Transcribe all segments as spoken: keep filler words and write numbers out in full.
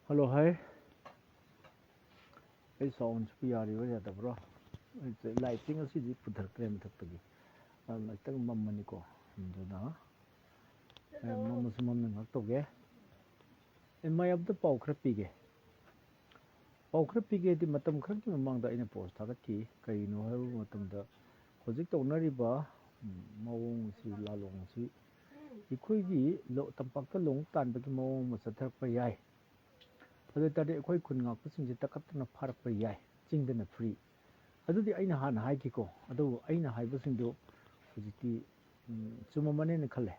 Hello, ꯍꯥꯏ꯫ ꯑꯩ ꯁꯥꯎꯟꯁꯤꯕꯨ ꯌꯥꯔꯤꯕ꯭ꯔꯥ ꯌꯥꯗꯕ꯭ꯔꯣ? ꯑꯩꯁꯦ ꯂꯥꯏꯠꯁꯦ ꯉꯁꯤꯗꯤ ꯄꯨꯊꯔꯛꯇ꯭ꯔꯦ ꯃꯊꯛꯇꯒꯤ꯫ ꯑꯗꯨꯅ ꯈꯤꯇꯪ ꯃꯝꯃꯅꯤꯀꯣ꯫ ꯑꯗꯨꯅ, ꯑꯦ, ꯃꯝꯃꯁꯨ ꯃꯝꯅ ꯉꯥꯏꯍꯥꯛ ꯇꯧꯒꯦ꯫ ꯑꯦ, ꯃꯌꯥꯝꯗ ꯄꯥꯎ ꯈꯔ ꯄꯤꯒꯦ꯫ ꯄꯥꯎ ꯈꯔ ꯄꯤꯒꯦꯗꯤ, ꯃꯇꯝ ꯈꯔꯒꯤ ꯃꯃꯥꯡꯗ ꯑꯩꯅ ꯄꯣꯁ ꯊꯥꯒꯠꯈꯤ꯫ ꯀꯔꯤꯅꯣ ꯍꯥꯏꯕ ꯃꯇꯝꯗ, ꯍꯧꯖꯤꯛ ꯇꯧꯅꯔꯤꯕ, ꯎꯝ, ꯃꯑꯣꯡꯁꯤ, ꯂꯥꯂꯣꯡꯁꯤ ꯑꯩꯈꯣꯏꯒꯤ ꯂꯣ-, ꯇꯝꯄꯥꯛꯇ ꯂꯣꯡ ꯇꯥꯟꯕꯒꯤ ꯃꯑꯣꯡ ꯑꯃ ꯆꯠꯊꯔꯛꯄ ꯌꯥꯏ꯫ ꯑꯗꯨ ꯑꯣꯏ ꯇꯥꯔꯗꯤ ꯑꯩꯈꯣꯏ ꯈꯨꯟ ꯉꯥꯛꯄꯁꯤꯡꯁꯦ ꯇꯛꯈꯠꯇꯅ ꯐꯥꯔꯛꯄ ꯌꯥꯏ, ꯆꯤꯡꯗꯅ ꯐ꯭ꯔꯤ꯫ ꯑꯗꯨꯗꯤ ꯑꯩꯅ ꯍꯥꯟꯅ ꯍꯥꯏꯈꯤꯀꯣ꯫ ꯑꯗꯨꯕꯨ ꯑꯩꯅ ꯍꯥꯏꯕꯁꯤꯡꯗꯨ ꯍꯧꯖꯤꯛꯇꯤ, ꯎꯝ, ꯆꯨꯝꯃꯝꯃꯅꯦꯅ ꯈꯜꯂꯦ꯫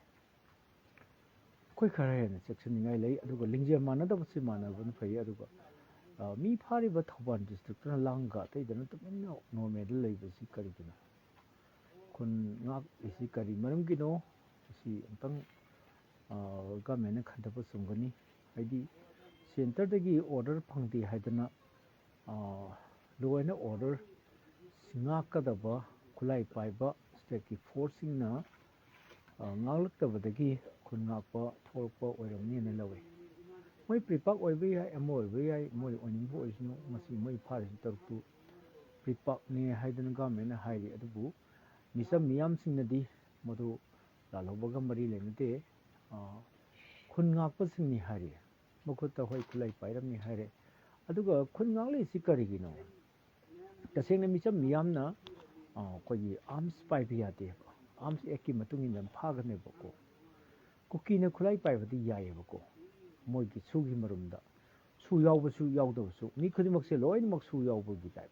ꯑꯩꯈꯣꯏ ꯈꯔ ꯍꯦꯟꯅ ꯆꯦꯛꯁꯤꯟꯅꯤꯡꯉꯥꯏ ꯂꯩ꯫ ꯑꯗꯨꯒ ꯂꯤꯡꯖꯦꯜ ꯃꯥꯟꯅꯗꯕꯁꯤ ꯃꯥꯟꯅꯕꯅ ꯐꯩ꯫ ꯑꯗꯨꯒ, ꯑ, ꯃꯤ ꯐꯥꯔꯤꯕ ꯊꯧꯕꯥꯜ ꯗꯤꯁꯇ꯭ꯔꯤꯛꯇꯨꯅ ꯂꯥꯡꯒ ꯑꯇꯩꯗꯅ ꯇꯨꯃꯤꯟꯅ ꯅꯣꯔꯃꯦꯜꯗ ꯂꯩꯕꯁꯤ ꯀꯔꯤꯒꯤꯅꯣ? ꯈꯨꯟ ꯉꯥꯛꯂꯤꯁꯤ ꯀꯔꯤ ꯃꯔꯝꯒꯤꯅꯣ? ꯃꯁꯤ ꯑꯃꯨꯛꯇꯪ, ꯑ, ꯒꯃꯦꯟꯅ ꯈꯟꯊꯕ ꯆꯨꯝꯒꯅꯤ꯫ ꯍꯥꯏꯗꯤ ꯁꯦꯟꯇꯔꯗꯒꯤ ꯑꯣꯔꯗꯔ ꯐꯪꯗꯦ ꯍꯥꯏꯗꯅ, ꯑ, ꯂꯣꯏꯅ ꯑꯣꯔꯗꯔ ꯉꯥꯛꯀꯗꯕ ꯈꯨꯠꯂꯥꯏ ꯄꯥꯏꯕ ꯁ꯭ꯇꯦꯠꯀꯤ ꯐꯣꯔꯁꯁꯤꯡꯅ, ꯑ, ꯉꯥꯛꯂꯛꯇꯕꯗꯒꯤ ꯈꯨꯟ ꯉꯥꯛꯄ ꯊꯣꯛꯂꯛꯄ ꯑꯣꯏꯔꯝꯅꯤꯅ ꯂꯧꯏ꯫ ꯃꯣꯏ ꯄ꯭ꯔꯤꯄꯥꯛ ꯑꯣꯏꯕ ꯌꯥꯏ, ꯑꯃ ꯑꯣꯏꯕ ꯌꯥꯏ, ꯃꯣꯏ ꯑꯣꯏꯅꯤꯡꯕ ꯑꯣꯏꯁꯅꯨ꯫ ꯃꯁꯤ ꯃꯣꯏ ꯐꯥꯔꯤꯁꯤ ꯇꯔꯨꯛꯇꯨ ꯄ꯭ꯔꯤꯄꯥꯛꯅꯦ ꯍꯥꯏꯗꯅ ꯒꯃꯦꯟꯅ ꯍꯥꯏꯔꯤ꯫ ꯑꯗꯨꯕꯨ ꯃꯤꯆꯝ ꯃꯤꯌꯥꯝꯁꯤꯡꯅꯗꯤ ꯃꯗꯨ ꯂꯥꯜꯍꯧꯕꯒ ꯃꯔꯤ ꯂꯩꯅꯗꯦ, ꯑ, ꯈꯨꯟ ꯉꯥꯛꯄꯁꯤꯡꯅꯤ ꯍꯥꯏꯔꯤ꯫ ꯃꯈꯨꯠꯇ ꯍꯣꯏ ꯈꯨꯠꯂꯥꯏ ꯄꯥꯏꯔꯝꯅꯤ ꯍꯥꯏꯔꯦ꯫ ꯑꯗꯨꯒ ꯈꯨꯟ ꯉꯥꯛꯂꯤꯁꯤ ꯀꯔꯤꯒꯤꯅꯣ? ꯇꯁꯦꯡꯅ ꯃꯤꯆꯝ ꯃꯤꯌꯥꯝꯅ, ꯑ, ꯑꯩꯈꯣꯏꯒꯤ ꯑꯥꯔꯝꯁ ꯄꯥꯏꯕ ꯌꯥꯗꯦꯕ꯫ ꯑꯥꯔꯝꯁ ꯑꯦꯛꯀꯤ ꯃꯇꯨꯡ ꯏꯟꯅ ꯐꯥꯒꯅꯦꯕꯀꯣ꯫ ꯀꯨꯀꯤꯅ ꯈꯨꯠꯂꯥꯏ ꯄꯥꯏꯕꯗꯤ ꯌꯥꯏꯌꯦꯕꯀꯣ, ꯃꯣꯏꯒꯤ ꯁꯨꯒꯤ ꯃꯔꯨꯝꯗ꯫ ꯁꯨ ꯌꯥꯎꯕꯁꯨ ꯌꯥꯎꯗꯕꯁꯨ, ꯃꯤ ꯈꯨꯗꯤꯡꯃꯛꯁꯦ ꯂꯣꯏꯅꯃꯛ ꯁꯨ ꯌꯥꯎꯕꯒꯤ ꯇꯥꯏꯞ꯫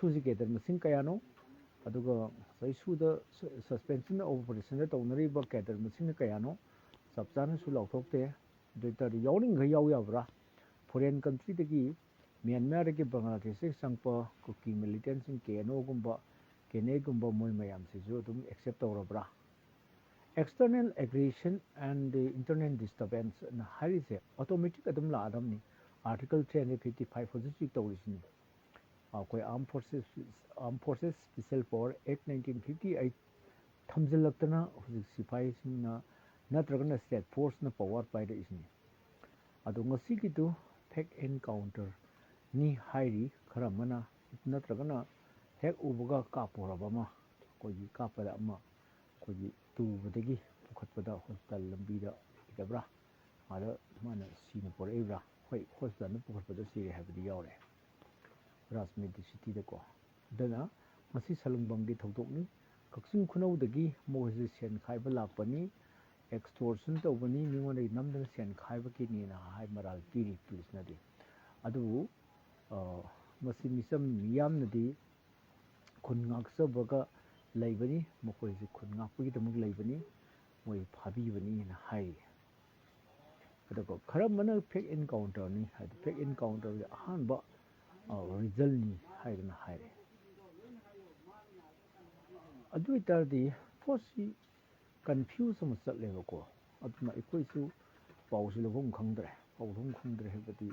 ꯁꯨꯁꯤ ꯀꯦꯗꯔ ꯃꯁꯤꯡ ꯀꯌꯥꯅꯣ? ꯑꯗꯨꯒ ꯉꯁꯥꯏ ꯁꯨꯗ ꯁ-, ꯁꯁꯄꯦꯟꯁꯟ ꯑꯣꯄꯔꯦꯁꯟꯗ ꯇꯧꯅꯔꯤꯕ ꯀꯦꯗꯔ ꯃꯁꯤꯡꯅ ꯀꯌꯥꯅꯣ? ꯆꯞ ꯆꯥꯅꯁꯨ ꯂꯥꯎꯊꯣꯛꯇꯦ꯫ ꯑꯗꯨ ꯑꯣꯏ ꯇꯥꯔꯗꯤ ꯌꯥꯎꯅꯤꯡꯈꯩ ꯌꯥꯎ ꯌꯥꯕ꯭ꯔꯥ? ꯐꯣꯔꯦꯟ ꯀꯟꯇ꯭ꯔꯤꯗꯒꯤ, ꯃ꯭ꯌꯥꯟꯃꯥꯔꯗꯒꯤ, ꯕꯪꯒ꯭ꯂꯥꯗꯦꯁꯇꯒꯤ ꯆꯪꯉꯛꯄ ꯀꯨꯀꯤ ꯃꯤꯂꯤꯇꯦꯟꯁꯤꯡ, ꯀꯦ ꯑꯦꯟ ꯑꯣꯒꯨꯝꯕ, ꯀꯦ ꯑꯦꯟ ꯑꯦꯒꯨꯝꯕ, ꯃꯣꯏ ꯃꯌꯥꯝꯁꯤꯁꯨ ꯑꯗꯨꯝ ꯑꯦꯛꯁꯦꯞ ꯇꯧꯔꯕ꯭ꯔꯥ? External aggression and internal disturbance ꯑꯅ ꯍꯥꯏꯔꯤꯁꯦ ꯑꯣꯇꯣꯃꯦꯇꯤꯛ ꯑꯗꯨꯝ ꯂꯥꯛꯑꯗꯕꯅꯤ꯫ Article three hundred fifty five ꯍꯧꯖꯤꯛ ꯍꯧꯖꯤꯛ ꯇꯧꯔꯤꯁꯤꯅꯤ꯫ ꯑꯩꯈꯣꯏ Armed Forces, Armed Forces Special Power Act nineteen fifty eight ꯊꯝꯖꯤꯜꯂꯛꯇꯅ ꯍꯧꯖꯤꯛ ꯁꯤꯐꯥꯏꯁꯤꯡꯅ ꯅꯠꯇ꯭ꯔꯒꯅ ꯁ꯭ꯇꯦꯠ ꯐꯣꯔꯁꯅ ꯄꯋꯥꯔ ꯄꯥꯏꯔꯛꯏꯁꯤꯅꯤ꯫ ꯑꯗꯣ ꯉꯁꯤꯒꯤꯗꯨ fake encounter ꯅꯤ ꯍꯥꯏꯔꯤ ꯈꯔ ꯑꯃꯅ, ꯅꯠꯇ꯭ꯔꯒꯅ ꯍꯦꯛ ꯎꯕꯒ ꯀꯥꯞꯄꯨꯔꯕ ꯑꯃ, ꯑꯩꯈꯣꯏꯒꯤ ꯀꯥꯞꯄꯗ ꯑꯃ ꯑꯩꯈꯣꯏꯒꯤ ꯇꯨꯕꯗꯒꯤ ꯄꯨꯈꯠꯄꯗ ꯍꯣꯁꯄꯤꯇꯥꯜ ꯂꯝꯕꯤꯗ ꯂꯩꯈꯤꯗꯕ꯭ꯔꯥ, ꯑꯥꯗ ꯃꯥꯅ ꯁꯤꯅ ꯄꯣꯔꯛꯏꯕ꯭ꯔꯥ? ꯍꯣꯏ, ꯍꯣꯁꯄꯤꯇꯥꯜꯗ ꯄꯨꯈꯠꯄꯗ ꯁꯤꯔꯦ ꯍꯥꯏꯕꯗꯤ ꯌꯥꯎꯔꯦ, ꯔꯥꯖꯃꯦꯗꯤ ꯁꯤꯇꯤꯗꯀꯣ꯫ ꯑꯗꯨꯅ ꯉꯁꯤ ꯁꯂꯨꯡꯕꯝꯒꯤ ꯊꯧꯗꯣꯛꯅꯤ꯫ ꯀꯛꯆꯤꯡ ꯈꯨꯅꯧꯗꯒꯤ ꯃꯈꯣꯏꯁꯦ ꯁꯦꯟ ꯈꯥꯏꯕ ꯂꯥꯛꯄꯅꯤ, extortion ꯇꯧꯕꯅꯤ, ꯃꯤꯉꯣꯟꯗꯒꯤ ꯅꯝꯗꯅ ꯁꯦꯟ ꯈꯥꯏꯕꯒꯤꯅꯦꯅ ꯍꯥꯏ ꯃꯔꯥꯜ ꯄꯤꯔꯤ ꯄꯨꯂꯤꯁꯅꯗꯤ꯫ ꯑꯗꯨꯕꯨ, ꯑ, ꯃꯁꯤ ꯃꯤꯆꯝ ꯃꯤꯌꯥꯝꯅꯗꯤ ꯈꯨꯟ ꯉꯥꯛꯆꯕꯒ ꯂꯩꯕꯅꯤ, ꯃꯈꯣꯏꯁꯦ ꯈꯨꯟ ꯉꯥꯛꯄꯒꯤꯗꯃꯛ ꯂꯩꯕꯅꯤ, ꯃꯣꯏ ꯐꯥꯕꯤꯕꯅꯤꯅ ꯍꯥꯏꯔꯤ꯫ ꯑꯗꯨꯒ ꯈꯔ ꯑꯃꯅ fake encounter ꯅꯤ, ꯍꯥꯏꯗꯤ fake encounter ꯒꯤ ꯑꯍꯥꯟꯕ, ꯑ, result ꯅꯤ ꯍꯥꯏꯗꯅ ꯍꯥꯏꯔꯦ꯫ ꯑꯗꯨ ꯑꯣꯏꯇꯥꯔꯗꯤ ꯄꯣꯠꯁꯤ confuse ꯑꯃ ꯆꯠꯂꯦꯕꯀꯣ꯫ ꯑꯗꯨꯅ ꯑꯩꯈꯣꯏꯁꯨ ꯄꯥꯎꯁꯤ ꯂꯧꯐꯝ ꯈꯪꯗ꯭ꯔꯦ꯫ ꯄꯥꯎ ꯂꯧꯐꯝ ꯈꯪꯗ꯭ꯔꯦ ꯍꯥꯏꯕꯗꯤ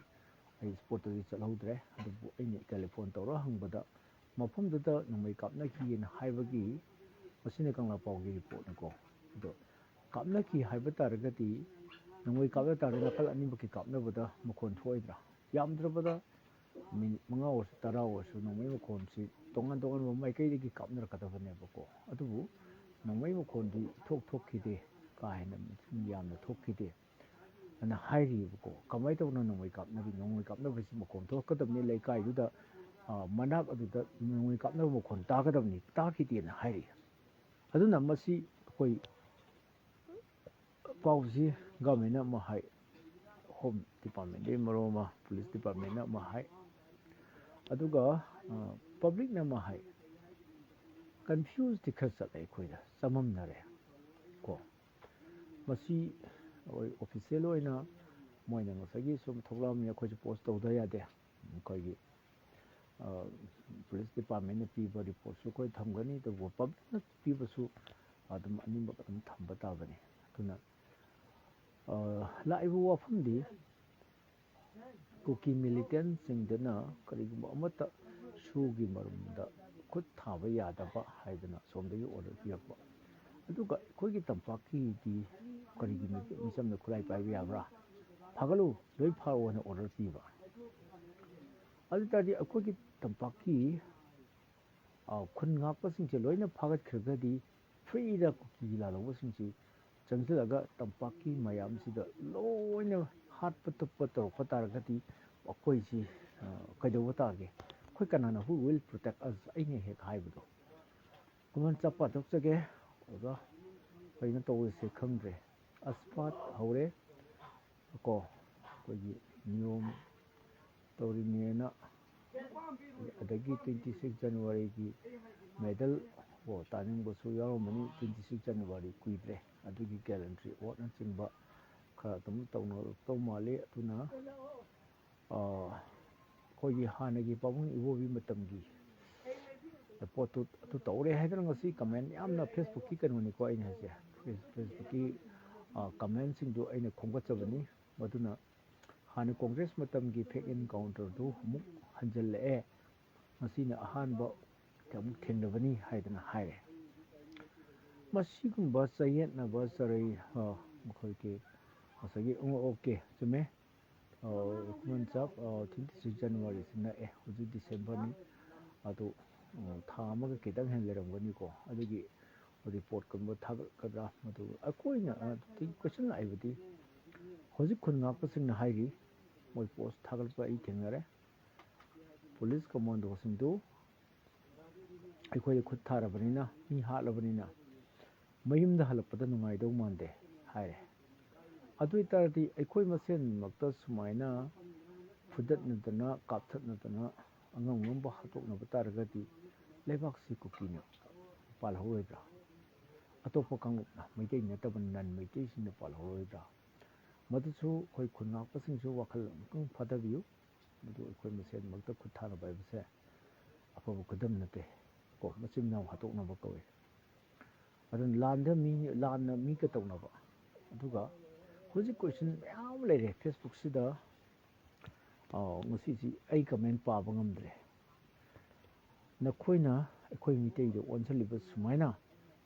ꯑꯩ spot ꯇꯗꯤ ꯆꯠꯍꯧꯗ꯭ꯔꯦ꯫ ꯑꯗꯨꯕꯨ ꯑꯩꯅ telephone ꯇꯧꯔ ꯍꯪꯕꯗ ꯃꯐꯝꯗꯨꯗ ꯅꯣꯡꯃꯩ ꯀꯥꯞꯅꯈꯤꯑꯅ ꯍꯥꯏꯕꯒꯤ, ꯃꯁꯤꯅ ꯀꯪꯂꯥ ꯄꯥꯎꯒꯤ report ꯅꯤꯀꯣ꯫ ꯑꯗꯣ ꯀꯥꯞꯅꯈꯤ ꯍꯥꯏꯕ ꯇꯥꯔꯒꯗꯤ, ꯅꯣꯡꯃꯩ ꯀꯥꯞꯅ ꯇꯥꯔꯒꯗꯤ ꯅꯥꯀꯜ ꯑꯅꯤꯃꯛꯀꯤ ꯀꯥꯞꯅꯕꯗ ꯃꯈꯣꯟ ꯊꯣꯛꯑꯣꯏꯗ꯭ꯔꯥ? ꯌꯥꯝꯗ꯭ꯔꯕꯗ minute ꯃꯉꯥ ꯑꯣꯏꯔꯁꯨ ꯇꯔꯥ ꯑꯣꯏꯔꯁꯨ ꯅꯣꯡꯃꯩ ꯃꯈꯣꯟꯁꯤ ꯇꯣꯉꯥꯟ ꯇꯣꯉꯥꯟꯕ ꯃꯥꯏꯀꯩꯗꯒꯤ ꯀꯥꯞꯅꯔꯛꯀꯗꯕꯅꯦꯕꯀꯣ꯫ ꯑꯗꯨꯕꯨ ꯅꯣꯡꯃꯩ ꯃꯈꯣꯟꯗꯤ ꯏꯊꯣꯛ ꯊꯣꯛꯈꯤꯗꯦ, ꯀꯥ ꯍꯦꯟꯅ ꯃꯁꯤꯡ ꯌꯥꯝꯅ ꯊꯣꯛꯈꯤꯗꯦ ꯑꯅ ꯍꯥꯏꯔꯤꯕꯀꯣ꯫ ꯀꯃꯥꯏꯅ ꯇꯧꯅ ꯅꯣꯡꯃꯩ ꯀꯥꯞꯅꯔꯤ? ꯅꯣꯡꯃꯩ ꯀꯥꯞꯅꯕꯁꯤ ꯃꯈꯣꯟ ꯊꯣꯛꯂꯛꯀꯗꯕꯅꯤ, ꯂꯩꯀꯥꯏꯗꯨꯗ, ꯑ, ꯃꯅꯥꯛ ꯑꯗꯨꯗ ꯅꯣꯡꯃꯩ ꯀꯥꯞꯅꯕ ꯃꯈꯣꯟ ꯇꯥꯒꯗꯕꯅꯤ, ꯇꯥꯈꯤꯗꯦꯅ ꯍꯥꯏꯔꯤ꯫ ꯑꯗꯨꯅ ꯃꯁꯤ ꯑꯩꯈꯣꯏ ꯄꯥꯎꯁꯤ government ꯅ ꯑꯃ ꯍꯥꯏ, Home Department ꯇꯒꯤ ꯃꯔꯣꯜ ꯑꯃ, Police Department ꯅ ꯑꯃ ꯍꯥꯏ, ꯑꯗꯨꯒ, ꯑ, public ꯅ ꯑꯃ ꯍꯥꯏ꯫ Confuse ꯇꯤ ꯈꯔ ꯆꯠꯂꯦ, ꯑꯩꯈꯣꯏꯗ ꯆꯃꯝꯅꯔꯦ ꯀꯣ꯫ ꯃꯁꯤ ꯑꯩꯈꯣꯏ official ꯑꯣꯏꯅ ꯃꯣꯏꯅ ꯉꯁꯥꯏꯒꯤ ꯁꯨꯝ ꯊꯣꯛꯂꯛꯑꯕꯅꯤꯅ ꯑꯩꯈꯣꯏꯁꯨ post ꯇꯧꯗ ꯌꯥꯗꯦ꯫ ꯑꯩꯈꯣꯏꯒꯤ, ꯑ, Police Department ꯅ ꯄꯤꯕ report ꯁꯨ ꯑꯩꯈꯣꯏ ꯊꯝꯒꯅꯤ, ꯑꯗꯨꯕꯨ public ꯅ ꯄꯤꯕꯁꯨ ꯑꯗꯨꯝ ꯑꯅꯤꯃꯛ ꯑꯗꯨꯝ ꯊꯝꯕ ꯇꯥꯕꯅꯤ꯫ ꯑꯗꯨꯅ, ꯑ, ꯂꯥꯛꯏꯕ ꯋꯥꯐꯝꯗꯤ ꯀꯨꯀꯤ militant ꯁꯤꯡꯗꯨꯅ ꯀꯔꯤꯒꯨꯝꯕ ꯑꯃꯠꯇ ꯁꯨꯒꯤ ꯃꯔꯨꯝꯗ ꯈꯨꯠ ꯊꯥꯕ ꯌꯥꯗꯕ ꯍꯥꯏꯗꯅ ꯁꯣꯝꯗꯒꯤ order ꯄꯤꯔꯛꯄ꯫ ꯑꯗꯨꯒ ꯑꯩꯈꯣꯏꯒꯤ ꯇꯝꯄꯥꯛꯀꯤꯗꯤ ꯀꯔꯤꯒꯤ ꯃꯤ-, ꯃꯤꯆꯝꯅ ꯈꯨꯠꯂꯥꯏ ꯄꯥꯏꯕ ꯌꯥꯕ꯭ꯔꯥ? ꯐꯥꯒꯠꯂꯨ, ꯂꯣꯏ ꯐꯥꯔꯛꯑꯣ" ꯍꯥꯏꯅ ꯑꯣꯔꯗꯔ ꯄꯤꯕ꯫ ꯑꯗꯨ ꯇꯥꯔꯗꯤ ꯑꯩꯈꯣꯏꯒꯤ ꯇꯝꯄꯥꯛꯀꯤ, ꯑ, ꯈꯨꯟ ꯉꯥꯛꯄꯁꯤꯡꯁꯦ ꯂꯣꯏꯅ ꯐꯥꯒꯠꯈ꯭ꯔꯒꯗꯤ ꯐ꯭ꯔꯤꯗ ꯀꯨꯀꯤ ꯂꯥꯜꯍꯧꯕꯁꯤꯡꯁꯤ ꯆꯪꯁꯤꯜꯂꯒ ꯇꯝꯄꯥꯛꯀꯤ ꯃꯌꯥꯝꯁꯤꯗ ꯂꯣꯏꯅ ꯍꯥꯠꯄ ꯇꯨꯞꯄ ꯇꯧꯔꯛꯄ ꯇꯥꯔꯒꯗꯤ ꯑꯩꯈꯣꯏꯁꯤ, ꯑ, ꯀꯩꯗꯧꯕ ꯇꯥꯒꯦ? ꯑꯩꯈꯣꯏ ꯀꯅꯥꯅ, who will protect us? ꯑꯩꯅ ꯍꯦꯛ ꯍꯥꯏꯕꯗꯣ꯫ ꯀꯃꯟ ꯆꯞ ꯄꯥꯊꯣꯛꯆꯒꯦ ꯑꯣꯖꯥ, ꯀꯩꯅꯣ ꯇꯧꯔꯤꯁꯦ ꯈꯪꯗ꯭ꯔꯦ꯫ ꯑꯁꯄꯥꯠ ꯍꯧꯔꯦ ꯀꯣ, ꯑꯩꯈꯣꯏꯒꯤ ꯅꯤꯌꯣꯝ ꯇꯧꯔꯤꯅꯦꯅ꯫ ꯑꯗꯒꯤ twenty six Januaryꯒꯤ medal ꯀꯣ, ꯇꯥꯅꯤꯡꯕꯁꯨ ꯌꯥꯎꯔꯝꯃꯅꯤ꯫ Twenty six January ꯀꯨꯏꯗ꯭ꯔꯦ, ꯑꯗꯨꯒꯤ gallantry awardꯅꯆꯤꯡꯕ ꯈꯔ ꯑꯗꯨꯝ ꯇꯧꯅꯔꯛꯇꯧ ꯃꯥꯜꯂꯤ꯫ ꯑꯗꯨꯅ ꯑ, ꯑꯩꯈꯣꯏꯒꯤ ꯍꯥꯟꯅꯒꯤ ꯄꯥꯕꯨꯡ ꯏꯕꯣꯕꯤ ꯃꯇꯝꯒꯤ ꯄꯣꯠꯇꯨ ꯑꯗꯨ ꯇꯧꯔꯦ ꯍꯥꯏꯗꯅ ꯉꯁꯤ comment ꯌꯥꯝꯅ, Facebookꯀꯤ ꯀꯩꯅꯣꯅꯤꯀꯣ ꯑꯩꯅ ꯍꯥꯏꯁꯦ, Face- Facebookꯀꯤ, ꯑ, commentꯁꯤꯡꯗꯨ ꯑꯩꯅ ꯈꯣꯝꯒꯠꯆꯕꯅꯤ꯫ ꯃꯗꯨꯅ ꯍꯥꯟꯅ Congress ꯃꯇꯝꯒꯤ fake encounterꯗꯨ ꯑꯃꯨꯛ ꯍꯟꯖꯜꯂꯛꯑꯦ, ꯃꯁꯤꯅ ꯑꯍꯥꯟꯕ ꯑꯃꯨꯛ ꯊꯦꯡꯅꯕꯅꯤ ꯍꯥꯏꯗꯅ ꯍꯥꯏꯔꯦ꯫ ꯃꯁꯤꯒꯨꯝꯕ ꯆꯌꯦꯠꯅꯕ ꯆꯔꯩ, ꯑ, ꯃꯈꯣꯏꯒꯤ ꯉꯁꯥꯏꯒꯤ, ꯑꯣ, OK, ꯆꯨꯝꯃꯦ꯫ ꯑ, ꯈꯨꯃꯟ ꯆꯞ, ꯑ, twenty six Januaryꯁꯤ ꯅꯛꯑꯦ, ꯍꯧꯖꯤꯛ Decemberꯅꯤ꯫ ꯑꯗꯨ, ꯑ, ꯊꯥ ꯑꯃꯒ ꯈꯤꯇꯪ ꯍꯦꯟꯅ ꯂꯩꯔꯝꯒꯅꯤꯀꯣ꯫ ꯑꯗꯨꯒꯤ reportꯀꯨꯝꯕ ꯊꯥꯒꯠꯀꯗ꯭ꯔꯥ? ꯃꯗꯨ ꯑꯩꯈꯣꯏꯅ, ꯑ, question ꯂꯥꯛꯏꯕꯗꯤ ꯍꯧꯖꯤꯛ ꯈꯨꯟ ꯉꯥꯛꯄꯁꯤꯡꯅ ꯍꯥꯏꯔꯤ, ꯃꯣꯏ post ꯊꯥꯒꯠꯄ ꯑꯩ ꯊꯦꯡꯅꯔꯦ, police commandoꯁꯤꯡꯗꯨ ꯑꯩꯈꯣꯏꯗ ꯈꯨꯠ ꯊꯥꯔꯕꯅꯤꯅ, ꯃꯤ ꯍꯥꯠꯂꯕꯅꯤꯅ ꯃꯌꯨꯝꯗ ꯍꯜꯂꯛꯄꯗ ꯅꯨꯡꯉꯥꯏꯗꯧ ꯃꯥꯟꯗꯦ ꯍꯥꯏꯔꯦ꯫ ꯑꯗꯨ ꯑꯣꯏꯇꯥꯔꯗꯤ ꯑꯩꯈꯣꯏ ꯃꯁꯦꯟꯃꯛꯇ ꯁꯨꯃꯥꯏꯅ ꯐꯨꯗꯠꯅꯗꯅ, ꯀꯥꯞꯊꯠꯅꯗꯅ, ꯑꯉꯝ ꯑꯉꯝꯕ ꯍꯥꯠꯇꯣꯛꯅꯕ ꯇꯥꯔꯒꯗꯤ ꯂꯩꯕꯥꯛꯁꯤ ꯀꯨꯀꯤꯅ ꯄꯥꯜꯍꯧꯔꯣꯏꯗ꯭ꯔꯥ? ꯑꯇꯣꯞꯄ ꯀꯥꯡꯂꯨꯞꯅ, ꯃꯩꯇꯩ ꯅꯠꯇꯕ non ꯃꯩꯇꯩꯁꯤꯡꯅ ꯄꯥꯜꯍꯧꯔꯣꯏꯗ꯭ꯔꯥ? ꯃꯗꯨꯁꯨ ꯑꯩꯈꯣꯏ ꯈꯨꯟ ꯉꯥꯛꯄꯁꯤꯡꯁꯨ ꯋꯥꯈꯜ ꯑꯃꯨꯛꯇꯪ ꯐꯥꯊꯕꯤꯌꯨ꯫ ꯃꯗꯨ ꯑꯩꯈꯣꯏ ꯃꯁꯦꯟꯃꯛꯇ ꯈꯨꯠ ꯊꯥꯅꯕ ꯍꯥꯏꯕꯁꯦ ꯑꯐꯕ ꯈꯨꯗꯝ ꯅꯠꯇꯦ ꯀꯣ, ꯃꯆꯤꯟ ꯃꯅꯥꯎ ꯍꯥꯠꯇꯣꯛꯅꯕ ꯀꯧꯏ꯫ ꯑꯗꯨꯅ ꯂꯥꯟꯗ ꯃꯤ, ꯂꯥꯟꯅ ꯃꯤꯒ ꯇꯧꯅꯕ꯫ ꯑꯗꯨꯒ ꯍꯧꯖꯤꯛ question ꯃꯌꯥꯝ ꯑꯃ ꯂꯩꯔꯦ Facebookꯁꯤꯗ꯫ ꯑ, ꯉꯁꯤꯁꯤ ꯑꯩ comment ꯄꯥꯕ ꯉꯝꯗ꯭ꯔꯦ꯫ "ꯅꯈꯣꯏꯅ ꯑꯩꯈꯣꯏ ꯃꯤꯇꯩꯗ ꯑꯣꯟꯁꯤꯜꯂꯤꯕ ꯁꯨꯃꯥꯏꯅ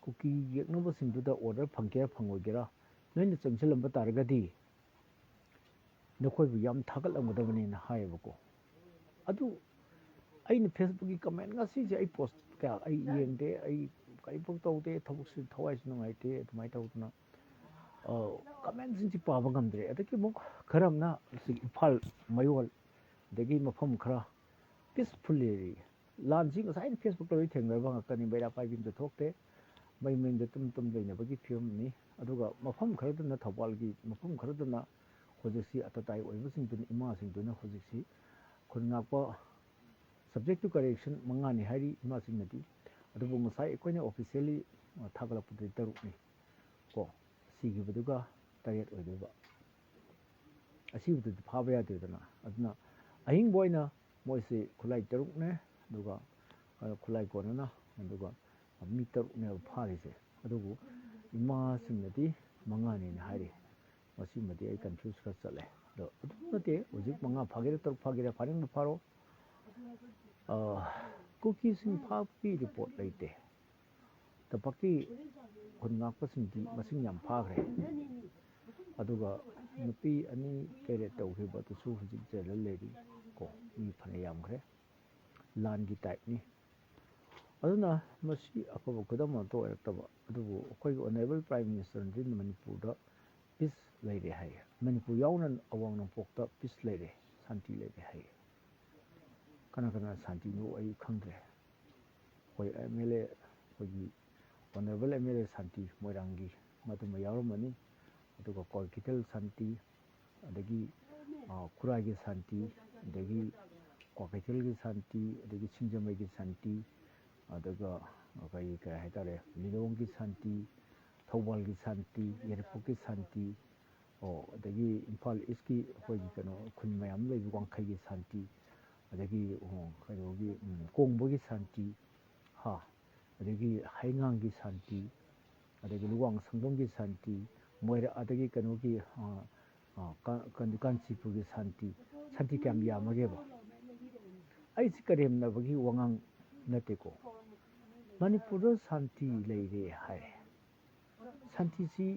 ꯀꯨꯀꯤ ꯌꯦꯛꯅꯕꯁꯤꯡꯗꯨꯗ order ꯐꯪꯒꯦꯔꯥ ꯐꯪꯉꯣꯏꯒꯦꯔꯥ, ꯅꯣꯏꯅ ꯆꯪꯁꯤꯜꯂꯝꯕ ꯇꯥꯔꯒꯗꯤ ꯅꯈꯣꯏꯕꯨ ꯌꯥꯝ ꯊꯥꯒꯠꯂꯝꯒꯗꯕꯅꯦꯅ ꯍꯥꯏꯌꯦꯕꯀꯣ꯫ ꯑꯗꯨ ꯑꯩꯅ Facebookꯀꯤ comment, ꯉꯁꯤꯁꯦ ꯑꯩ post ꯀꯌꯥ ꯑꯩ ꯌꯦꯡꯗꯦ, ꯑꯩ ꯀꯔꯤꯐꯥꯎ ꯇꯧꯗꯦ, ꯊꯕꯛꯁꯨ ꯊꯋꯥꯏꯁꯨ ꯅꯨꯡꯉꯥꯏꯇꯦ, ꯑꯗꯨꯃꯥꯏꯅ ꯇꯧꯗꯅ commentꯁꯤꯡꯁꯤ ꯄꯥꯕ ꯉꯝꯗ꯭ꯔꯦ꯫ ꯑꯗꯒꯤ ꯑꯃꯨꯛ ꯈꯔ ꯑꯃꯅ ꯁꯤ ꯏꯝꯐꯥꯜ ꯃꯌꯣꯜ ꯑꯗꯒꯤ ꯃꯐꯝ ꯈꯔ peaceful area, ꯂꯥꯟꯁꯤ ꯉꯁꯥꯏꯅ Facebookꯇ ꯂꯣꯏ ꯊꯦꯡꯅꯔꯕ ꯉꯥꯛꯇꯅꯤ, ꯃꯩꯔꯥ ꯄꯥꯏꯕꯤ ꯑꯝꯇ ꯊꯣꯛꯇꯦ, ꯃꯩ ꯃꯌꯨꯝꯗ ꯇꯨꯝ ꯇꯨꯝ ꯂꯩꯅꯕꯒꯤ ꯐꯤꯕꯝꯅꯤ꯫ ꯑꯗꯨꯒ ꯃꯐꯝ ꯈꯔꯗꯅ, ꯊꯧꯕꯥꯜꯒꯤ ꯃꯐꯝ ꯈꯔꯗꯅ ꯍꯧꯖꯤꯛꯁꯤ ꯑꯇꯇꯥꯏ ꯑꯣꯏꯕꯁꯤꯡꯗꯨꯅ, ꯏꯃꯥꯁꯤꯡꯗꯨꯅ ꯍꯧꯖꯤꯛꯁꯤ ꯈꯨꯟ ꯉꯥꯛꯄ subject to correction ꯃꯉꯥꯅꯤ ꯍꯥꯏꯔꯤ ꯏꯃꯥꯁꯤꯡꯅꯗꯤ, ꯑꯗꯨꯕꯨ ꯉꯁꯥꯏ ꯑꯩꯈꯣꯏꯅ officially ꯊꯥꯒꯠꯂꯛꯄꯗꯗꯤ ꯇꯔꯨꯛꯅꯤ ꯀꯣ, ꯁꯤꯈꯤꯕꯗꯨꯒ ꯇꯔꯦꯠ ꯑꯣꯏꯗꯣꯏꯕ꯫ ꯑꯁꯤꯕꯗꯨꯗꯤ ꯐꯥꯕ ꯌꯥꯗꯦꯗꯅ꯫ ꯑꯗꯨꯅ ꯑꯍꯤꯡꯕ ꯑꯣꯏꯅ ꯃꯣꯏꯁꯤ ꯈꯨꯠꯂꯥꯏ ꯇꯔꯨꯛꯅꯦ, ꯑꯗꯨꯒ ꯈꯨꯠꯂꯥꯏ ꯀꯣꯟꯅꯅ, ꯑꯗꯨꯒ ꯃꯤ ꯇꯔꯨꯛꯅꯦꯕ ꯐꯥꯔꯤꯁꯦ꯫ ꯑꯗꯨꯕꯨ ꯏꯃꯥꯁꯤꯡꯅꯗꯤ ꯃꯉꯥꯅꯦꯅ ꯍꯥꯏꯔꯤ꯫ ꯃꯁꯤꯃꯗꯤ ꯑꯩ confuse ꯈꯔ ꯆꯠꯂꯦ꯫ ꯑꯗꯣ ꯑꯗꯨ ꯅꯠꯇꯦ, ꯍꯧꯖꯤꯛ ꯃꯉꯥ ꯐꯥꯒꯦꯔꯥ ꯇꯔꯨꯛ ꯐꯥꯒꯦꯔꯥ, ꯐꯥꯅꯤꯡꯕ ꯐꯥꯔꯣ꯫ ꯀꯨꯀꯤꯁꯤꯡ ꯐꯥꯕꯒꯤ report ꯂꯩꯇꯦ꯫ ꯇꯝꯄꯥꯛꯀꯤ ꯈꯨꯟ ꯉꯥꯛꯄꯁꯤꯡꯗꯤ ꯃꯁꯤꯡ ꯌꯥꯝ ꯐꯥꯈ꯭ꯔꯦ꯫ ꯑꯗꯨꯒ ꯅꯨꯄꯤ ꯑꯅꯤ ꯀꯩꯔꯦꯠ ꯇꯧꯈꯤꯕꯗꯨꯁꯨ ꯍꯧꯖꯤꯛ ꯖꯦꯜꯗ ꯂꯩꯔꯤ ꯀꯣ, ꯃꯤ ꯐꯅ ꯌꯥꯝꯈ꯭ꯔꯦ꯫ ꯂꯥꯟꯒꯤ typeꯅꯤ꯫ ꯑꯗꯨꯅ ꯃꯁꯤ ꯑꯐꯕ ꯈꯨꯗꯝ ꯑꯃꯠꯇ ꯑꯣꯏꯔꯛꯇꯕ꯫ ꯑꯗꯨꯕꯨ ꯑꯩꯈꯣꯏꯒꯤ Honourable Prime Ministerꯅꯗꯤ ꯃꯅꯤꯄꯨꯔꯗ peace ꯂꯩꯔꯦ ꯍꯥꯏ, ꯃꯅꯤꯄꯨꯔ ꯌꯥꯎꯅ ꯑꯋꯥꯡ ꯅꯣꯡꯄꯣꯛꯇ peace ꯂꯩꯔꯦ, ꯁꯥꯟꯇꯤ ꯂꯩꯔꯦ ꯍꯥꯏ꯫ ꯀꯅꯥ ꯀꯅꯥ ꯁꯥꯟꯇꯤꯅꯣ ꯑꯩ ꯈꯪꯗ꯭ꯔꯦ꯫ ꯑꯩꯈꯣꯏ MLA, ꯑꯩꯈꯣꯏꯒꯤ Honourable MLA ꯁꯥꯟꯇꯤ ꯃꯣꯏꯔꯥꯡꯒꯤ, ꯃꯗꯨꯃ ꯌꯥꯎꯔꯝꯃꯅꯤ꯫ ꯑꯗꯨꯒ ꯀ꯭ꯋꯥꯀꯩꯊꯦꯜ ꯁꯥꯟꯇꯤ, ꯑꯗꯒꯤ ꯈꯨꯔꯥꯏꯒꯤ ꯁꯥꯟꯇꯤ, ꯑꯗꯒꯤ ꯀ꯭ꯋꯥꯀꯩꯊꯦꯜꯒꯤ ꯁꯥꯟꯇꯤ, ꯑꯗꯒꯤ ꯁꯤꯡꯖꯃꯩꯒꯤ ꯁꯥꯟꯇꯤ, ꯑꯗꯨꯒ ꯀꯔꯤ ꯀꯔꯤ ꯍꯥꯏꯇꯥꯔꯦ, ꯂꯤꯂꯣꯡꯒꯤ ꯁꯥꯟꯇꯤ, ꯊꯧꯕꯥꯜꯒꯤ ꯁꯥꯟꯇꯤ, ꯌꯥꯏꯔꯤꯄꯣꯛꯀꯤ ꯁꯥꯟꯇꯤ, ꯑꯣ, ꯑꯗꯒꯤ ꯏꯝꯐꯥꯜ ꯏꯁꯀꯤ ꯑꯩꯈꯣꯏꯒꯤ ꯀꯩꯅꯣ ꯈꯨꯟ ꯃꯌꯥꯝ ꯂꯩꯕ, ꯋꯥꯡꯈꯩꯒꯤ ꯁꯥꯟꯇꯤ, ꯑꯗꯒꯤ ꯀꯩꯅꯣꯒꯤ ꯀꯣꯡꯕꯒꯤ ꯁꯥꯟꯇꯤ, ꯍꯥ, ꯑꯗꯒꯤ ꯍꯩꯉꯥꯡꯒꯤ ꯁꯥꯟꯇꯤ, ꯑꯗꯒꯤ ꯂꯨꯋꯥꯡ ꯁꯪꯕꯝꯒꯤ ꯁꯥꯟꯇꯤ, ꯃꯣꯏꯔꯥ, ꯑꯗꯒꯤ ꯀꯩꯅꯣꯒꯤ ꯀꯥꯟꯆꯤꯄꯨꯔꯒꯤ ꯁꯥꯟꯇꯤ, ꯁꯥꯟꯇꯤ ꯀꯌꯥꯝ ꯌꯥꯝꯃꯒꯦꯕ? ꯑꯩꯁꯤ ꯀꯔꯦꯝꯅꯕꯒꯤ ꯋꯥꯉꯥꯡ ꯅꯠꯇꯦꯀꯣ꯫ ꯃꯅꯤꯄꯨꯔꯗ ꯁꯥꯟꯇꯤ ꯂꯩꯔꯦ ꯍꯥꯏ꯫ ꯁꯥꯟꯇꯤꯁꯤ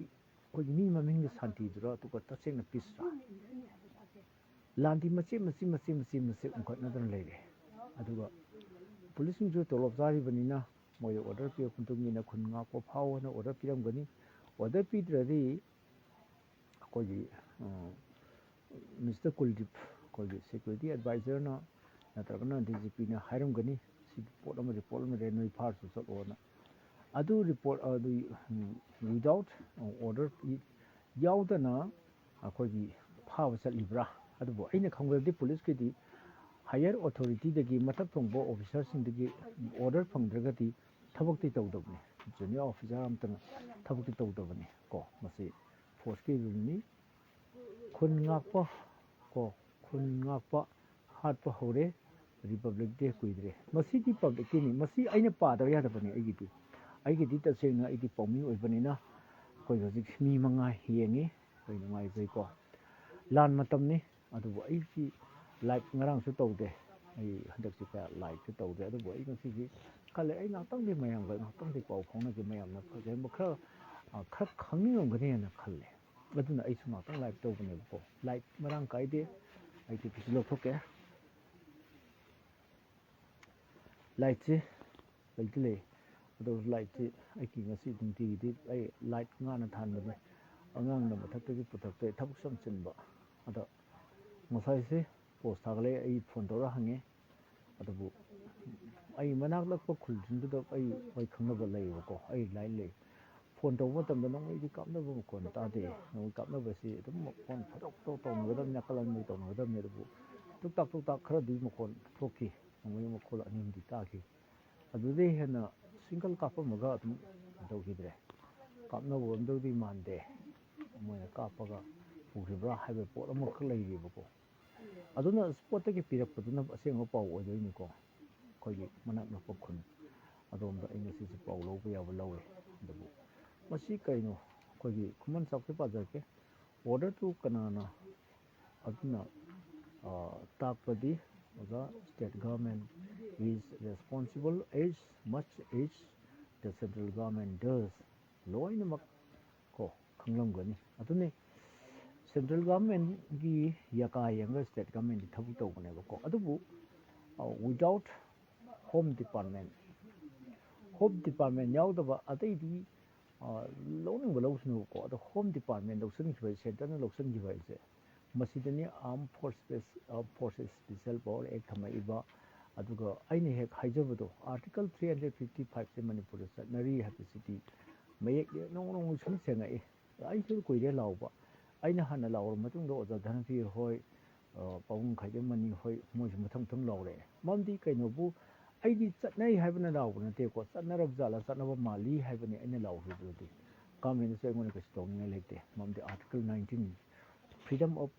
ꯑꯩꯈꯣꯏꯒꯤ ꯃꯤ ꯃꯃꯤꯡꯒꯤ ꯁꯥꯟꯇꯤꯗꯨꯔ, ꯑꯗꯨꯒ ꯇꯁꯦꯡꯅ peaceꯔ? ꯂꯥꯟꯗꯤ ꯃꯆꯦꯠ ꯃꯆꯦꯠ ꯃꯆꯦꯠ ꯃꯆꯦꯠ ꯃꯆꯦꯠ ꯎꯪꯈꯠꯅꯗꯅ ꯂꯩꯔꯦ꯫ ꯑꯗꯨꯒ ꯄꯨꯂꯤꯁꯁꯤꯡꯁꯨ ꯇꯣꯂꯣꯞ ꯆꯥꯔꯤꯕꯅꯤꯅ ꯃꯣꯏꯗ ꯑꯣꯔꯗꯔ ꯄꯤꯔꯛꯄ ꯃꯇꯨꯡ ꯏꯟꯅ ꯈꯨꯟ ꯉꯥꯛꯄ ꯐꯥꯎ ꯍꯥꯏꯅ ꯑꯣꯔꯗꯔ ꯄꯤꯔꯝꯒꯅꯤ꯫ ꯑꯣꯔꯗꯔ ꯄꯤꯗ꯭ꯔꯗꯤ ꯑꯩꯈꯣꯏꯒꯤ ꯃꯤꯁꯇꯔ ꯀꯨꯜꯗꯤꯞ, ꯑꯩꯈꯣꯏꯒꯤ ꯁꯦꯀ꯭ꯌꯨꯔꯤꯇꯤ ꯑꯦꯗꯚꯥꯏꯖꯔꯅ ꯅꯠꯇ꯭ꯔꯒꯅ ꯗꯤ ꯖꯤ ꯄꯤꯅ ꯍꯥꯏꯔꯝꯒꯅꯤ, "ꯁꯤꯒꯤ ꯄꯣꯠ ꯑꯃ, ꯔꯤꯄꯣꯔꯠ ꯑꯃ ꯂꯩꯔꯦ, ꯅꯣꯏ ꯐꯥꯔꯁꯨ ꯆꯠꯂꯣꯅ"꯫ ꯑꯗꯨ ꯔꯤꯄꯣꯔꯠ ꯑꯗꯨ ꯋꯤꯗꯥꯎꯠ ꯑꯣꯔꯗꯔ ꯌꯥꯎꯗꯅ ꯑꯩꯈꯣꯏꯒꯤ ꯐꯥꯕ ꯆꯠꯂꯤꯕ꯭ꯔꯥ? ꯑꯗꯨꯕꯨ ꯑꯩꯅ ꯈꯪꯕꯗꯗꯤ ꯄꯨꯂꯤꯁꯀꯤꯗꯤ ꯍꯥꯌꯔ ꯑꯣꯊꯣꯔꯤꯇꯤꯗꯒꯤ, ꯃꯊꯛ ꯊꯣꯡꯕ ꯑꯣꯐꯤꯁꯥꯔꯁꯤꯡꯗꯒꯤ ꯑꯣꯔꯗꯔ ꯐꯪꯗ꯭ꯔꯒꯗꯤ ꯊꯕꯛꯇꯤ ꯇꯧꯗꯕꯅꯤ꯫ ꯖꯨꯅꯤꯌꯔ ꯑꯣꯐꯤꯁꯥꯔ ꯑꯃꯠꯇꯅ ꯊꯕꯛꯇꯤ ꯇꯧꯗꯕꯅꯤ ꯀꯣ꯫ ꯃꯁꯤ ꯐꯣꯔꯁꯀꯤ ꯔꯨꯜꯅꯤ꯫ ꯈꯨꯟ ꯉꯥꯛꯄ ꯀꯣ, ꯈꯨꯟ ꯉꯥꯛꯄ ꯍꯥꯠꯄ ꯍꯧꯔꯦ꯫ ꯔꯤꯄꯕ꯭ꯂꯤꯛ ꯗꯦ ꯀꯨꯏꯗ꯭ꯔꯦ꯫ ꯃꯁꯤꯗꯤ ꯄꯕ꯭ꯂꯤꯛꯀꯤꯅꯤ꯫ ꯃꯁꯤ ꯑꯩꯅ ꯄꯥꯗꯕ ꯌꯥꯗꯕꯅꯤ꯫ ꯑꯩꯒꯤꯗꯤ, ꯑꯩꯒꯤꯗꯤ ꯇꯁꯦꯡꯅ ꯑꯩꯗꯤ ꯄꯥꯎꯃꯤ ꯑꯣꯏꯕꯅꯤꯅ ꯑꯩꯈꯣꯏ ꯍꯧꯖꯤꯛ ꯃꯤ ꯃꯉꯥ ꯌꯦꯡꯉꯤ꯫ ꯑꯩꯈꯣꯏ ꯅꯨꯡꯉꯥꯏꯖꯩꯀꯣ꯫ ꯂꯥꯟ ꯃꯇꯝꯅꯤ꯫ ꯑꯗꯨꯕꯨ ꯑꯩꯁꯤ ꯂꯥꯏꯚ ꯉꯔꯥꯡꯁꯨ ꯇꯧꯗꯦ꯫ ꯑꯩ ꯍꯟꯗꯛꯁꯤ ꯀꯌꯥ ꯂꯥꯏꯚꯁꯨ ꯇꯧꯗꯦ꯫ ꯑꯗꯨꯕꯨ ꯑꯩ ꯉꯁꯤꯁꯤ ꯈꯜꯂꯦ, ꯑꯩ ꯉꯥꯛꯇꯪꯗꯤ ꯃꯌꯥꯝꯒ ꯉꯥꯛꯇꯪꯗꯤ ꯄꯥꯎ ꯐꯥꯎꯅꯒꯦ, ꯃꯌꯥꯝꯅ ꯐꯖꯅ ꯈꯔ, ꯑ, ꯈꯔ ꯈꯪꯅꯤꯡꯉꯝꯒꯅꯤꯅ ꯈꯜꯂꯦ꯫ ꯑꯗꯨꯅ ꯑꯩꯁꯨ ꯉꯥꯛꯇꯪ ꯂꯥꯏꯚ ꯇꯧꯕꯅꯦꯕꯀꯣ꯫ ꯂꯥꯏꯚ ꯃꯔꯥꯡ ꯀꯥꯏꯗꯦ꯫ ꯑꯩ ꯇꯨꯄꯤꯁꯨ ꯂꯧꯊꯣꯛꯀꯦ꯫ ꯂꯥꯏꯠꯁꯤ ꯂꯩꯗꯤ ꯂꯩ, ꯑꯗꯣ ꯂꯥꯏꯠꯁꯤ ꯑꯩꯒꯤ ꯉꯁꯤ ꯅꯨꯡꯇꯤꯒꯤꯗꯤ ꯑꯩ ꯂꯥꯏꯠ ꯉꯥꯟꯅ ꯊꯥꯟꯕꯅꯦ꯫ ꯑꯉꯥꯡꯅ ꯃꯊꯛꯇꯒꯤ ꯄꯨꯊꯛꯇꯦ, ꯊꯕꯛꯁꯨ ꯌꯥꯝ ꯆꯤꯟꯕ꯫ ꯑꯗꯣ ꯉꯁꯥꯏꯁꯦ ꯄꯣꯁ ꯊꯥꯒꯠꯂꯛꯑꯦ, ꯑꯩ ꯐꯣꯟ ꯇꯧꯔ ꯍꯪꯉꯦ꯫ ꯑꯗꯨꯕꯨ ꯑꯩ ꯃꯅꯥꯛ ꯅꯛꯄ ꯈꯨꯜꯁꯤꯡꯗꯨꯗ ꯑꯩ, ꯑꯩꯈꯣꯏ ꯈꯪꯅꯕ ꯂꯩꯌꯦꯕꯀꯣ, ꯑꯩ ꯂꯥꯏꯟ ꯂꯩ꯫ ꯐꯣꯟ ꯇꯧꯕ ꯃꯇꯝꯗ ꯅꯣꯡꯃꯩꯗꯤ ꯀꯥꯞꯅꯕ ꯃꯈꯣꯟ ꯇꯥꯗꯦ꯫ ꯅꯣꯡꯃꯩ ꯀꯥꯞꯅꯕꯁꯤ ꯑꯗꯨꯝ ꯃꯈꯣꯟ ꯐꯖꯣꯛ ꯐꯖꯣꯛ ꯇꯧꯅꯒꯗꯕꯅꯤ, ꯅꯥꯀꯜ ꯑꯅꯤꯃꯩ ꯇꯧꯅꯒꯗꯕꯅꯤ꯫ ꯑꯗꯨꯕꯨ ꯇꯨꯛ ꯇꯥꯛ ꯇꯨꯛ ꯇꯥꯛ ꯈꯔꯗꯤ ꯃꯈꯣꯟ ꯊꯣꯛꯈꯤ꯫ ꯅꯣꯡꯃꯩ ꯃꯈꯣꯜ ꯑꯅꯤ ꯑꯍꯨꯝꯗꯤ ꯇꯥꯈꯤ꯫ ꯑꯗꯨꯗꯩ ꯍꯦꯟꯅ ꯁꯤꯡꯒꯜ ꯀꯥꯞꯄꯝꯃꯒ ꯑꯗꯨꯝ ꯇꯧꯈꯤꯗ꯭ꯔꯦ꯫ ꯀꯥꯞꯅꯕ ꯑꯣꯏꯔꯝꯗꯧꯗꯤ ꯃꯥꯟꯗꯦ꯫ ꯃꯣꯏꯅ ꯀꯥꯞꯄꯒ ꯄꯨꯈꯤꯕ꯭ꯔꯥ ꯍꯥꯏꯕ ꯄꯣꯠ ꯑꯃꯈꯛ ꯂꯩꯔꯤꯕꯀꯣ꯫ ꯑꯗꯨꯅ ꯁ꯭ꯄꯣꯠꯇꯒꯤ ꯄꯤꯔꯛꯄꯗꯨꯅ ꯑꯁꯦꯡꯕ ꯄꯥꯎ ꯑꯣꯏꯗꯣꯏꯅꯤꯀꯣ꯫ ꯑꯩꯈꯣꯏꯒꯤ ꯃꯅꯥꯛ ꯅꯛꯄ ꯈꯨꯟ ꯑꯗꯣꯝꯗ ꯑꯩ ꯉꯁꯤꯁꯦ ꯄꯥꯎ ꯂꯧꯕ ꯌꯥꯕ ꯂꯧꯋꯦ꯫ ꯑꯗꯨꯕꯨ ꯃꯁꯤ ꯀꯩꯅꯣ? ꯑꯩꯈꯣꯏꯒꯤ ꯈꯨꯃꯟ ꯆꯥꯎꯊꯣꯏ ꯄꯥꯖꯔꯛꯀꯦ꯫ ꯑꯣꯔꯗꯔꯗꯨ ꯀꯅꯥꯅ? ꯑꯗꯨꯅ, ꯑ, ꯇꯥꯛꯄꯗꯤ, ꯑꯣꯖꯥ, state government is responsible as much as the central government does꯫ ꯂꯣꯏꯅꯃꯛ ꯀꯣ ꯈꯪꯂꯝꯒꯅꯤ꯫ ꯑꯗꯨꯅꯤ, ꯁꯦꯟꯇ꯭ꯔꯦꯜ ꯒꯚꯔꯟꯃꯦꯟꯒꯤ ꯌꯥꯀꯥ ꯌꯦꯡꯉꯒ ꯁ꯭ꯇꯦꯠ ꯒꯚꯔꯟꯃꯦꯟꯗꯤ ꯊꯕꯛ ꯇꯧꯕꯅꯦꯕꯀꯣ꯫ ꯑꯗꯨꯕꯨ without home department, home department ꯌꯥꯎꯗꯕ ꯑꯇꯩꯗꯤ ꯂꯧꯅꯤꯡꯕ ꯂꯧꯁꯅꯨꯕꯀꯣ꯫ ꯑꯗꯣ ꯍꯣꯝ ꯗꯤꯄꯥꯔꯠꯃꯦꯟ ꯂꯧꯁꯤꯟꯈꯤꯕ, ꯁꯦꯟꯇꯔꯅ ꯂꯧꯁꯤꯟꯈꯤꯕ ꯍꯥꯏꯁꯦ, ꯃꯁꯤꯗꯅꯤ ꯑꯥꯔꯝ ꯐꯣꯔꯁ, ꯑꯥꯔꯝ ꯐꯣꯔꯁꯦꯁ ꯁ꯭ꯄꯦꯁꯤꯌꯦꯜ ꯄꯥꯋꯔ ꯑꯦꯛ ꯊꯝꯃꯛꯏꯕ꯫ ꯑꯗꯨꯒ ꯑꯩꯅ ꯍꯦꯛ ꯍꯥꯏꯖꯕꯗꯣ, ꯑꯥꯔꯇꯤꯀꯜ ꯊ꯭ꯔꯤ ꯍꯟꯗ꯭ꯔꯦꯠ ꯐꯤꯐꯇꯤ ꯐꯥꯏꯚꯁꯦ ꯃꯅꯤꯄꯨꯔꯗ ꯆꯠꯅꯔꯤ ꯍꯥꯏꯕꯁꯤꯗꯤ ꯃꯌꯦꯛ ꯅꯣꯡꯃ ꯅꯣꯡꯃ ꯁꯨꯝ ꯁꯦꯡꯉꯛꯏ꯫ ꯑꯩꯁꯨ ꯀꯨꯏꯔꯦ ꯂꯥꯎꯕ꯫ ꯑꯩꯅ ꯍꯥꯟꯅ ꯂꯥꯎꯔ ꯃꯇꯨꯡꯗ ꯑꯣꯖꯥ ꯙꯅꯕꯤꯔ ꯍꯣꯏ, ꯄꯥꯕꯨꯡ ꯈꯥꯏꯗꯦꯝꯃꯅꯤ ꯍꯣꯏ, ꯃꯣꯏꯁꯨ ꯃꯊꯪ ꯃꯊꯪ ꯂꯥꯎꯔꯛꯑꯦ꯫ ꯃꯔꯝꯗꯤ ꯀꯩꯅꯣꯕꯨ, ꯑꯩꯗꯤ ꯆꯠꯅꯩ ꯍꯥꯏꯕꯅ ꯂꯥꯎꯕ ꯅꯠꯇꯦꯀꯣ, ꯆꯠꯅꯔꯕ ꯖꯥꯠꯂ, ꯆꯠꯅꯕ ꯃꯥꯜꯂꯤ ꯍꯥꯏꯕꯅꯤ ꯑꯩꯅ ꯂꯥꯎꯔꯤꯕꯗꯨꯗꯤ꯫ ꯒꯚꯔꯟꯃꯦꯟꯅꯁꯨ ꯑꯩꯉꯣꯟꯗ ꯀꯩꯁꯨ ꯇꯧꯅꯤꯡꯉꯥꯏ ꯂꯩꯇꯦ꯫ ꯃꯔꯝꯗꯤ article nineteen, freedom of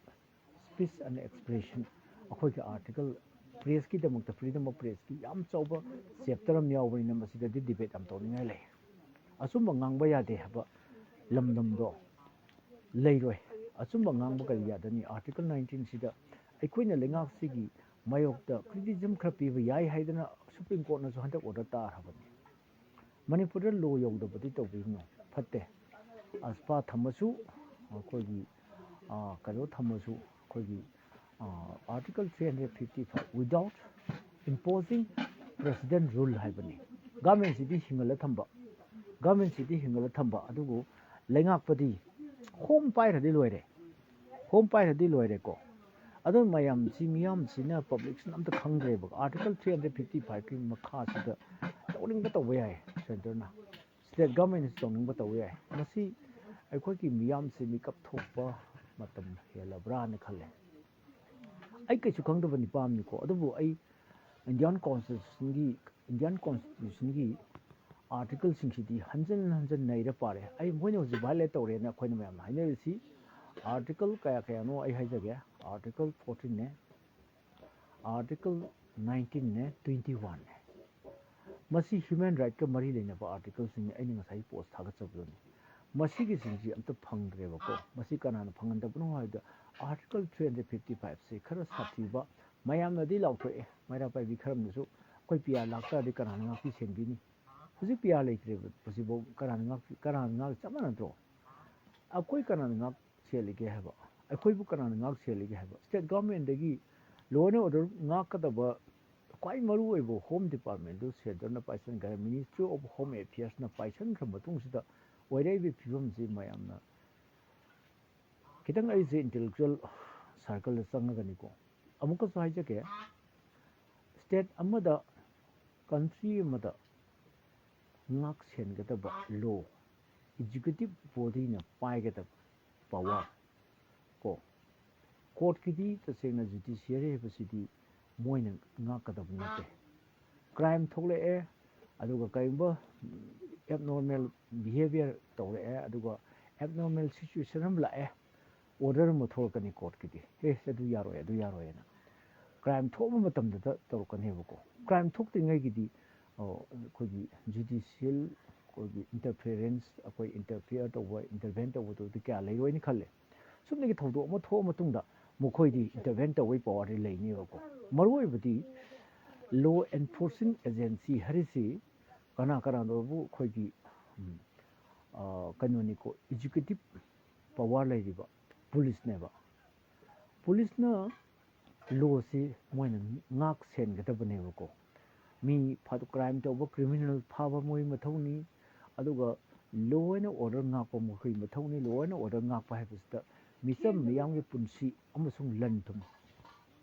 speech and expression, ꯑꯩꯈꯣꯏꯒꯤ ꯑꯥꯔꯇꯤꯀꯜ, ꯄ꯭ꯔꯦꯁꯀꯤꯗꯃꯛꯇ, freedom of pressꯀꯤ ꯌꯥꯝ ꯆꯥꯎꯕ ꯆꯦꯞꯇꯔ ꯑꯃ ꯌꯥꯎꯕꯅꯤꯅ ꯃꯁꯤꯗꯗꯤ ꯗꯤꯕꯦꯠ ꯌꯥꯝ ꯇꯧꯅꯤꯡꯉꯥꯏ ꯂꯩ꯫ ꯑꯆꯨꯝꯕ ꯉꯥꯡꯕ ꯌꯥꯗꯦ ꯍꯥꯏꯕ ꯂꯝꯗꯝꯗꯣ ꯂꯩꯔꯣꯏ꯫ ꯑꯆꯨꯝꯕ ꯉꯥꯡꯕ ꯀꯔꯤ ꯌꯥꯗꯅꯤ? ꯑꯥꯔꯇꯤꯀꯜ ꯅꯥꯏꯟꯇꯤꯟꯁꯤꯗ ꯑꯩꯈꯣꯏꯅ ꯂꯩꯉꯥꯛꯁꯤꯒꯤ ꯃꯥꯌꯣꯛꯇ ꯀ꯭ꯔꯤꯇꯤꯁꯤꯖꯝ ꯈꯔ ꯄꯤꯕ ꯌꯥꯏ ꯍꯥꯏꯗꯅ ꯁꯨꯄ꯭ꯔꯤꯝ ꯀꯣꯔꯠꯅꯁꯨ ꯍꯟꯗꯛ ꯑꯣꯔꯗꯔ ꯇꯥꯈ꯭ꯔꯕꯅꯤ꯫ ꯃꯅꯤꯄꯨꯔꯗ ꯂꯣ ꯌꯧꯗꯕꯗꯤ ꯇꯧꯕꯤꯒꯅꯨ, ꯐꯠꯇꯦ꯫ ꯑꯁꯄꯥ ꯊꯝꯃꯁꯨ, ꯑꯩꯈꯣꯏꯒꯤ, ꯑꯥ, ꯀꯩꯅꯣ ꯊꯝꯃꯁꯨ, ꯑꯩꯈꯣꯏꯒꯤ, ꯑꯥ, article three hundred fifty five, without imposing president rule ꯍꯥꯏꯕꯅꯤ꯫ ꯒꯚꯔꯟꯃꯦꯟꯁꯤꯗꯤ ꯍꯤꯡꯍꯜꯂ ꯊꯝꯕ, ꯒꯚꯔꯟꯃꯦꯟꯁꯤꯗꯤ ꯍꯤꯡꯍꯜꯂ ꯊꯝꯕ, ꯑꯗꯨꯕꯨ ꯂꯩꯉꯥꯛꯄꯗꯤ ꯍꯣꯝ ꯄꯥꯏꯈ꯭ꯔꯗꯤ ꯂꯣꯏꯔꯦ꯫ ꯍꯣꯝ ꯄꯥꯏꯈ꯭ꯔꯗꯤ ꯂꯣꯏꯔꯦꯀꯣ꯫ ꯑꯗꯨ ꯃꯌꯥꯝꯁꯤ, ꯃꯤꯌꯥꯝꯁꯤꯅ, ꯄꯕ꯭ꯂꯤꯛꯁꯤꯅ ꯑꯝꯇ ꯈꯪꯗ꯭ꯔꯦꯕ꯫ ꯑꯥꯔꯇꯤꯀꯜ ꯊ꯭ꯔꯤ ꯍꯟꯗ꯭ꯔꯦꯠ ꯐꯤꯐꯇꯤ ꯐꯥꯏꯚꯀꯤ ꯃꯈꯥꯁꯤꯗ ꯇꯧꯅꯤꯡꯕ ꯇꯧꯕ ꯌꯥꯏ ꯁꯦꯟꯇꯔꯅ꯫ ꯁ꯭ꯇꯦꯠ ꯒꯚꯔꯟꯃꯦꯟꯅꯁꯨ ꯇꯧꯅꯤꯡꯕ ꯇꯧꯕ ꯌꯥꯏ꯫ ꯃꯁꯤ ꯑꯩꯈꯣꯏꯒꯤ ꯃꯤꯌꯥꯝꯁꯦ ꯃꯤꯀꯞ ꯊꯣꯛꯄ ꯃꯇꯝ ꯍꯦꯜꯂꯕ꯭ꯔꯥꯅ ꯈꯜꯂꯦ꯫ ꯑꯩ ꯀꯩꯁꯨ ꯈꯪꯗꯕ ꯅꯤꯄꯥ ꯑꯃꯅꯤꯀꯣ, ꯑꯗꯨꯕꯨ ꯑꯩ ꯏꯟꯗꯤꯌꯥꯟ ꯀꯣꯟꯁꯇꯤꯇ꯭ꯌꯨꯁꯟꯒꯤ, ꯏꯟꯗꯤꯌꯥꯟ ꯀꯣꯟꯁꯇꯤꯇ꯭ꯌꯨꯁꯟꯒꯤ ꯑꯥꯔꯇꯤꯀꯜꯁꯤꯡꯁꯤꯗꯤ ꯍꯟꯖꯟ ꯍꯟꯖꯟ ꯅꯩꯔ ꯄꯥꯔꯦ꯫ ꯑꯩ, ꯃꯣꯏꯅ ꯍꯧꯖꯤꯛ ꯚꯥꯏꯑꯣꯂꯦꯠ ꯇꯧꯔꯦꯅ ꯑꯩꯈꯣꯏꯅ ꯃꯌꯥꯝꯅ ꯍꯥꯏꯅꯔꯤꯁꯤ ꯑꯥꯔꯇꯤꯀꯜ ꯀꯌꯥ ꯀꯌꯥꯅꯣ ꯑꯩ ꯍꯥꯏꯖꯒꯦ꯫ ꯑꯥꯔꯇꯤꯀꯜ ꯐꯣꯔꯇꯤꯟꯅꯦ, ꯑꯥꯔꯇꯤꯀꯜ ꯅꯥꯏꯟꯇꯤꯟꯅꯦ, ꯇ꯭ꯋꯦꯟꯇꯤ ꯋꯥꯟꯅꯦ꯫ ꯃꯁꯤ ꯍ꯭ꯌꯨꯃꯦꯟ ꯔꯥꯏꯠꯀ ꯃꯔꯤ ꯂꯩꯅꯕ ꯑꯥꯔꯇꯤꯀꯜꯁꯤꯡꯅꯤ ꯑꯩꯅ ꯉꯁꯥꯏ ꯄꯣꯁ ꯊꯥꯒꯠꯆꯕꯗꯨꯅꯤ꯫ ꯃꯁꯤꯒꯤꯁꯤꯡꯁꯤ ꯑꯝꯇ ꯐꯪꯗ꯭ꯔꯦꯕꯀꯣ꯫ ꯃꯁꯤ ꯀꯅꯥꯅ ꯐꯪꯍꯟꯗꯕꯅꯣ ꯍꯥꯏꯕꯗ, ꯑꯥꯔꯇꯤꯀꯜ ꯊ꯭ꯔꯤ ꯍꯟꯗ꯭ꯔꯦꯠ ꯐꯤꯐꯇꯤ ꯐꯥꯏꯚꯁꯤ ꯈꯔ ꯁꯥꯊꯤꯕ, ꯃꯌꯥꯝꯅꯗꯤ ꯂꯥꯎꯊꯣꯛꯑꯦ, ꯃꯩꯔꯥ ꯄꯥꯏꯕꯤ ꯈꯔ ꯑꯃꯅꯁꯨ, "ꯑꯩꯈꯣꯏ ꯄꯤ ꯑꯥꯔ ꯂꯥꯛꯇꯥꯔꯗꯤ ꯀꯅꯥꯅ ꯉꯥꯛꯄꯤ ꯁꯦꯟꯕꯤꯅꯤ?" ꯍꯧꯖꯤꯛ ꯄꯤ ꯑꯥꯔ ꯂꯩꯇ꯭ꯔꯦꯕ, ꯍꯧꯖꯤꯛꯐꯥꯎ ꯀꯅꯥꯅ ꯉꯥꯛꯄꯤ, ꯀꯅꯥꯅ ꯉꯥꯛ-, ꯆꯞ ꯃꯥꯟꯅꯗ꯭ꯔꯣ? ꯑꯩꯈꯣꯏ ꯀꯅꯥꯅ ꯉꯥꯛ-, ꯁꯦꯜꯂꯤꯒꯦ ꯍꯥꯏꯕ, ꯑꯩꯈꯣꯏꯕꯨ ꯀꯅꯥꯅ ꯉꯥꯛ ꯁꯦꯜꯂꯤꯒꯦ ꯍꯥꯏꯕ, state governmentꯗꯒꯤ law and order ꯉꯥꯛꯀꯗꯕ ꯈ꯭ꯋꯥꯏ ꯃꯔꯨ ꯑꯣꯏꯕ Home Departmentꯗꯨ centreꯅ ꯄꯥꯏꯁꯟꯈ꯭ꯔꯦ, Ministry of Home Affairsꯅ ꯄꯥꯏꯁꯟꯈ꯭ꯔ ꯃꯇꯨꯡꯁꯤꯗ ꯑꯣꯏꯔꯛꯏꯕ ꯐꯤꯕꯝꯁꯤ ꯃꯌꯥꯝꯅ ꯈꯤꯇꯪ, ꯑꯩꯁꯦ intellectual circleꯗ ꯆꯪꯉꯒꯅꯤꯀꯣ, ꯑꯃꯨꯛꯀꯁꯨ ꯍꯥꯏꯖꯒꯦ, state ꯑꯃꯗ, country ꯑꯃꯗ ꯉꯥꯛ ꯁꯦꯟꯒꯗꯕ law, executive bodyꯅ ꯄꯥꯏꯒꯗꯕ power ꯀꯣ, courtꯀꯤꯗꯤ ꯇꯁꯦꯡꯅ judiciary ꯍꯥꯏꯕꯁꯤꯗꯤ ꯃꯣꯏꯅ ꯉꯥꯛꯀꯗꯕ ꯅꯠꯇꯦ꯫ Crime ꯊꯣꯛꯂꯛꯑꯦ, ꯑꯗꯨꯒ ꯀꯔꯤꯒꯨꯝꯕ abnormal behavior ꯇꯧꯔꯛꯑꯦ, ꯑꯗꯨꯒ abnormal situation ꯑꯃ ꯂꯥꯛꯑꯦ, order ꯑꯃ ꯊꯣꯛꯂꯛꯀꯅꯤ courtꯀꯤꯗꯤ, "ꯑꯦ, ꯑꯗꯨ ꯌꯥꯔꯣꯏ, ꯑꯗꯨ ꯌꯥꯔꯣꯏꯅ"꯫ Crime ꯊꯣꯛꯄ ꯃꯇꯝꯗꯇ ꯇꯧꯔꯛꯀꯅꯦꯕꯀꯣ꯫ Crime ꯊꯣꯛꯇ꯭ꯔꯤꯉꯩꯒꯤꯗꯤ, ꯑꯣ, ꯑꯩꯈꯣꯏꯒꯤ judicial, ꯑꯩꯈꯣꯏꯒꯤ interference, ꯑꯩꯈꯣꯏ interfere ꯇꯧꯕ, intervene ꯇꯧꯕꯗꯨꯗꯤ ꯀꯌꯥ ꯂꯩꯔꯣꯏꯅ ꯈꯜꯂꯦ꯫ ꯁꯨꯞꯅꯒꯤ ꯊꯧꯗꯣꯛ ꯑꯃ ꯊꯣꯛꯑ ꯃꯇꯨꯡꯗ ꯃꯈꯣꯏꯗꯤ intervene ꯇꯧꯕꯒꯤ powerꯗꯤ ꯂꯩꯅꯦꯕꯀꯣ꯫ ꯃꯔꯨꯑꯣꯏꯕꯗꯤ law enforcing agency ꯍꯥꯏꯔꯤꯁꯤ ꯀꯅꯥ ꯀꯅꯥꯅꯣꯕꯨ ꯑꯩꯈꯣꯏꯒꯤ, ꯎꯝ, ꯑ, ꯀꯩꯅꯣꯅꯤꯀꯣ, executive power ꯂꯩꯔꯤꯕ policeꯅꯦꯕ꯫ Policeꯅ lawꯁꯤ ꯃꯣꯏꯅ ꯉꯥꯛ ꯁꯦꯟꯒꯗꯕꯅꯦꯕꯀꯣ꯫ ꯃꯤ ꯐꯥꯗꯣꯛ crime ꯇꯧꯕ criminal ꯐꯥꯕ ꯃꯣꯏ ꯃꯊꯧꯅꯤ, ꯑꯗꯨꯒ law and order ꯉꯥꯛꯄ ꯃꯈꯣꯏ ꯃꯊꯧꯅꯤ꯫ Law and order ꯉꯥꯛꯄ ꯍꯥꯏꯕꯁꯤꯗ ꯃꯤꯆꯝ ꯃꯤꯌꯥꯝꯒꯤ ꯄꯨꯟꯁꯤ ꯑꯃꯁꯨꯡ ꯂꯟ ꯊꯨꯝ,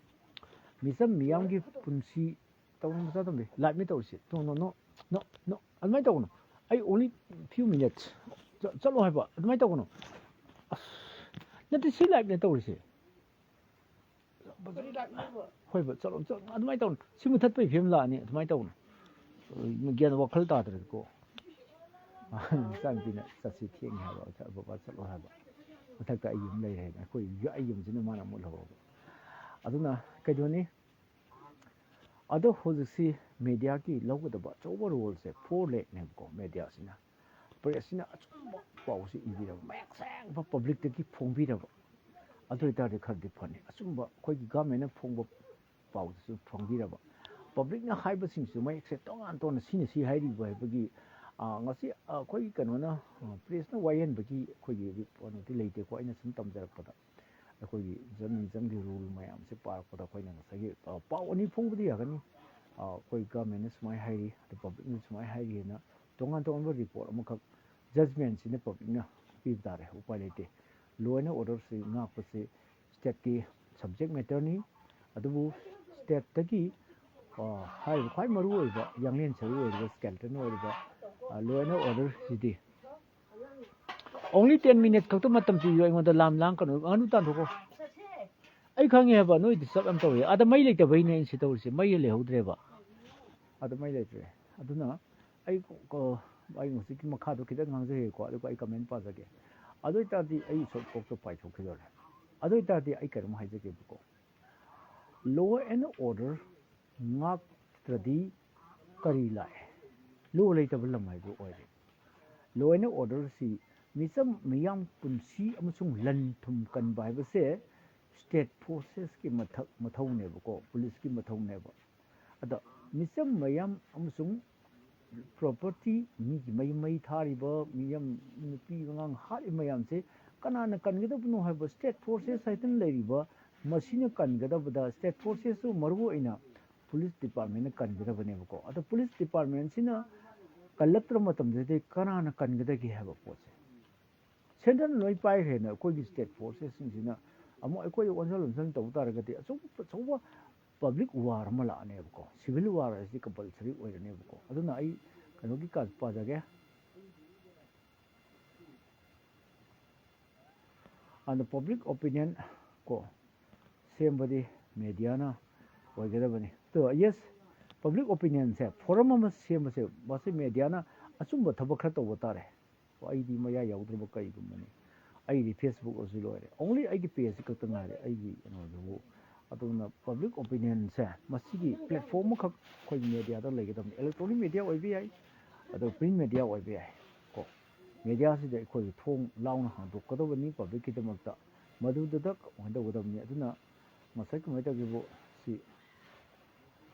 ꯃꯤꯆꯝ ꯃꯤꯌꯥꯝꯒꯤ ꯄꯨꯟꯁꯤ ꯇꯧꯅꯨ, ꯃꯆꯥ ꯇꯣꯝꯕꯤ, liveꯅꯤ ꯇꯧꯔꯤꯁꯦ꯫ No, no, no, no, no, ꯑꯗꯨꯃꯥꯏꯅ ꯇꯧꯒꯅꯨ꯫ ꯑꯩ only few minutes꯫ ꯆ-, ꯆꯠꯂꯣ ꯍꯥꯏꯕ, ꯑꯗꯨꯃꯥꯏꯅ ꯇꯧꯒꯅꯨ꯫ ꯑꯁ, ꯅꯠꯇꯦ, ꯁꯤ liveꯅꯦ ꯇꯧꯔꯤꯁꯦ꯫ ꯍꯣꯏꯕ, ꯆꯠꯂꯣ, ꯆꯠ-, ꯑꯗꯨꯃꯥꯏꯅ ꯇꯧꯒꯅꯨ꯫ ꯁꯤ ꯃꯨꯊꯠꯄꯒꯤ ꯐꯤꯕꯝ ꯂꯥꯛꯑꯅꯤ, ꯑꯗꯨꯃꯥꯏꯅ ꯇꯧꯒꯅꯨ꯫ ꯒ꯭ꯌꯥꯟ ꯋꯥꯈꯜ ꯇꯥꯗ꯭ꯔꯗꯤꯀꯣ꯫ ꯃꯆꯥꯅꯨꯄꯤꯅ ꯆꯠꯁꯤ ꯊꯦꯡꯉꯦ ꯍꯥꯏꯕ, "ꯕꯕꯥ ꯆꯠꯂꯣ" ꯍꯥꯏꯕ꯫ ꯃꯊꯛꯇ ꯑꯩ ꯌꯨꯝ ꯂꯩꯔꯦ ꯍꯥꯏꯅ, ꯑꯩꯈꯣꯏ ꯌꯨ-, ꯑꯩ ꯌꯨꯝꯁꯤꯅ ꯃꯥꯅ ꯑꯃꯨꯛ ꯂꯧꯍꯧꯕ꯫ ꯑꯗꯨꯅ ꯀꯩꯗꯧꯅꯤ? ꯑꯗꯣ ꯍꯧꯖꯤꯛꯁꯤ mediaꯒꯤ ꯂꯧꯒꯗꯕ ꯑꯆꯧꯕ roleꯁꯦ four ꯂꯦꯛꯅꯦꯕꯀꯣ, mediaꯁꯤꯅ꯫ Pressꯁꯤꯅ ꯑꯆꯨꯝꯕ ꯄꯥꯎꯁꯤ ꯏꯕꯤꯔꯕ, ꯃꯌꯦꯛ ꯁꯦꯡꯕ publicꯇꯒꯤ ꯐꯣꯡꯕꯤꯔꯕ, ꯑꯗꯨ ꯑꯣꯏꯇꯥꯔꯗꯤ ꯈꯔꯗꯤ ꯐꯅꯤ꯫ ꯑꯆꯨꯝꯕ ꯑꯩꯈꯣꯏꯒꯤ governmentꯅ ꯐꯣꯡꯕ ꯄꯥꯎꯗꯨꯁꯨ ꯐꯣꯡꯕꯤꯔꯕ, publicꯅ ꯍꯥꯏꯕꯁꯤꯡꯁꯨ ꯃꯌꯦꯛꯁꯦ ꯇꯣꯉꯥꯟ ꯇꯣꯉꯥꯟꯅ ꯁꯤꯅ ꯁꯤ ꯍꯥꯏꯔꯤꯕ ꯍꯥꯏꯕꯒꯤ, ꯑꯥ, ꯉꯁꯤ ꯑꯩꯈꯣꯏꯒꯤ ꯀꯩꯅꯣꯅ, ꯑꯥ, pressꯅ ꯋꯥꯌꯦꯟꯕꯒꯤ ꯑꯩꯈꯣꯏꯒꯤ ꯀꯩꯅꯣꯗꯤ ꯂꯩꯇꯦꯀꯣ꯫ ꯑꯩꯅ ꯁꯨꯝ ꯇꯝꯖꯔꯛꯄꯗ ꯑꯩꯈꯣꯏꯒꯤ journalismꯒꯤ rule ꯃꯌꯥꯝꯁꯦ ꯄꯥꯔꯛꯄꯗ ꯑꯩꯈꯣꯏꯅ ꯉꯁꯥꯏꯒꯤ, ꯑꯥ, ꯄꯥꯎ ꯑꯅꯤ ꯐꯣꯡꯕꯗꯤ ꯌꯥꯒꯅꯤ꯫ ꯑꯥ, ꯑꯩꯈꯣꯏ governmentꯅ ꯁꯨꯃꯥꯏꯅ ꯍꯥꯏꯔꯤ, ꯑꯗ publicꯅ ꯁꯨꯃꯥꯏꯅ ꯍꯥꯏꯔꯤ ꯍꯥꯏꯅ ꯇꯣꯉꯥꯟ ꯇꯣꯉꯥꯟꯕ report ꯑꯃꯈꯛ judgmentꯁꯤꯅ publicꯅ ꯄꯤꯕ ꯇꯥꯔꯦ, ꯎꯄꯥꯏ ꯂꯩꯇꯦ꯫ Law and orderꯁꯤ ꯉꯥꯛꯄꯁꯤ stateꯀꯤ subject matterꯅꯤ꯫ ꯑꯗꯨꯕꯨ stateꯇꯒꯤ, ꯑ, ꯍꯥꯏꯔꯤꯕ ꯈ꯭ꯋꯥꯏ ꯃꯔꯨ ꯑꯣꯏꯕ ꯌꯥꯡꯂꯦꯟ ꯁꯔꯨ ꯑꯣꯏꯔꯤꯕ skeleton ꯑꯣꯏꯔꯤꯕ, ꯑ, law and orderꯁꯤꯗꯤ only ten minutes ꯈꯛꯇ ꯃꯇꯝ ꯄꯤꯌꯨ ꯑꯩꯉꯣꯟꯗ꯫ ꯂꯥꯝ ꯂꯥꯡ ꯀꯩꯅꯣ, ꯉꯥꯅꯨ ꯇꯥꯟꯊꯣꯛꯈꯣ꯫ ꯑꯩ ꯈꯪꯉꯦ ꯍꯥꯏꯕ, ꯅꯣꯏ disturb ꯌꯥꯝ ꯇꯧꯋꯦ꯫ ꯑꯥꯗ ꯃꯩ ꯂꯩꯇꯕꯩꯅꯦ ꯑꯩꯅ ꯁꯤ ꯇꯧꯔꯤꯁꯦ, ꯃꯩ ꯂꯩꯍꯧꯗ꯭ꯔꯦꯕ꯫ ꯑꯥꯗ ꯃꯩ ꯂꯩꯇ꯭ꯔꯦ꯫ ꯑꯗꯨꯅ ꯑꯩ ꯀꯣ-, ꯑꯩ ꯍꯧꯖꯤꯛꯀꯤ ꯃꯈꯥꯗꯣ ꯈꯤꯇꯪ ꯉꯥꯡꯖꯒꯦꯀꯣ, ꯑꯗꯨꯒ ꯑꯩ comment ꯄꯥꯖꯒꯦ꯫ ꯑꯗꯨ ꯑꯣꯏꯇꯥꯔꯗꯤ ꯑꯩ ꯁꯣꯝ ꯀꯣꯛꯇ ꯄꯥꯏꯊꯣꯛꯈꯤꯗꯣꯔꯦ꯫ ꯑꯗꯨ ꯑꯣꯏꯇꯥꯔꯗꯤ ꯑꯩ ꯀꯩꯅꯣꯝ ꯍꯥꯏꯖꯒꯦꯕꯀꯣ, law and order ꯉꯥꯛꯇ꯭ꯔꯗꯤ ꯀꯔꯤ ꯂꯥꯛꯑꯦ? Law ꯂꯩꯇꯕ ꯂꯝ ꯍꯥꯏꯕꯗꯨ ꯑꯣꯏꯔꯦ꯫ Law and orderꯁꯤ ꯃꯤꯆꯝ ꯃꯤꯌꯥꯝ ꯄꯨꯟꯁꯤ ꯑꯃꯁꯨꯡ ꯂꯟ ꯊꯨꯝ ꯀꯟꯕ ꯍꯥꯏꯕꯁꯦ state forcesꯀꯤ ꯃꯊꯛ ꯃꯊꯧꯅꯦꯕꯀꯣ, policeꯀꯤ ꯃꯊꯧꯅꯦꯕ꯫ ꯑꯗ ꯃꯤꯆꯝ ꯃꯌꯥꯝ ꯑꯃꯁꯨꯡ property, ꯃꯤꯒꯤ ꯃꯌꯨꯝ ꯃꯩ ꯊꯥꯔꯤꯕ, ꯃꯤꯌꯥꯝ, ꯅꯨꯄꯤ ꯑꯉꯥꯡ ꯍꯥꯠꯂꯤꯕ ꯃꯌꯥꯝꯁꯦ ꯀꯅꯥꯅ ꯀꯟꯒꯗꯕꯅꯣ ꯍꯥꯏꯕ state forces ꯍꯥꯏꯗꯅ ꯂꯩꯔꯤꯕ ꯃꯁꯤꯅ ꯀꯟꯒꯗꯕꯗ state forcesꯇꯨ ꯃꯔꯨ ꯑꯣꯏꯅ police departmentꯅ ꯀꯟꯒꯗꯕꯅꯦꯕꯀꯣ꯫ ꯑꯗꯣ police departmentꯁꯤꯅ ꯀꯜꯂꯛꯇ꯭ꯔ ꯃꯇꯝꯗꯗꯤ ꯀꯅꯥꯅ ꯀꯟꯒꯗꯒꯦ ꯍꯥꯏꯕ ꯄꯣꯠꯁꯦ꯫ Centreꯅ ꯂꯣꯏ ꯄꯥꯏꯈ꯭ꯔꯦꯅ ꯑꯩꯈꯣꯏꯒꯤ state forcesꯁꯤꯡꯁꯤꯅ ꯑꯃꯨꯛ ꯑꯩꯈꯣꯏꯗ ꯑꯣꯟꯁꯤꯟ ꯑꯣꯟꯁꯤꯟ ꯇꯧꯕ ꯇꯥꯔꯒꯗꯤ ꯑꯆꯧꯕ, ꯑꯆꯧꯕ public war ꯑꯃ ꯂꯥꯛꯑꯅꯦꯕꯀꯣ꯫ Civil war ꯍꯥꯏꯁꯤ compulsory ꯑꯣꯏꯔꯅꯦꯕꯀꯣ꯫ ꯑꯗꯨꯅ ꯑꯩ ꯀꯩꯅꯣꯒꯤ ꯀꯥ-, ꯄꯥꯖꯒꯦ꯫ ꯑꯗ public opinion ꯀꯣ ꯁꯦꯝꯕꯗꯤ mediaꯅ ꯑꯣꯏꯒꯗꯕꯅꯤ꯫ ꯑꯗꯣ yes, public opinionꯁꯦ forum ꯑꯃ ꯁꯦꯝꯕꯁꯦ ꯃꯁꯤ mediaꯅ ꯑꯆꯨꯝꯕ ꯊꯕꯛ ꯈꯔ ꯇꯧꯕ ꯇꯥꯔꯦ꯫ ꯑꯩꯗꯤ ꯃꯌꯥ ꯌꯥꯎꯗ꯭ꯔꯕ ꯀꯩꯒꯨꯝꯕꯅꯤ꯫ ꯑꯩꯗꯤ Facebook ꯑꯁꯤ ꯂꯣꯏꯔꯦ꯫ Only ꯑꯩꯒꯤ page ꯈꯛꯇ ꯉꯥꯏꯔꯦ ꯑꯩꯒꯤ ꯀꯩꯅꯣꯗꯨꯕꯨ꯫ ꯑꯗꯨꯅ public opinionꯁꯦ ꯃꯁꯤꯒꯤ platform ꯑꯃꯈꯛ ꯑꯩꯈꯣꯏ mediaꯗ ꯂꯩꯒꯗꯕꯅꯤ꯫ Electronic media ꯑꯣꯏꯕ ꯌꯥꯏ, ꯑꯗꯣ print media ꯑꯣꯏꯕ ꯌꯥꯏ ꯀꯣ꯫ Mediaꯁꯤꯗ ꯑꯩꯈꯣꯏꯒꯤ ꯊꯣꯡ ꯂꯥꯎꯅ ꯍꯥꯡꯗꯣꯛꯀꯗꯕꯅꯤ publicꯀꯤꯗꯃꯛꯇ꯫ ꯃꯗꯨꯗꯨꯗ ꯀꯃꯥꯏꯅ ꯇꯧꯒꯗꯕꯅꯤ? ꯑꯗꯨꯅ ꯉꯁꯥꯏ ꯀꯃꯥꯏꯅ ꯇꯧꯒꯦꯕꯨ ꯁꯤ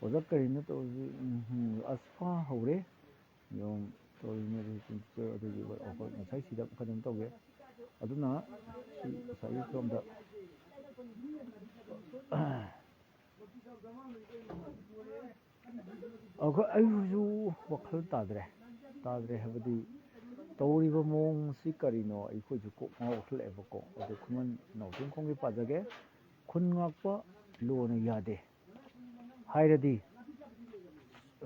ꯑꯣꯖꯥ ꯀꯔꯤꯅꯣ ꯇꯧꯔꯤꯁꯤ? ꯎꯝ, ꯎꯝ, ꯑꯁ, ꯐꯥ ꯍꯧꯔꯦ꯫ ꯌꯦꯡꯉꯨ, ꯇꯧꯔꯤꯕ ꯃꯤꯑꯣꯏꯁꯤꯡꯁꯤꯁꯨ ꯑꯗꯨꯒꯤ ꯑꯣꯏ-, ꯑꯣꯐꯔ ꯉꯁꯥꯏ ꯁꯤꯗ ꯀꯩꯅꯣꯝ ꯇꯧꯒꯦ꯫ ꯑꯗꯨꯅ ꯁꯤ ꯉꯁꯥꯏꯒꯤ ꯁꯣꯝꯗ ꯑꯩꯈꯣꯏ, ꯑꯩꯁꯨ ꯋꯥꯈꯜ ꯇꯥꯗ꯭ꯔꯦ꯫ ꯇꯥꯗ꯭ꯔꯦ ꯍꯥꯏꯕꯗꯤ ꯇꯧꯔꯤꯕ ꯃꯑꯣꯡꯁꯤ ꯀꯔꯤꯅꯣ ꯑꯩꯈꯣꯏꯁꯨ ꯀꯣꯛ ꯉꯥꯎꯈꯠꯂꯛꯑꯦꯕꯀꯣ꯫ ꯑꯗꯨ ꯈꯨꯃꯟ ꯅꯥꯎꯊꯦꯝꯈꯣꯡꯒꯤ ꯄꯥꯖꯒꯦ꯫ ꯈꯨꯟ ꯉꯥꯛꯄ ꯂꯣꯅ ꯌꯥꯗꯦ ꯍꯥꯏꯔꯗꯤ,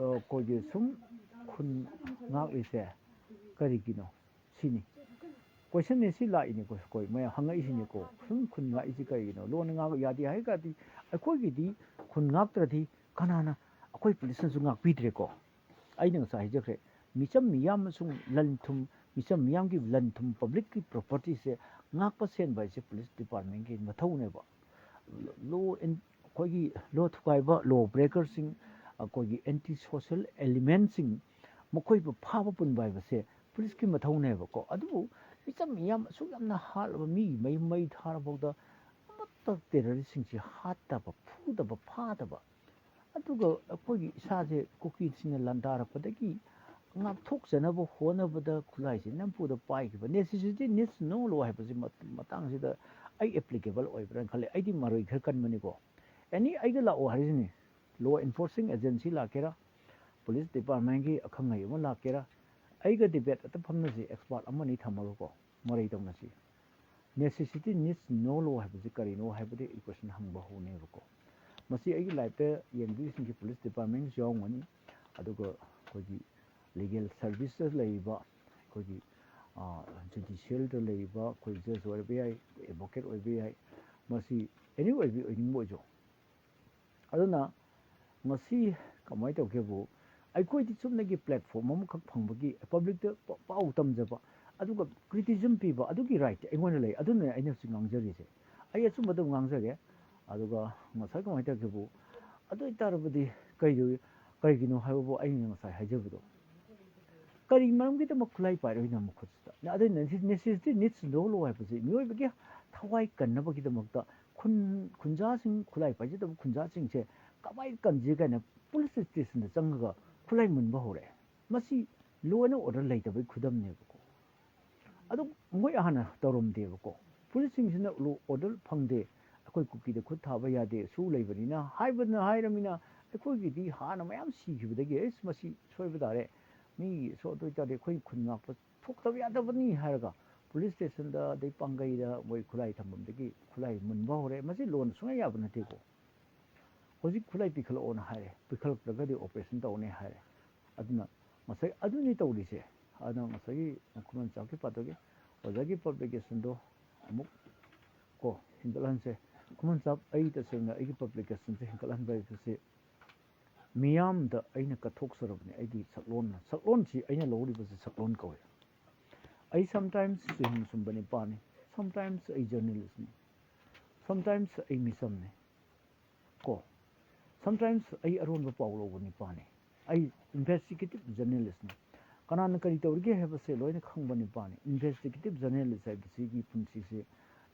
ꯑ, ꯑꯩꯈꯣꯏꯒꯤ ꯁꯨꯝ ꯈꯨꯟ ꯉꯥꯛꯂꯤꯁꯦ ꯀꯔꯤꯒꯤꯅꯣ ꯁꯤꯅꯤ꯫ ꯀꯣꯏꯁꯟꯅꯦ ꯁꯤ ꯂꯥꯛꯏꯅꯤꯀꯣ, ꯑꯩꯈꯣꯏ ꯃꯌꯥꯝ ꯍꯪꯉꯛꯏꯁꯤꯅꯤꯀꯣ꯫ ꯁꯨꯝ ꯈꯨꯟ ꯉꯥꯛꯏꯁꯤ ꯀꯔꯤꯒꯤꯅꯣ? ꯂꯣꯟ ꯉꯥꯛ ꯌꯥꯗꯦ ꯍꯥꯏ ꯇꯥꯔꯗꯤ ꯑꯩꯈꯣꯏꯒꯤꯗꯤ ꯈꯨꯟ ꯉꯥꯛꯇ꯭ꯔꯗꯤ ꯀꯅꯥꯅ, ꯑꯩꯈꯣꯏ ꯄꯨꯂꯤꯁꯅꯁꯨ ꯉꯥꯛꯄꯤꯗ꯭ꯔꯦꯀꯣ꯫ ꯑꯩꯅ ꯉꯁꯥꯏ ꯍꯥꯏꯖꯈ꯭ꯔꯦ, ꯃꯤꯆꯝ ꯃꯤꯌꯥꯝ ꯑꯃꯁꯨꯡ ꯂꯟ ꯊꯨꯝ, ꯃꯤꯆꯝ ꯃꯤꯌꯥꯝꯒꯤ ꯂꯟ ꯊꯨꯝ, ꯄꯕ꯭ꯂꯤꯛꯀꯤ ꯄ꯭ꯔꯣꯄꯔꯇꯤꯁꯦ ꯉꯥꯛꯄ ꯁꯦꯟꯕ ꯍꯥꯏꯁꯦ ꯄꯨꯂꯤꯁ ꯗꯤꯄꯥꯔꯠꯃꯦꯟꯒꯤ ꯃꯊꯧꯅꯦꯕ꯫ ꯂꯣ ꯑꯦꯟ-, ꯑꯩꯈꯣꯏꯒꯤ ꯂꯣ ꯊꯨꯒꯥꯏꯕ, ꯂꯣ ꯕ꯭ꯔꯦꯀꯔꯁꯤꯡ, ꯑꯩꯈꯣꯏꯒꯤ ꯑꯦꯟꯇꯤ ꯁꯣꯁꯦꯜ ꯑꯦꯂꯤꯃꯦꯟꯁꯤꯡ, ꯃꯈꯣꯏꯕꯨ ꯐꯥꯕ ꯄꯨꯟꯕ ꯍꯥꯏꯕꯁꯦ ꯄꯨꯂꯤꯁꯀꯤ ꯃꯊꯧꯅꯦꯕꯀꯣ꯫ ꯑꯗꯨꯕꯨ ꯃꯤꯆꯝ ꯃꯤꯌꯥꯝ ꯑꯁꯨꯛ ꯌꯥꯝꯅ ꯍꯥꯠꯂꯕ, ꯃꯤ ꯃꯩ, ꯃꯩ ꯊꯥꯔꯐꯥꯎꯗ ꯑꯃꯠꯇ ꯇꯦꯔꯣꯔꯤꯁꯁꯤꯡꯁꯤ ꯍꯥꯠꯇꯕ, ꯐꯨꯗꯕ, ꯐꯥꯗꯕ, ꯑꯗꯨꯒ ꯑꯩꯈꯣꯏꯒꯤ ꯏꯁꯥꯁꯦ ꯀꯨꯀꯤꯁꯤꯡꯅ ꯂꯥꯟꯗꯥꯔꯛꯄꯗꯒꯤ ꯉꯥꯛꯊꯣꯛꯆꯅꯕ ꯍꯣꯠꯅꯕꯗ ꯈꯨꯠꯂꯥꯏꯁꯦ ꯅꯝꯐꯨꯗ ꯄꯥꯏꯈꯤꯕ꯫ Necessity needs no law ꯍꯥꯏꯕꯁꯤ ꯃꯠ-, ꯃꯇꯥꯡꯁꯤꯗ ꯑꯩ ꯑꯦꯄ꯭ꯂꯤꯀꯦꯕꯜ ꯑꯣꯏꯕ꯭ꯔꯥꯅ ꯈꯜꯂꯦ꯫ ꯑꯩꯗꯤ ꯃꯔꯩ ꯈꯔ ꯀꯟꯕꯅꯤꯀꯣ꯫ ꯑꯦꯅꯤ ꯑꯩꯒ ꯂꯥꯛꯑꯣ ꯍꯥꯏꯔꯤꯁꯤꯅꯤ꯫ Law enforcing agency ꯂꯥꯛꯀꯦꯔꯥ, ꯄꯨꯂꯤꯁ ꯗꯤꯄꯥꯔꯠꯃꯦꯟꯒꯤ ꯑꯈꯪ ꯑꯍꯩ ꯑꯃ ꯂꯥꯛꯀꯦꯔꯥ, ꯑꯩꯒ ꯗꯤꯕꯦꯠ ꯑꯇ ꯐꯝꯅꯁꯤ, ꯑꯦꯛꯁꯄꯥꯔꯠ ꯑꯃꯅꯤ ꯊꯝꯃꯒꯀꯣ, ꯃꯔꯩ ꯇꯧꯅꯁꯤ꯫ Necessity needs no law ꯍꯥꯏꯕꯁꯤ ꯀꯔꯤꯅꯣ ꯍꯥꯏꯕꯗꯤ ꯑꯩ ꯀꯣꯏꯁꯟ ꯍꯪꯕ ꯍꯧꯅꯦꯕꯀꯣ꯫ ꯃꯁꯤ ꯑꯩꯒꯤ ꯂꯥꯏꯐꯇ ꯌꯦꯡꯕꯤꯔꯤꯁꯤꯡꯁꯤ ꯄꯨꯂꯤꯁ ꯗꯤꯄꯥꯔꯠꯃꯦꯟꯒꯤꯁꯨ ꯌꯥꯎꯔꯝꯒꯅꯤ, ꯑꯗꯨꯒ ꯑꯩꯈꯣꯏꯒꯤ ꯂꯤꯒꯦꯜ ꯁꯔꯚꯤꯁꯇ ꯂꯩꯔꯤꯕ, ꯑꯩꯈꯣꯏꯒꯤ, ꯑ, ꯖꯨꯗꯤꯁꯤꯌꯦꯜꯗ ꯂꯩꯔꯤꯕ, ꯑꯩꯈꯣꯏ ꯖꯖ ꯑꯣꯏꯔꯕ ꯌꯥꯏ, ꯑꯦꯗꯚꯣꯀꯦꯠ ꯑꯣꯏꯕ ꯌꯥꯏ, ꯃꯁꯤ ꯑꯦꯅꯤ ꯑꯣꯏꯕꯤ-, ꯑꯣꯏꯅꯤꯡꯕ ꯑꯣꯏꯖꯧ꯫ ꯑꯗꯨꯅ ꯉꯁꯤ ꯀꯃꯥꯏꯅ ꯇꯧꯒꯦꯕꯨ, ꯑꯩꯈꯣꯏꯗꯤ ꯆꯨꯝꯅꯒꯤ ꯄ꯭ꯂꯦꯠꯐꯣꯝ ꯑꯃꯈꯛ ꯐꯪꯕꯒꯤ ꯄꯕ꯭ꯂꯤꯛꯇ ꯄ-, ꯄꯥꯎ ꯇꯝꯖꯕ, ꯑꯗꯨꯒ ꯀ꯭ꯔꯤꯇꯤꯖꯝ ꯄꯤꯕ, ꯑꯗꯨꯒꯤ ꯔꯥꯏꯠꯇꯤ ꯑꯩꯉꯣꯟꯗ ꯂꯩ꯫ ꯑꯗꯨꯅꯅꯦ ꯑꯩꯅ ꯍꯧꯖꯤꯛ ꯉꯥꯡꯖꯔꯤꯁꯦ꯫ ꯑꯩ ꯑꯆꯨꯝꯕ ꯑꯗꯨꯝ ꯉꯥꯡꯖꯒꯦ꯫ ꯑꯗꯨꯒ ꯉꯁꯥꯏ ꯀꯃꯥꯏꯅ ꯇꯧꯒꯦꯕꯨ, ꯑꯗꯨ ꯑꯣꯏꯇꯥꯔꯕꯗꯤ ꯀꯩꯗꯧ-, ꯀꯩꯒꯤꯅꯣ ꯍꯥꯏꯕꯕꯨ ꯑꯩꯅ ꯉꯁꯥꯏ ꯍꯥꯏꯖꯕꯗꯣ, ꯀꯔꯤ ꯃꯔꯝꯒꯤꯗꯃꯛ ꯈꯨꯠꯂꯥꯏ ꯄꯥꯏꯔꯛꯏꯅꯣ ꯃꯈꯨꯠꯁꯤꯗ? ꯑꯗꯨ necessity needs no law ꯍꯥꯏꯕꯁꯤ ꯃꯤꯑꯣꯏꯕꯒꯤ ꯊꯋꯥꯏ ꯀꯟꯅꯕꯒꯤꯗꯃꯛꯇ ꯈꯨꯟ-, ꯈꯨꯟꯖꯥꯁꯤꯡ, ꯈꯨꯠꯂꯥꯏ ꯄꯥꯏꯖꯗꯕ ꯈꯨꯟꯖꯥꯁꯤꯡꯁꯦ ꯀꯃꯥꯏꯅ ꯀꯟꯁꯤ ꯀꯥꯏꯅ ꯄꯨꯂꯤꯁ ꯁ꯭ꯇꯦꯁꯟꯗ ꯆꯪꯉꯒ ꯈꯨꯠꯂꯥꯏ ꯃꯨꯟꯕ ꯍꯧꯔꯛꯑꯦ꯫ ꯃꯁꯤ ꯂꯣ ꯑꯦꯟ ꯑꯣꯔꯗꯔ ꯂꯩꯇꯕꯒꯤ ꯈꯨꯗꯝꯅꯦꯕꯀꯣ꯫ ꯑꯗꯨ ꯃꯣꯏ ꯍꯥꯟꯅ ꯇꯧꯔꯝꯗꯦꯕꯀꯣ꯫ ꯄꯨꯂꯤꯁꯁꯤꯡꯁꯤꯅ ꯂꯣ ꯑꯣꯔꯗꯔ ꯐꯪꯗꯦ, ꯑꯩꯈꯣꯏ ꯀꯨꯀꯤꯗ ꯈꯨꯠ ꯊꯥꯕ ꯌꯥꯗꯦ, ꯁꯨ ꯂꯩꯕꯅꯤꯅ ꯍꯥꯏꯕꯅ ꯍꯥꯏꯔꯃꯤꯅ ꯑꯩꯈꯣꯏꯒꯤꯗꯤ ꯍꯥꯟꯅ ꯃꯌꯥꯝ ꯁꯤꯈꯤꯕꯗꯒꯤ ꯑꯩꯁ ꯃꯁꯤ ꯁꯣꯏꯕ ꯇꯥꯔꯦ, ꯃꯤ ꯁꯣ ꯑꯗꯨ ꯑꯣꯏꯇꯥꯔꯗꯤ ꯑꯩꯈꯣꯏ ꯈꯨꯟ ꯉꯥꯛꯄ ꯊꯣꯛꯇꯕ ꯌꯥꯗꯕꯅꯤ ꯍꯥꯏꯔꯒ ꯄꯨꯂꯤꯁ ꯁ꯭ꯇꯦꯁꯟꯗ ꯑꯗꯩ ꯄꯥꯡꯒꯩꯗ ꯃꯣꯏ ꯈꯨꯠꯂꯥꯏ ꯊꯝꯐꯝꯗꯒꯤ ꯈꯨꯠꯂꯥꯏ ꯃꯨꯟꯕ ꯍꯧꯔꯦ꯫ ꯃꯁꯤ ꯂꯣꯟ ꯁꯨꯡꯌꯥ ꯌꯥꯕ ꯅꯠꯇꯦꯀꯣ꯫ ꯍꯧꯖꯤꯛ ꯈꯨꯠꯂꯥꯏ ꯄꯤꯈꯠꯂꯛꯑꯣꯅ ꯍꯥꯏꯔꯦ, ꯄꯤꯈꯠꯂꯛꯇ꯭ꯔꯒꯗꯤ ꯑꯣꯄꯔꯦꯁꯟ ꯇꯧꯅꯤ ꯍꯥꯏꯔꯦ꯫ ꯑꯗꯨꯅ ꯉꯁꯥꯏ ꯑꯗꯨꯅꯤ ꯇꯧꯔꯤꯁꯦ꯫ ꯑꯗꯣ ꯉꯁꯥꯏꯒꯤ ꯈꯨꯃꯟ ꯆꯥꯛꯀꯤ ꯄꯥꯠꯇꯨꯒꯤ ꯑꯣꯖꯥꯒꯤ ꯄꯕ꯭ꯂꯤꯀꯦꯁꯟꯗꯣ ꯑꯃꯨꯛ ꯀꯣ ꯍꯦꯟꯒꯠꯍꯟꯁꯦ꯫ ꯈꯨꯃꯟ ꯆꯥꯛ, ꯑꯩ ꯇꯁꯦꯡꯅ ꯑꯩꯒꯤ ꯄꯕ꯭ꯂꯤꯀꯦꯁꯟꯁꯦ ꯍꯦꯟꯒꯠꯍꯟꯕ ꯍꯥꯏꯕꯁꯤ ꯃꯤꯌꯥꯝꯗ ꯑꯩꯅ ꯀꯠꯊꯣꯛꯆꯔꯕꯅꯤ꯫ ꯑꯩꯒꯤ ꯁꯛꯂꯣꯟꯅ, ꯁꯛꯂꯣꯟꯁꯤ ꯑꯩꯅ ꯂꯧꯔꯤꯕꯁꯤ ꯁꯛꯂꯣꯟ ꯀꯧꯏ꯫ ꯑꯩ ꯁꯝꯇꯥꯏꯝꯁ ꯆꯨꯍꯤꯡ ꯁꯨꯝꯕ ꯅꯤꯄꯥꯅꯤ, ꯁꯝꯇꯥꯏꯝꯁ ꯑꯩ ꯖꯔꯅꯦꯂꯤꯁꯅꯤ, ꯁꯝꯇꯥꯏꯝꯁ ꯑꯩ ꯃꯤꯆꯝꯅꯤ ꯀꯣ꯫ ꯁꯝꯇꯥꯏꯝꯁ ꯑꯩ ꯑꯔꯣꯟꯕ ꯄꯥꯎ ꯂꯧꯕ ꯅꯤꯄꯥꯅꯤ꯫ ꯑꯩ ꯏꯟꯚꯦꯁꯇꯤꯒꯦꯇꯤꯞ ꯖꯔꯅꯦꯂꯤꯁꯅꯤ꯫ ꯀꯅꯥꯅ ꯀꯔꯤ ꯇꯧꯔꯤꯒꯦ ꯍꯥꯏꯕꯁꯦ ꯂꯣꯏꯅ ꯈꯪꯕ ꯅꯤꯄꯥꯅꯤ꯫ ꯏꯟꯚꯦꯁꯇꯤꯒꯦꯇꯤꯞ ꯖꯔꯅꯦꯂꯤꯁ ꯍꯥꯏꯕꯁꯤꯒꯤ ꯄꯨꯟꯁꯤꯁꯦ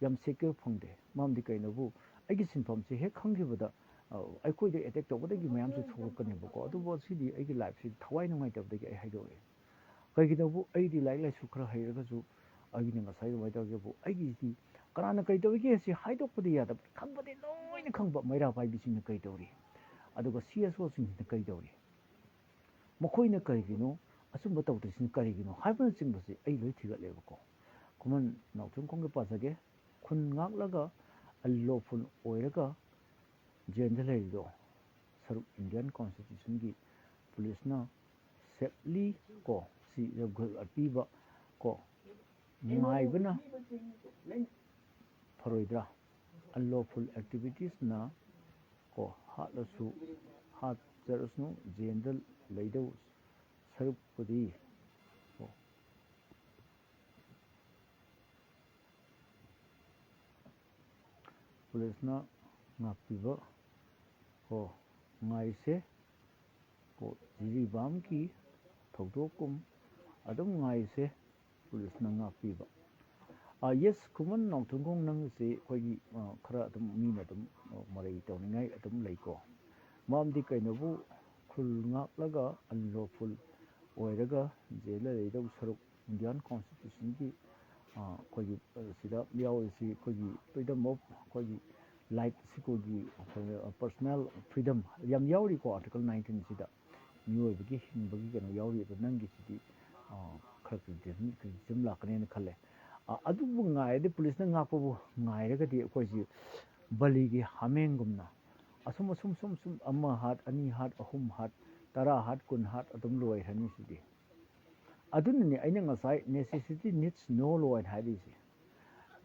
ꯌꯥꯝ ꯁꯦꯀ꯭ꯌꯣꯔ ꯐꯪꯗꯦ꯫ ꯃꯔꯝꯗꯤ ꯀꯩꯅꯣꯕꯨ ꯑꯩꯒꯤ ꯁꯤꯟꯐꯝꯁꯦ ꯍꯦꯛ ꯈꯪꯈꯤꯕꯗ, ꯑ, ꯑꯩꯈꯣꯏꯗ ꯑꯦꯇꯦꯛ ꯇꯧꯕꯗꯒꯤ ꯃꯌꯥꯝꯁꯨ ꯊꯣꯛꯂꯛꯀꯅꯦꯕꯀꯣ꯫ ꯑꯗꯨꯕꯨ ꯁꯤꯗꯤ ꯑꯩꯒꯤ ꯂꯥꯏꯐꯁꯤ ꯊꯋꯥꯏ ꯅꯨꯡꯉꯥꯏꯇꯕꯗꯒꯤ ꯑꯩ ꯍꯥꯏꯗꯣꯛꯑꯦ꯫ ꯀꯩꯒꯤꯅꯣꯕꯨ ꯑꯩꯗꯤ ꯂꯥꯏꯔꯤꯛ ꯂꯥꯏꯁꯨ ꯈꯔ ꯍꯩꯔꯒꯁꯨ ꯑꯩꯒꯤꯅ ꯉꯁꯥꯏ ꯑꯗꯨꯃꯥꯏꯅ ꯇꯧꯔꯒꯦꯕꯨ ꯑꯩꯒꯤꯗꯤ ꯀꯅꯥꯅ ꯀꯔꯤ ꯇꯧꯔꯤꯒꯦ ꯍꯥꯏꯁꯤ ꯍꯥꯏꯗꯣꯛꯄꯗꯤ ꯌꯥꯗꯕ, ꯈꯪꯕꯗꯤ ꯂꯣꯏꯅ ꯈꯪꯕ ꯃꯩꯔꯥ ꯄꯥꯏꯕꯤꯁꯤꯡꯅ ꯀꯔꯤ ꯇꯧꯔꯤ, ꯑꯗꯨꯒ ꯁꯤ ꯑꯦꯁ ꯑꯣꯁꯤꯡꯁꯤꯅ ꯀꯔꯤ ꯇꯧꯔꯤ, ꯃꯈꯣꯏꯅ ꯀꯔꯤꯒꯤꯅꯣ ꯑꯆꯨꯝꯕ ꯇꯧꯗ꯭ꯔꯤꯁꯤꯅ ꯀꯔꯤꯒꯤꯅꯣ ꯍꯥꯏꯕꯅꯆꯤꯡꯕꯁꯤ ꯑꯩ ꯂꯣꯏ ꯊꯤꯒꯠꯂꯦꯕꯀꯣ꯫ ꯈꯨꯃꯟ ꯅꯥꯎꯊꯣꯡꯈꯣꯡꯒꯤ ꯄꯥꯖꯒꯦ꯫ ꯈꯨꯟ ꯉꯥꯛꯂꯒ unlawful ꯑꯣꯏꯔꯒ ꯖꯦꯜꯗ ꯂꯩꯔꯤꯗꯣ ꯁꯔꯨꯛ ꯏꯟꯗꯤꯌꯥꯟ ꯀꯣꯟꯁꯇꯤꯇ꯭ꯌꯨꯁꯟꯒꯤ ꯄꯨꯂꯤꯁꯅ ꯁꯦꯞꯂꯤ ꯀꯣ ꯁꯤ ꯔꯦꯞꯒꯜ ꯑꯄꯤꯕ ꯀꯣ ꯉꯥꯏꯕꯅ ꯐꯔꯣꯏꯗ꯭ꯔꯥ? Unlawful activitiesꯅ ꯀꯣ ꯍꯥꯠꯂꯁꯨ ꯍꯥꯠꯆꯔꯁꯅꯨ, ꯖꯦꯜꯗ ꯂꯩꯗꯧ ꯁꯔꯨꯛꯄꯨꯗꯤ ꯀꯣ ꯄꯨꯂꯤꯁꯅ ꯉꯥꯛꯄꯤꯕ ꯀꯣ ꯉꯥꯏꯁꯦ ꯀꯣ ꯖꯤꯔꯤꯕꯥꯝꯒꯤ ꯊꯧꯗꯣꯛꯀꯨꯝ ꯑꯗꯨꯝ ꯉꯥꯏꯁꯦ ꯄꯨꯂꯤꯁꯅ ꯉꯥꯛꯄꯤꯕ꯫ ꯑꯥ, ꯌꯦꯁ, ꯈꯨꯃꯟ ꯅꯣꯡꯊꯣꯡꯈꯣꯡ ꯅꯪꯁꯤ ꯑꯩꯈꯣꯏꯒꯤ, ꯑꯥ, ꯈꯔ ꯑꯗꯨꯝ ꯃꯤꯅ ꯑꯗꯨꯝ, ꯑꯥ, ꯃꯔꯩ ꯇꯧꯅꯤꯡꯉꯥꯏ ꯑꯗꯨꯝ ꯂꯩꯀꯣ꯫ ꯃꯔꯝꯗꯤ ꯀꯩꯅꯣꯕꯨ ꯈꯨꯜ ꯉꯥꯛꯂꯒ unlawful ꯑꯣꯏꯔꯒ ꯖꯦꯜꯗ ꯂꯩꯗꯧ ꯁꯔꯨꯛ, ꯏꯟꯗꯤꯌꯥꯟ ꯀꯣꯟꯁꯇꯤꯇ꯭ꯌꯨꯁꯟꯒꯤ ꯑꯩꯈꯣꯏꯒꯤ ꯁꯤꯗ ꯌꯥꯎꯔꯤꯁꯤ ꯑꯩꯈꯣꯏꯒꯤ ꯐ꯭ꯔꯤꯗꯝ ꯑꯣꯐ ꯑꯩꯈꯣꯏꯒꯤ ꯂꯥꯏꯐꯁꯤ, ꯑꯩꯈꯣꯏꯒꯤ ꯄꯔꯁꯣꯅꯦꯜ ꯐ꯭ꯔꯤꯗꯝ ꯌꯥꯝ ꯌꯥꯎꯔꯤꯀꯣ ꯑꯥꯔꯇꯤꯀꯜ ꯅꯥꯏꯟꯇꯤꯟꯁꯤꯗ꯫ ꯃꯤꯑꯣꯏꯕꯒꯤ ꯍꯤꯡꯕꯒꯤ ꯀꯩꯅꯣ ꯌꯥꯎꯔꯤ꯫ ꯑꯗꯣ ꯅꯪꯒꯤꯁꯤꯗꯤ ꯈꯔ ꯀ꯭ꯔꯤꯇꯤꯁꯤꯖꯝ ꯂꯥꯛꯀꯅꯦꯅ ꯈꯜꯂꯦ꯫ ꯑꯗꯨꯕꯨ ꯉꯥꯏꯔꯗꯤ, ꯄꯨꯂꯤꯁꯅ ꯉꯥꯛꯄꯕꯨ ꯉꯥꯏꯔꯒꯗꯤ ꯑꯩꯈꯣꯏꯁꯤ ꯕꯂꯤꯒꯤ ꯍꯥꯃꯦꯡꯒꯨꯝꯅ ꯑꯁꯨꯝ ꯑꯁꯨꯝ ꯁꯨꯝ ꯁꯨꯝ ꯑꯃ ꯍꯥꯠ, ꯑꯅꯤ ꯍꯥꯠ, ꯑꯍꯨꯝ ꯍꯥꯠ, ꯇꯔꯥ ꯍꯥꯠ, ꯀꯨꯟ ꯍꯥꯠ ꯑꯗꯨꯝ ꯂꯣꯏꯈ꯭ꯔꯅꯤ ꯁꯤꯗꯤ꯫ ꯑꯗꯨꯅꯅꯦ ꯑꯩꯅ ꯉꯁꯥꯏ necessity needs no law ꯍꯥꯏꯅ ꯍꯥꯏꯔꯤꯁꯦ꯫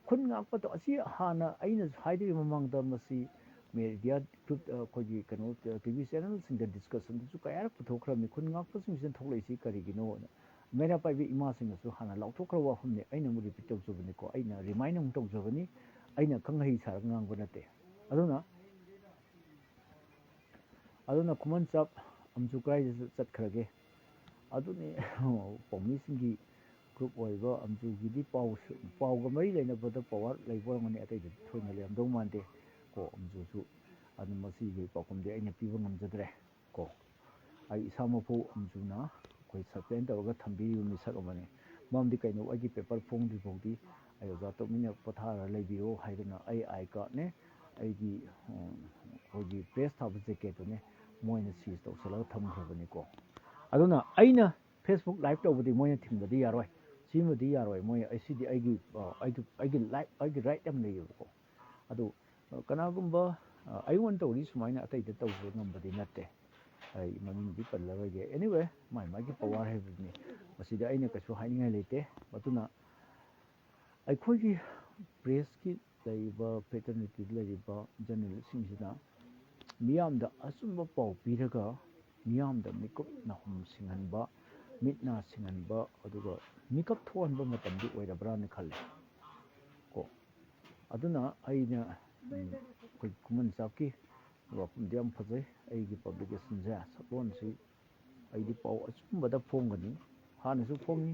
ꯈꯨꯟ ꯉꯥꯛꯄꯗꯣ ꯑꯁꯤ ꯍꯥꯟꯅ ꯑꯩꯅꯁꯨ ꯍꯥꯏꯗ꯭ꯔꯤ ꯃꯃꯥꯡꯗ, ꯃꯁꯤ ꯃꯦꯗꯤꯌꯥ ꯒ꯭ꯔꯨꯞ, ꯑꯩꯈꯣꯏꯒꯤ ꯀꯩꯅꯣ, ꯇꯤ ꯚꯤ ꯆꯦꯅꯦꯜꯁꯤꯡꯗ ꯗꯤꯁꯀꯁꯟꯗꯁꯨ ꯀꯌꯥꯔꯛ ꯄꯨꯊꯣꯛꯈ꯭ꯔꯕꯅꯤ, ꯈꯨꯟ ꯉꯥꯛꯄꯁꯤꯡꯁꯤꯅ ꯊꯣꯛꯂꯛꯏꯁꯤ ꯀꯔꯤꯒꯤꯅꯣꯅ꯫ ꯃꯩꯔꯥ ꯄꯥꯏꯕꯤ ꯏꯃꯥꯁꯤꯡꯅꯁꯨ ꯍꯥꯟꯅ ꯂꯥꯎꯊꯣꯛꯈ꯭ꯔꯕ ꯋꯥꯐꯝꯅꯤ, ꯑꯩꯅ ꯑꯃꯨꯛ ꯔꯤꯄꯤꯠ ꯇꯧꯖꯕꯅꯤꯀꯣ, ꯑꯩꯅ ꯔꯤꯃꯥꯏꯟ ꯑꯃꯨꯛ ꯇꯧꯖꯕꯅꯤ꯫ ꯑꯩꯅ ꯈꯪꯍꯩ ꯁꯥꯔꯒ ꯉꯥꯡꯕ ꯅꯠꯇꯦ꯫ ꯑꯗꯨꯅ ꯑꯗꯨꯅ ꯈꯨꯃꯟ ꯆꯥꯞ ꯑꯝꯖꯨ ꯀꯗꯥꯏꯗ ꯆꯠꯈ꯭ꯔꯒꯦ? ꯑꯗꯨꯅꯤ ꯄꯥꯎꯃꯤꯁꯤꯡꯒꯤ ꯒ꯭ꯔꯨꯞ ꯑꯣꯏꯕ ꯑꯝꯖꯨꯒꯤꯗꯤ ꯄꯥꯎ, ꯄꯥꯎꯒ ꯃꯔꯤ ꯂꯩꯅꯕꯗ ꯄꯋꯥꯔ ꯂꯩꯕ ꯑꯣꯏꯔꯝꯒꯅꯤ, ꯑꯇꯩꯗꯗꯤ ꯊꯣꯏꯅ ꯂꯩꯔꯝꯗꯧ ꯃꯥꯟꯗꯦ ꯀꯣ ꯑꯝꯖꯨꯁꯨ꯫ ꯑꯗꯨ ꯃꯁꯤꯒꯤ ꯄꯥꯎꯈꯨꯝꯗꯤ ꯑꯩꯅ ꯄꯤꯕ ꯉꯝꯖꯗ꯭ꯔꯦ ꯀꯣ꯫ ꯑꯩ ꯏꯁꯥꯃꯛꯄꯨ ꯑꯝꯖꯨꯅ ꯑꯩꯈꯣꯏ ꯁꯁꯄꯦꯟ ꯇꯧꯔꯒ ꯊꯝꯕꯤꯔꯤꯕ ꯃꯤꯁꯛ ꯑꯃꯅꯤ꯫ ꯃꯔꯝꯗꯤ ꯀꯩꯅꯣ, ꯑꯩꯒꯤ ꯄꯦꯄꯔ ꯐꯣꯡꯗ꯭ꯔꯤ ꯐꯥꯎꯗꯤ ꯑꯩ ꯑꯣꯖꯥ ꯇꯨꯃꯤꯟꯅ ꯄꯣꯊꯥꯔ ꯂꯩꯕꯤꯔꯣ ꯍꯥꯏꯗꯅ ꯑꯩ ꯑꯥꯏ ꯀꯥꯔꯠꯅꯦ, ꯑꯩꯒꯤ, ꯎꯝ, ꯑꯩꯈꯣꯏꯒꯤ ꯄ꯭ꯔꯦꯁ ꯊꯥꯕ ꯖꯦꯀꯦꯠꯇꯨꯅꯦ ꯃꯣꯏꯅ ꯁꯤꯖ ꯇꯧꯁꯜꯂꯒ ꯊꯝꯈ꯭ꯔꯕꯅꯤꯀꯣ꯫ ꯑꯗꯨꯅ ꯑꯩꯅ ꯐꯦꯁꯕꯨꯛ ꯂꯥꯏꯚ ꯇꯧꯕꯗꯤ ꯃꯣꯏꯅ ꯊꯤꯡꯕꯗꯤ ꯌꯥꯔꯣꯏ, ꯁꯤꯃꯗꯤ ꯌꯥꯔꯣꯏ꯫ ꯃꯣꯏ, ꯑꯩ, ꯁꯤꯗꯤ ꯑꯩꯒꯤ, ꯑ, ꯑꯩꯒꯤ, ꯑꯩꯒꯤ ꯂꯥꯏꯐ, ꯑꯩꯒꯤ ꯔꯥꯏꯠ ꯌꯥꯝ ꯂꯩꯌꯦꯕꯀꯣ꯫ ꯑꯗꯨ, ꯑ, ꯀꯅꯥꯒꯨꯝꯕ, ꯑ, ꯑꯩꯉꯣꯟꯗ ꯇꯧꯔꯤ ꯁꯨꯃꯥꯏꯅ ꯑꯇꯩꯗ ꯇꯧꯕ ꯉꯝꯕꯗꯤ ꯅꯠꯇꯦ꯫ ꯑꯩ ꯃꯃꯤꯡꯗꯤ ꯄꯜꯂꯔꯣꯏꯒꯦ꯫ Anyway, ꯃꯥꯏ ꯃꯥꯒꯤ ꯄꯋꯥꯔ ꯍꯥꯏꯕꯗꯨꯅꯤ꯫ ꯃꯁꯤꯗ ꯑꯩꯅ ꯀꯩꯁꯨ ꯍꯥꯏꯅꯤꯡꯉꯥꯏ ꯂꯩꯇꯦ꯫ ꯑꯗꯨꯅ ꯑꯩꯈꯣꯏꯒꯤ ꯄ꯭ꯔꯦꯁꯀꯤ ꯂꯩꯔꯤꯕ, ꯐ꯭ꯔꯦꯇꯔꯅꯤꯇꯤꯗ ꯂꯩꯔꯤꯕ ꯖꯔꯅꯦꯂꯤꯁꯁꯤꯡꯁꯤꯅ ꯃꯤꯌꯥꯝꯗ ꯑꯆꯨꯝꯕ ꯄꯥꯎ ꯄꯤꯔꯒ ꯃꯤꯌꯥꯝꯗ ꯃꯤꯀꯨꯞ ꯅꯥꯍꯨꯝ ꯁꯤꯡꯍꯟꯕ, ꯃꯤꯠ ꯅꯥ ꯁꯤꯡꯍꯟꯕ, ꯑꯗꯨꯒ ꯃꯤꯀꯞ ꯊꯣꯛꯍꯟꯕ ꯃꯇꯝꯗꯤ ꯑꯣꯏꯔꯕ꯭ꯔꯥꯅ ꯈꯜꯂꯤ ꯀꯣ꯫ ꯑꯗꯨꯅ ꯑꯩꯅ, ꯎꯝ, ꯑꯩꯈꯣꯏ ꯈꯨꯃꯟ ꯆꯥꯞꯀꯤ ꯋꯥꯐꯝꯗꯤ ꯌꯥꯝ ꯐꯖꯩ꯫ ꯑꯩꯒꯤ ꯄꯕ꯭ꯂꯤꯀꯦꯁꯟꯁꯦ, ꯁꯛꯂꯣꯟꯁꯤ ꯑꯩꯗꯤ ꯄꯥꯎ ꯑꯆꯨꯝꯕꯗ ꯐꯣꯡꯒꯅꯤ, ꯍꯥꯟꯅꯁꯨ ꯐꯣꯡꯉꯤ꯫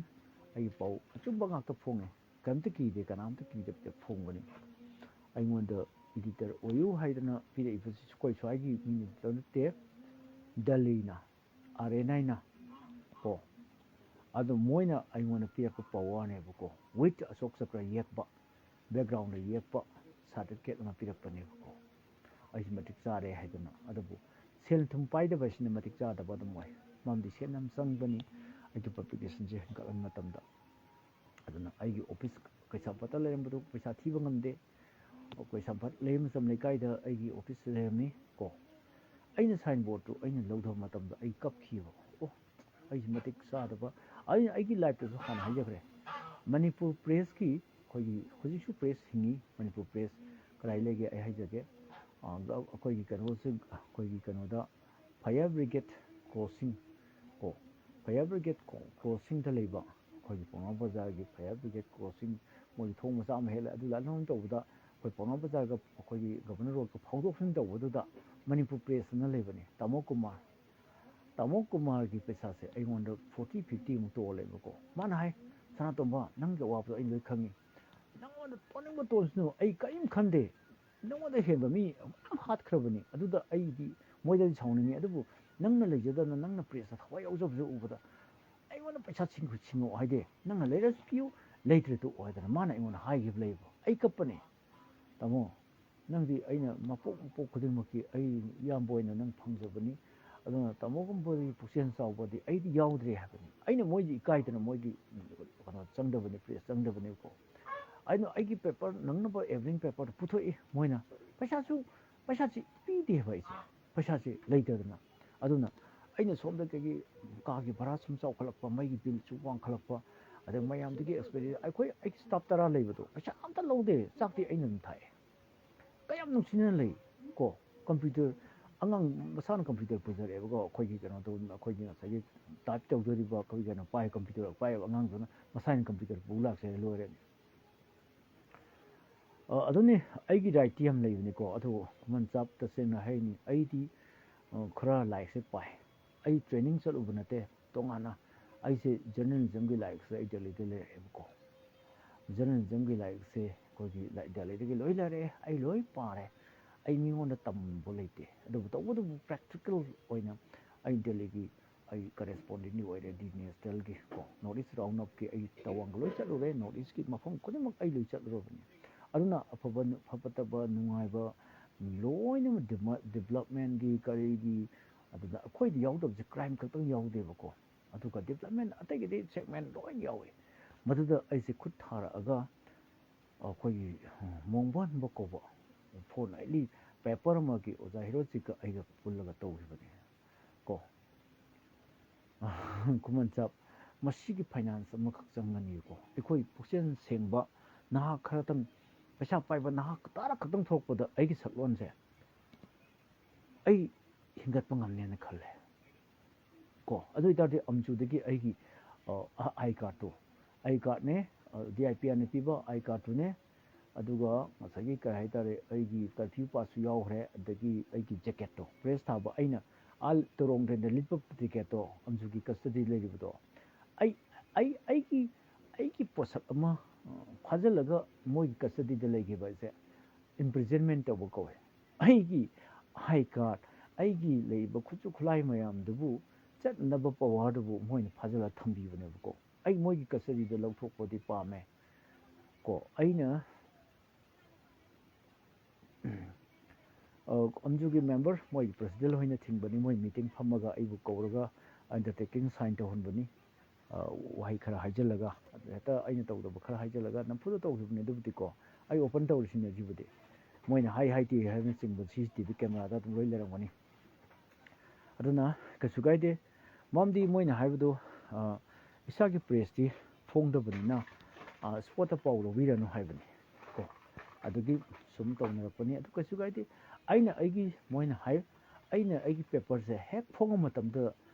ꯑꯩꯒꯤ ꯄꯥꯎ ꯑꯆꯨꯝꯕ ꯉꯥꯛꯇ ꯐꯣꯡꯉꯦ, ꯀꯔꯤꯝꯇ ꯀꯤꯗꯦ, ꯀꯅꯥꯝꯇ ꯀꯤꯗꯕꯤꯗ ꯐꯣꯡꯒꯅꯤ꯫ ꯑꯩꯉꯣꯟꯗ ꯏꯗꯤꯇꯔ ꯑꯣꯏꯌꯨ ꯍꯥꯏꯗꯅ ꯄꯤꯔꯛꯏꯕꯁꯤ ꯑꯩꯈꯣꯏ ꯁ꯭ꯋꯥꯏꯒꯤ ꯃꯤꯅ ꯅꯠꯇꯦ, ꯗꯦꯜꯂꯤꯅ, ꯑꯥꯔ ꯑꯦꯟ ꯑꯥꯏꯅ ꯀꯣ, ꯑꯗꯣ ꯃꯣꯏꯅ ꯑꯩꯉꯣꯟꯗ ꯄꯤꯔꯛꯄ ꯄꯋꯥꯔꯅꯦꯕꯀꯣ, ꯋꯤꯠ ꯑꯁꯣꯛ ꯆꯀ꯭ꯔ ꯌꯦꯛꯄ, ꯕꯦꯛꯒ꯭ꯔꯥꯎꯟꯗ ꯌꯦꯛꯄ ꯁꯥꯔꯇꯤꯐꯤꯀꯦꯠ ꯑꯃ ꯄꯤꯔꯛꯄꯅꯦꯕꯀꯣ꯫ ꯑꯩꯁꯦ ꯃꯇꯤꯛ ꯆꯥꯔꯦ ꯍꯥꯏꯗꯅ꯫ ꯑꯗꯨꯕꯨ ꯁꯦꯜ ꯊꯨꯝ ꯄꯥꯏꯗꯕ ꯍꯥꯏꯁꯤꯅ ꯃꯇꯤꯛ ꯆꯥꯗꯕ ꯑꯗꯨꯝ ꯑꯣꯏ꯫ ꯃꯔꯝꯗꯤ ꯁꯦꯜ ꯌꯥꯝ ꯆꯪꯕꯅꯤ ꯑꯩꯒꯤ ꯄꯕ꯭ꯂꯤꯀꯦꯁꯟꯁꯦ ꯍꯦꯟꯒꯠꯍꯟꯕ ꯃꯇꯝꯗ꯫ ꯑꯗꯨꯅ ꯑꯩꯒꯤ ꯑꯣꯐꯤꯁ ꯀꯩꯁꯥꯝꯄꯥꯠꯇ ꯂꯩꯔꯝꯕꯗꯨ ꯄꯩꯁꯥ ꯊꯤꯕ ꯉꯝꯗꯦ꯫ ꯑꯩꯈꯣꯏ ꯀꯩꯁꯥꯝꯄꯥꯠ ꯂꯩꯃꯆꯝ ꯂꯩꯀꯥꯏꯗ ꯑꯩꯒꯤ ꯑꯣꯐꯤꯁ ꯂꯩꯔꯝꯃꯤ ꯀꯣ꯫ ꯑꯩꯅ ꯁꯥꯏꯟ ꯕꯣꯔꯗꯇꯨ ꯑꯩꯅ ꯂꯧꯊꯕ ꯃꯇꯝꯗ ꯑꯩ ꯀꯞꯈꯤꯕ꯫ ꯑꯣ, ꯑꯩꯁꯦ ꯃꯇꯤꯛ ꯆꯥꯗꯕ꯫ ꯑꯩ, ꯑꯩꯒꯤ ꯂꯥꯏꯐꯇꯁꯨ ꯍꯥꯟꯅ ꯍꯥꯏꯖꯈ꯭ꯔꯦ, ꯃꯅꯤꯄꯨꯔ ꯄ꯭ꯔꯦꯁꯀꯤ, ꯑꯩꯈꯣꯏꯒꯤ ꯍꯧꯖꯤꯛꯁꯨ ꯄ꯭ꯔꯦꯁ ꯍꯤꯡꯉꯤ꯫ ꯃꯅꯤꯄꯨꯔ ꯄ꯭ꯔꯦꯁ ꯀꯗꯥꯏ ꯂꯩꯒꯦ ꯑꯩ ꯍꯥꯏꯖꯒꯦ꯫ ꯑ, ꯑꯩꯈꯣꯏꯒꯤ ꯀꯩꯅꯣꯁꯤꯡ, ꯑꯩꯈꯣꯏꯒꯤ ꯀꯩꯅꯣꯗ, ꯐꯥꯌꯔ ꯕ꯭ꯔꯤꯒꯦꯗ ꯀ꯭ꯔꯣꯁꯤꯡ ꯀꯣ, ꯐꯥꯌꯔ ꯕ꯭ꯔꯤꯒꯦꯗ ꯀ꯭ꯔꯣꯁꯤꯡꯗ ꯂꯩꯕ ꯑꯩꯈꯣꯏꯒꯤ ꯄꯥꯎꯅꯥ ꯕꯖꯥꯔꯒꯤ ꯐꯥꯌꯔ ꯕ꯭ꯔꯤꯒꯦꯗ ꯀ꯭ꯔꯣꯁꯤꯡ, ꯃꯣꯏꯒꯤ ꯊꯣꯡ ꯃꯆꯥ ꯑꯃ ꯍꯦꯛ ꯂꯩ, ꯑꯗꯨ ꯂꯥꯟꯐꯝ ꯇꯧꯕꯗ ꯑꯩꯈꯣꯏ ꯄꯥꯎꯅꯥ ꯕꯖꯥꯔꯒ ꯑꯩꯈꯣꯏꯒꯤ ꯒꯕꯔꯅꯔ ꯔꯣꯗꯀ ꯐꯥꯎꯗꯣꯛ ꯐꯥꯎꯖꯤꯟ ꯇꯧꯕꯗꯨꯗ ꯃꯅꯤꯄꯨꯔ ꯄ꯭ꯔꯦꯁ ꯑꯅ ꯂꯩꯕꯅꯤ꯫ ꯇꯥꯃꯣ ꯀꯨꯃꯥꯔ, ꯇꯥꯃꯣ ꯀꯨꯃꯥꯔꯒꯤ ꯄꯩꯁꯥꯁꯦ ꯑꯩꯉꯣꯟꯗ ꯐꯣꯔꯇꯤ ꯐꯤꯐꯇꯤ ꯑꯃꯨꯛ ꯇꯣꯜꯂꯦꯕꯀꯣ꯫ ꯃꯥꯅ ꯍꯥꯏ, "ꯁꯅꯥꯇꯣꯝꯕ, ꯅꯪꯒꯤ ꯑꯋꯥꯕꯗꯣ ꯑꯩ ꯂꯣꯏ ꯈꯪꯉꯤ, ꯅꯪꯉꯣꯟꯗ ꯇꯣꯟꯅꯤꯡꯕ ꯇꯣꯜꯁꯅꯨ, ꯑꯩ ꯀꯔꯤꯝ ꯈꯟꯗꯦ, ꯅꯪꯉꯣꯟꯗ ꯍꯦꯟꯕ ꯃꯤ ꯃꯌꯥꯝ ꯍꯥꯠꯈ꯭ꯔꯕꯅꯤ, ꯑꯗꯨꯗ ꯑꯩꯗꯤ ꯃꯣꯏꯗꯗꯤ ꯁꯥꯎꯅꯤꯡꯉꯤ, ꯑꯗꯨꯕꯨ ꯅꯪꯅ ꯂꯩꯖꯗꯅ ꯅꯪꯅ ꯄ꯭ꯔꯦꯁꯇ ꯊꯋꯥꯏ ꯌꯥꯎꯖꯕꯁꯦ ꯎꯕꯗ ꯑꯩꯉꯣꯟꯗ ꯄꯩꯁꯥ ꯁꯤꯡꯉꯨ ꯁꯤꯡꯉꯛꯑꯣ ꯍꯥꯏꯗꯦ, ꯅꯪꯅ ꯂꯩꯔꯁꯨ ꯄꯤꯌꯨ, ꯂꯩꯇ꯭ꯔꯦ ꯇꯣꯛꯑꯣ" ꯍꯥꯏꯗꯅ ꯃꯥꯅ ꯑꯩꯉꯣꯟꯗ ꯍꯥꯏꯈꯤꯕ ꯂꯩꯕ꯫ ꯑꯩ ꯀꯞꯄꯅꯦ꯫ "ꯇꯥꯃꯣ, ꯅꯪꯗꯤ ꯑꯩꯅ ꯃꯄꯣꯛ ꯃꯄꯣꯛ ꯈꯨꯗꯤꯡꯃꯛꯀꯤ ꯑꯩ ꯏꯌꯥꯝꯕ ꯑꯣꯏꯅ ꯅꯪ ꯐꯪꯖꯕꯅꯤ, ꯑꯗꯨꯅ ꯇꯥꯃꯣꯒꯨꯝꯕꯗꯤ ꯄꯨꯛꯆꯦꯜ ꯆꯥꯎꯕꯗꯤ ꯑꯩꯗꯤ ꯌꯥꯎꯗ꯭ꯔꯦ" ꯍꯥꯏꯕꯅꯤ꯫ ꯑꯩꯅ ꯃꯣꯏꯗꯤ ꯏꯀꯥꯏꯗꯅ ꯃꯣꯏꯒꯤ ꯀꯩꯅꯣ ꯆꯪꯗꯕꯅꯤ, ꯄ꯭ꯔꯦꯁ ꯆꯪꯗꯕꯅꯤꯀꯣ꯫ ꯑꯩꯅ ꯑꯩꯒꯤ ꯄꯦꯄꯔ, ꯅꯪꯅꯕ ꯑꯦꯕ꯭ꯔꯤꯡ ꯄꯦꯄꯔꯗꯨ ꯄꯨꯊꯣꯛꯏ꯫ ꯃꯣꯏꯅ ꯄꯩꯁꯥꯁꯨ, ꯄꯩꯁꯥꯁꯤ ꯄꯤꯗꯦꯕ ꯑꯩꯁꯦ, ꯄꯩꯁꯥꯁꯤ ꯂꯩꯇꯗꯅ꯫ ꯑꯗꯨꯅ ꯑꯩꯅ ꯁꯣꯝꯗ ꯀꯩꯒꯤ ꯀꯥꯒꯤ ꯚꯔꯥ ꯁꯨꯝ ꯆꯥꯎꯈꯠꯂꯛꯄ, ꯃꯩꯒꯤ ꯕꯤꯜ ꯁꯨꯝ ꯋꯥꯡꯈꯠꯂꯛꯄ, ꯑꯗꯩ ꯃꯌꯥꯝꯗꯒꯤ ꯑꯦꯛꯁꯄꯦꯟꯗꯤꯆꯔ, ꯑꯩꯈꯣꯏ ꯑꯩꯒꯤ ꯁ꯭ꯇꯥꯐ ꯇꯔꯥ ꯂꯩꯕꯗꯣ ꯄꯩꯁꯥ ꯑꯝꯇ ꯂꯧꯗꯦ, ꯆꯥꯛꯇꯤ ꯑꯩꯅ ꯑꯗꯨꯝ ꯊꯥꯛꯑꯦ꯫ ꯀꯌꯥꯝ ꯅꯨꯡꯁꯤꯅꯅ ꯂꯩ ꯀꯣ꯫ ꯀꯝꯄ꯭ꯌꯨꯇꯔ, ꯑꯉꯥꯡ ꯃꯁꯥꯅ ꯀꯝꯄ꯭ꯌꯨꯇꯔ ꯄꯨꯖꯔꯛꯑꯦꯕꯀꯣ꯫ ꯑꯩꯈꯣꯏꯒꯤ ꯀꯩꯅꯣ ꯇꯧ-, ꯑꯩꯈꯣꯏꯒꯤ ꯉꯁꯥꯏꯒꯤ ꯇꯥꯏꯞ ꯇꯧꯗꯣꯔꯤꯕ ꯑꯩꯈꯣꯏ ꯀꯩꯅꯣ ꯄꯥꯏ, ꯀꯝꯄ꯭ꯌꯨꯇꯔ ꯄꯥꯏꯕ ꯑꯉꯥꯡꯗꯨꯅ ꯃꯁꯥꯅ ꯀꯝꯄ꯭ꯌꯨꯇꯔ ꯄꯨ ꯂꯥꯛꯆꯔꯦ, ꯂꯣꯏꯔꯦꯅꯦ꯫ ꯑ, ꯑꯗꯨꯅꯤ, ꯑꯩꯒꯤ ꯔꯥꯏꯠꯇꯤ ꯌꯥꯝ ꯂꯩꯕꯅꯤꯀꯣ, ꯑꯗꯨꯕꯨ ꯈꯨꯃꯟ ꯆꯥꯞ ꯇꯁꯦꯡꯅ ꯍꯥꯏꯅꯤ, ꯑꯩꯗꯤ, ꯑ, ꯈꯔ ꯂꯥꯏꯔꯤꯛꯁꯦ ꯄꯥꯏ꯫ ꯑꯩ ꯇ꯭ꯔꯦꯅꯤꯡ ꯆꯠꯂꯨꯕ ꯅꯠꯇꯦ ꯇꯣꯉꯥꯟꯅ꯫ ꯑꯩꯁꯦ ꯖꯔꯅꯦꯂꯤꯖꯝꯒꯤ ꯂꯥꯏꯔꯤꯛꯁꯦ ꯑꯩ ꯗꯦꯜꯂꯤꯗ ꯂꯩꯔꯛꯑꯦꯕꯀꯣ꯫ ꯖꯔꯅꯦꯂꯤꯖꯝꯒꯤ ꯂꯥꯏꯔꯤꯛꯁꯦ ꯑꯩꯈꯣꯏꯒꯤ ꯂꯥꯏ-, ꯗꯦꯜꯂꯤꯗꯒꯤ ꯂꯣꯏ ꯂꯩꯔꯛꯑꯦ, ꯑꯩ ꯂꯣꯏ ꯄꯥꯔꯦ꯫ ꯑꯩ ꯃꯤꯉꯣꯟꯗ ꯇꯝꯕ ꯂꯩꯇꯦ, ꯑꯗꯨꯕꯨ ꯇꯧꯕꯇꯕꯨ ꯄ꯭ꯔꯦꯛꯇꯤꯀꯦꯜ ꯑꯣꯏꯅ ꯑꯩ ꯗꯦꯜꯂꯤꯒꯤ ꯑꯩ ꯀꯔꯦꯁꯄꯣꯟꯗꯦꯟꯗꯤ ꯑꯣꯏꯔꯦ ꯗꯤ ꯅꯦꯁꯅꯦꯜꯒꯤ ꯀꯣ, ꯅꯣꯔꯠ ꯏꯁ ꯔꯥꯎꯟ ꯑꯞꯀꯤ ꯑꯩ ꯇꯋꯥꯡꯒ ꯂꯣꯏ ꯆꯠꯂꯨꯔꯦ, ꯅꯣꯔꯠ ꯏꯁꯀꯤ ꯃꯐꯝ ꯈꯨꯗꯤꯡꯃꯛ ꯑꯩ ꯂꯣꯏ ꯆꯠꯂꯨꯔꯕꯅꯤ꯫ ꯑꯗꯨꯅ ꯑꯐꯕ ꯐꯠꯇꯕ ꯅꯨꯡꯉꯥꯏꯕ ꯂꯣꯏꯅꯃꯛ ꯗꯤꯕꯂꯞꯃꯦꯟꯒꯤ ꯀꯔꯤꯒꯤ ꯑꯗꯨꯗ ꯑꯩꯈꯣꯏꯗ ꯌꯥꯎꯗꯕꯁꯦ ꯀ꯭ꯔꯥꯏꯝ ꯈꯛꯇꯪ ꯌꯥꯎꯗꯦꯕꯀꯣ, ꯑꯗꯨꯒ ꯗꯤꯕꯂꯞꯃꯦꯟ ꯑꯇꯩꯒꯤꯗꯤ ꯁꯦꯒꯃꯦꯟ ꯂꯣꯏ ꯌꯥꯎꯏ꯫ ꯃꯗꯨꯗ ꯑꯩꯁꯦ ꯈꯨꯠ ꯊꯥꯔꯛꯑꯒ ꯑꯩꯈꯣꯏꯒꯤ ꯃꯣꯡꯕꯥꯟꯕ ꯀꯧꯕ ꯐꯣꯔꯠꯅꯥꯏꯠꯂꯤ ꯄꯦꯄꯔ ꯑꯃꯒꯤ ꯑꯣꯖꯥ ꯍꯤꯔꯣꯖꯤꯠꯀ ꯑꯩꯒ ꯄꯨꯜꯂꯒ ꯇꯧꯈꯤꯕꯅꯤ ꯀꯣ꯫ ꯈꯨꯃꯟꯆꯥꯞ, ꯃꯁꯤꯒꯤ ꯐꯥꯏꯅꯥꯟꯁ ꯑꯃꯈꯛ ꯆꯪꯒꯅꯤꯀꯣ꯫ ꯑꯩꯈꯣꯏ ꯄꯨꯛꯆꯦꯜ ꯁꯦꯡꯕ ꯅꯍꯥ ꯈꯔꯇꯪ, ꯄꯩꯁꯥ ꯄꯥꯏꯕ ꯅꯍꯥ ꯇꯔꯥ ꯈꯛꯇꯪ ꯊꯣꯛꯂꯛꯄꯗ ꯑꯩꯒꯤ ꯁꯛꯂꯣꯟꯁꯦ ꯑꯩ ꯍꯤꯡꯒꯠꯄ ꯉꯝꯅꯦꯅ ꯈꯜꯂꯦ ꯀꯣ꯫ ꯑꯗꯨ ꯑꯣꯏꯇꯥꯔꯗꯤ ꯑꯝꯖꯨꯗꯒꯤ ꯑꯩꯒꯤ ꯑꯥꯏ ꯀꯥꯔꯠꯇꯣ, ꯑꯥꯏ ꯀꯥꯔꯠꯅꯦ, ꯗꯤ ꯑꯥꯏ ꯄꯤ ꯑꯥꯔꯅ ꯄꯤꯕ ꯑꯥꯏ ꯀꯥꯔꯠꯇꯨꯅꯦ, ꯑꯗꯨꯒ ꯉꯁꯥꯏꯒꯤ ꯀꯔꯤ ꯍꯥꯏꯇꯥꯔꯦ, ꯑꯩꯒꯤ ꯀꯔꯐ꯭ꯌꯨ ꯄꯥꯁꯁꯨ ꯌꯥꯎꯈ꯭ꯔꯦ, ꯑꯗꯒꯤ ꯑꯩꯒꯤ ꯖꯦꯀꯦꯠꯇꯣ, ꯄ꯭ꯔꯦꯁ ꯊꯥꯕ ꯑꯩꯅ ꯑꯥ ꯇꯣꯔꯣꯡ ꯗ꯭ꯔꯦꯟꯗ ꯂꯤꯠꯄ ꯖꯦꯀꯦꯠꯇꯣ, ꯑꯝꯖꯨꯒꯤ ꯀꯁꯇꯗꯤ ꯂꯩꯔꯤꯕꯗꯣ, ꯑꯩ ꯑꯩ ꯑꯩꯒꯤ ꯑꯩꯒꯤ ꯄꯣꯠꯁꯛ ꯑꯃ ꯐꯥꯖꯤꯜꯂꯒ ꯃꯣꯏꯒꯤ ꯀꯁꯇꯗꯤꯗ ꯂꯩꯈꯤꯕ ꯍꯥꯏꯁꯦ ꯏꯝꯄ꯭ꯔꯤꯖꯟꯃꯦꯟ ꯇꯧꯕ ꯀꯧꯋꯦ꯫ ꯑꯩꯒꯤ ꯑꯥꯏ ꯀꯥꯔꯠ, ꯑꯩꯒꯤ ꯂꯩꯔꯤꯕ ꯈꯨꯠꯁꯨ ꯈꯨꯠꯂꯥꯏ ꯃꯌꯥꯝꯗꯨꯕꯨ, ꯆꯠꯅꯕ ꯄꯋꯥꯔꯗꯨꯕꯨ ꯃꯣꯏꯅ ꯐꯥꯖꯤꯜꯂꯒ ꯊꯝꯕꯤꯕꯅꯦꯕꯀꯣ꯫ ꯑꯩ ꯃꯣꯏꯒꯤ ꯀꯁꯇꯗꯤꯗ ꯂꯧꯊꯣꯛꯄꯗꯤ ꯄꯥꯝꯃꯦ ꯀꯣ꯫ ꯑꯩꯅ ꯑ, ꯑꯝꯖꯨꯒꯤ ꯃꯦꯝꯕꯔ, ꯃꯣꯏꯒꯤ ꯄ꯭ꯔꯁꯤꯗꯦꯟ ꯍꯣꯏꯅ ꯊꯤꯡꯕꯅꯤ꯫ ꯃꯣꯏ ꯃꯤꯇꯤꯡ ꯐꯝꯃꯒ ꯑꯩꯕꯨ ꯀꯧꯔꯒ ꯑꯟꯗꯔꯇꯦꯀꯤꯡ ꯁꯥꯏꯟ ꯇꯧꯍꯟꯕꯅꯤ꯫ ꯑ, ꯋꯥꯍꯩ ꯈꯔ ꯍꯥꯏꯖꯤꯜꯂꯒ, ꯍꯦꯛꯇ ꯑꯩꯅ ꯇꯧꯗꯕ ꯈꯔ ꯍꯥꯏꯖꯤꯜꯂꯒ ꯅꯝꯐꯨꯗ ꯇꯧꯈꯤꯕꯅꯤ꯫ ꯑꯗꯨꯕꯨꯗꯤ ꯀꯣ, ꯑꯩ ꯑꯣꯄꯟ ꯇꯧꯔꯤꯁꯤꯅꯦ ꯁꯤꯕꯨꯗꯤ꯫ ꯃꯣꯏꯅ ꯍꯥꯏ ꯍꯥꯏꯗꯦ ꯍꯥꯏꯕꯅꯆꯤꯡꯕ ꯁꯤ ꯁꯤ ꯇꯤ ꯚꯤ ꯀꯦꯃꯦꯔꯥꯗ ꯑꯗꯨꯝ ꯂꯣꯏ ꯂꯩꯔꯝꯒꯅꯤ꯫ ꯑꯗꯨꯅ ꯀꯩꯁꯨ ꯀꯥꯏꯗꯦ꯫ ꯃꯔꯝꯗꯤ ꯃꯣꯏꯅ ꯍꯥꯏꯕꯗꯣ, ꯑ, ꯏꯁꯥꯒꯤ ꯄ꯭ꯔꯦꯁꯇꯤ ꯐꯣꯡꯗꯕꯅꯤꯅ, ꯑ, ꯏꯁꯄꯣꯠꯇ ꯄꯥꯎ ꯂꯧꯕꯤꯔꯅꯨ ꯍꯥꯏꯕꯅꯤ ꯀꯣ꯫ ꯑꯗꯨꯒꯤ ꯁꯨꯝ ꯇꯧꯅꯔꯛꯄꯅꯤ꯫ ꯑꯗꯨ ꯀꯩꯁꯨ ꯀꯥꯏꯗꯦ꯫ ꯑꯩꯅ ꯑꯩꯒꯤ, ꯃꯣꯏꯅ ꯍꯥꯏ, ꯑꯩꯅ ꯑꯩꯒꯤ ꯄꯦꯄꯔꯁꯦ ꯍꯦꯛ ꯐꯣꯡꯕ ꯃꯇꯝꯗ